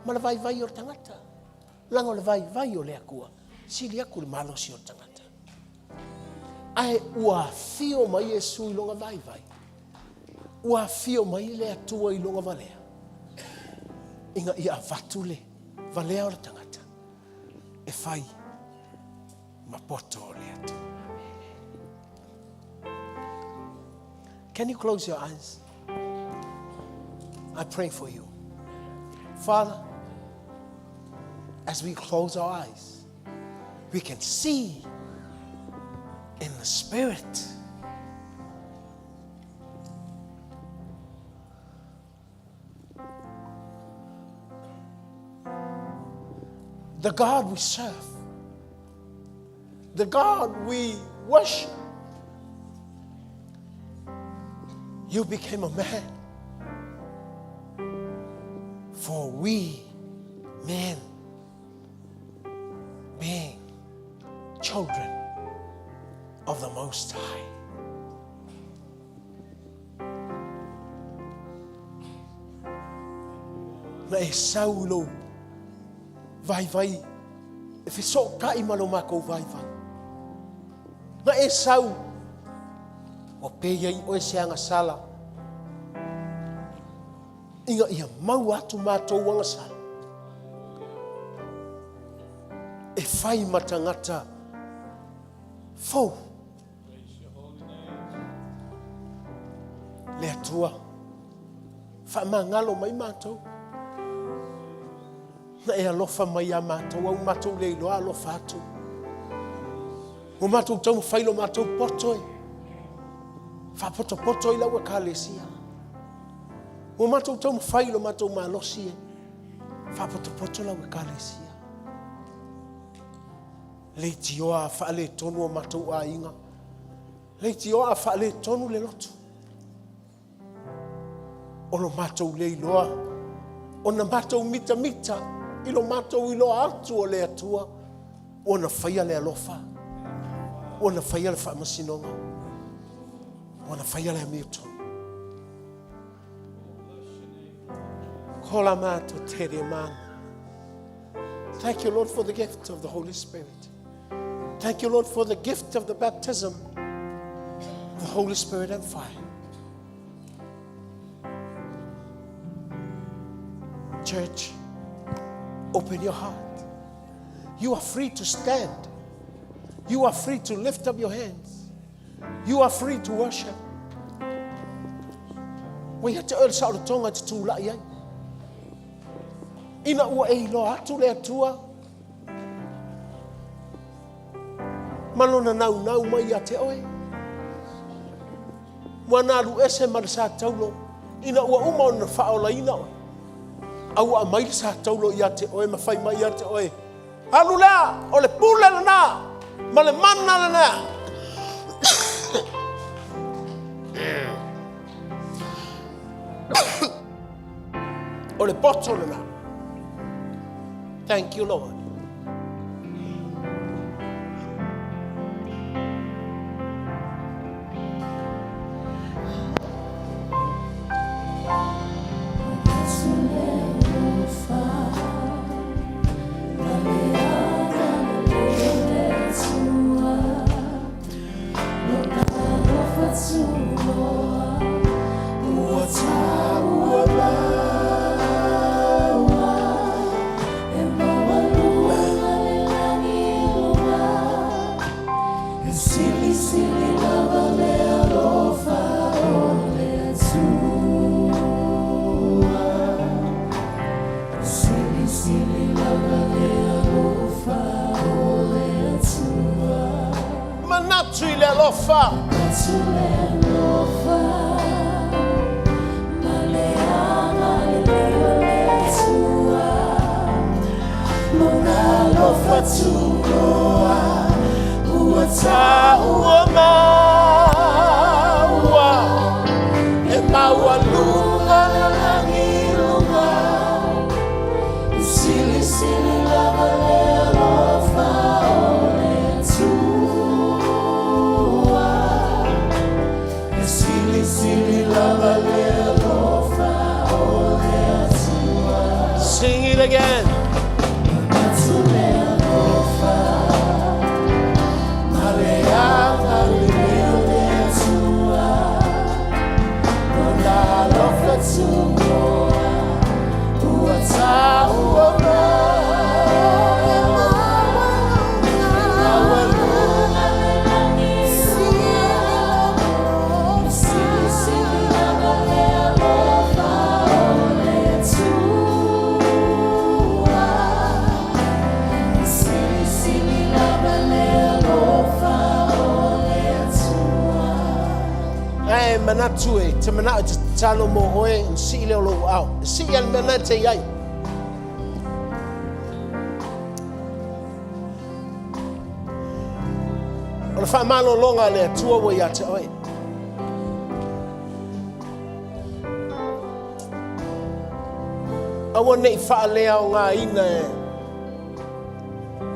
ma le vaivai o le tagata. Leaga o le vaivai o le Atua, sili aku le malosi o le tagata. Ae ua afio mai Iesu i lona vaivai. Ua afio mai le Atua i lona valea, ina ia avatu le valea o le tagata e fai ma poto o le Atua. Can you close your eyes? I pray for you. Father, as we close our eyes, we can see in the Spirit. The God we serve, the God we worship, you became a man for we men being children of the Most High. Na e sau i lou vaivai e fesootai ma lo makou vaivai. Na e sau ua pei ai oe se agasala ina ia maua atu matou agasala e fai ma tagata fou. Le Atua, faamagalo mai matou. Na e alofa mai iā matou, a ua matou le iloa alofa atu. Ua matou taumafai lo matou poto e faapotopoto i lau Ekalesia. Ua matou taumafai lo matou malosi e faapotopoto lau Ekalesia. Leitioa a faaletonu o matou aiga. Leitioa a faaletonu le lotu. O lo matou le iloa, ona matou mitamita i lo matou iloa atu o le Atua, ua na faia le alofa, ua na faia le faamasinoga, ua na faia le amiotonu. Kola matou tere mana. Thank you, Lord, for the gift of the Holy Spirit. Thank you, Lord, for the gift of the baptism of the Holy Spirit and fire. Church, open your heart. You are free to stand. You are free to lift up your hands. You are free to worship. Ua ia te oe le saolotoga e te tulai ai. Ina ua e iloa atu le Atua ma lona naunau mai ia te oe. Ua na alu ese ma le sa taulo ina ua uma ona faaolaina oe. A ua aumai le sa taulo ia te oe ma fai mai ia te oe, Alu lea, o le pule lena ma le mana lena. O le poto lena. Thank you, Lord. Manatu i le alofa. Ua taua maua e maualuga le lagi i luga. E silisili lava le alofa o le Atua. E silisili lava le alofa o le Atua. Sing it again. Ae manatu e te manao e te tatalo mo oe ona sii lea o lou aao. E sii lava le mea lena e te i ai. O le faamalologa a le Atua ua ia te oe. Aua ne i faaleaogaina e,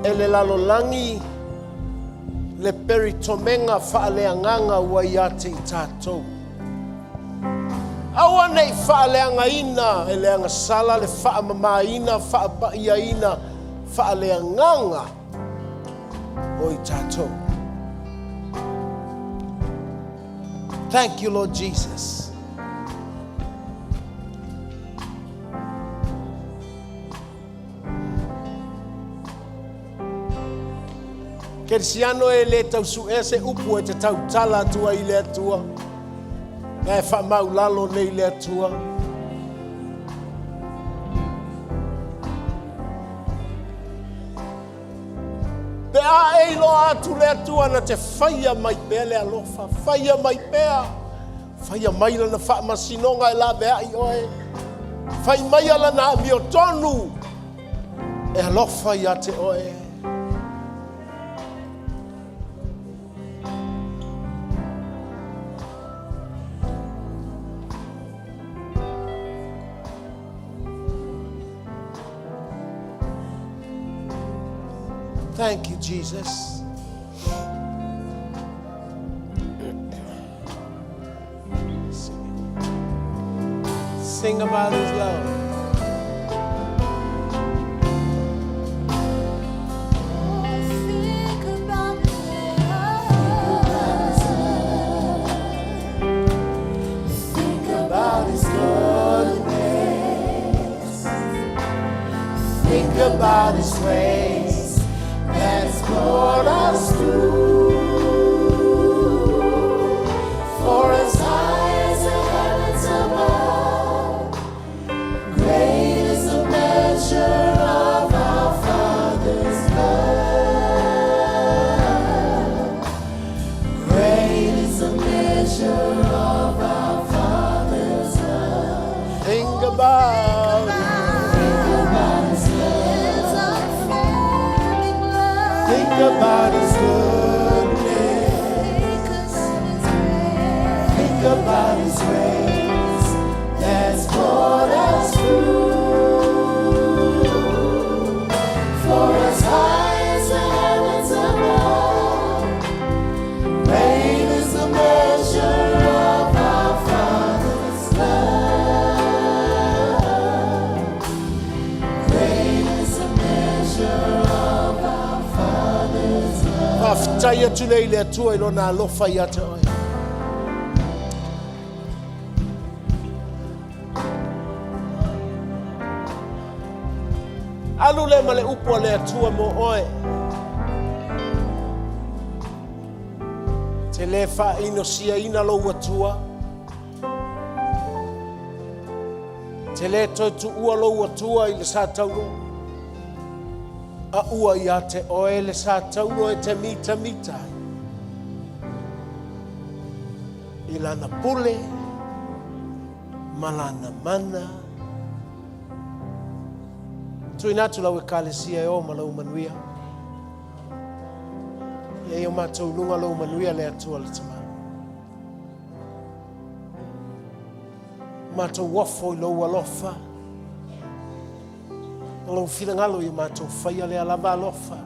e le lalolagi le peritomega faaleagaga ua ia te i tatou. Aua ne i faaleagaina e le agasala le faamamaina faapaiaina faaleagaga o i tatou. Thank you, Lord Jesus. Kerisiano e le tausu'ea se upu e te tautala atu ai i le Atua, na e faamaulalo nei le Atua. Pe a e iloa atu le Atua na te faia mai pea le alofa, faia mai pea, faia mai lana faamasinoga e laveai oe, fai maia lana amiotonu e alofa ia te oe. Thank you, Jesus. Sing about his love. Think about his goodness. Think about his grace that's brought us through. For as high as the heavens above, great is the measure of our Father's love. Great is the measure of our Father's love. Think about it. Think about his goodness. Think about his grace that's brought us through. For as high as the heavens above, great is the measure of our Father's love. Great is the measure of our Father's love. Faafetai atu lea i le Atua i lona alofa ia te oe. Alu lea ma le upu a le Atua mo oe. Te le faainosiaina lou Atua. Te le toe tuua lou Atua i le sa taulo. A ua ia te oe le sa taulo e te mitamita ai. I lana pule ma lana mana. Tuuina atu lau Ekalesia e o ma lou manuia. Ia i o matou luga lou manuia le Atua le Tama. Matou ofo i lou alofa. Ma lou finagalo ia matou faia lea lava alofa.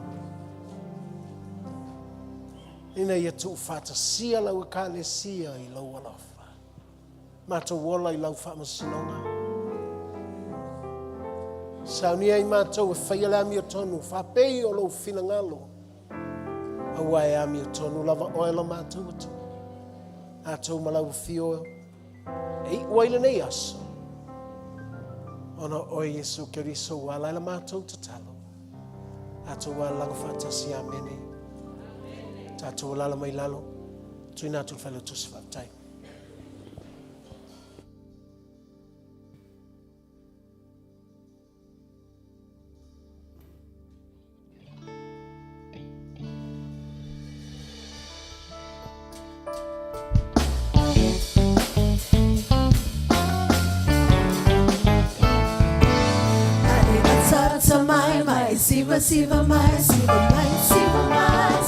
Ina ia tuufaatasia lau Ekalesia i lou alofa. Matou ola i lau faamasinoga. Saunia ai matou e faia le amiotonu faapei o lou finagalo, aua e amiotonu lava oe lo matou Atua. Tatou ma lau afio e iu ai lenei aso, ona o oe Iesu Keriso ua ala ai la matou tatalo. Tatou alalaga faatasi. Amene. Tatou alala mai lalo. Tuuina atu le Failautusi faafetai. Siva siva mai, siva mai, siva mai.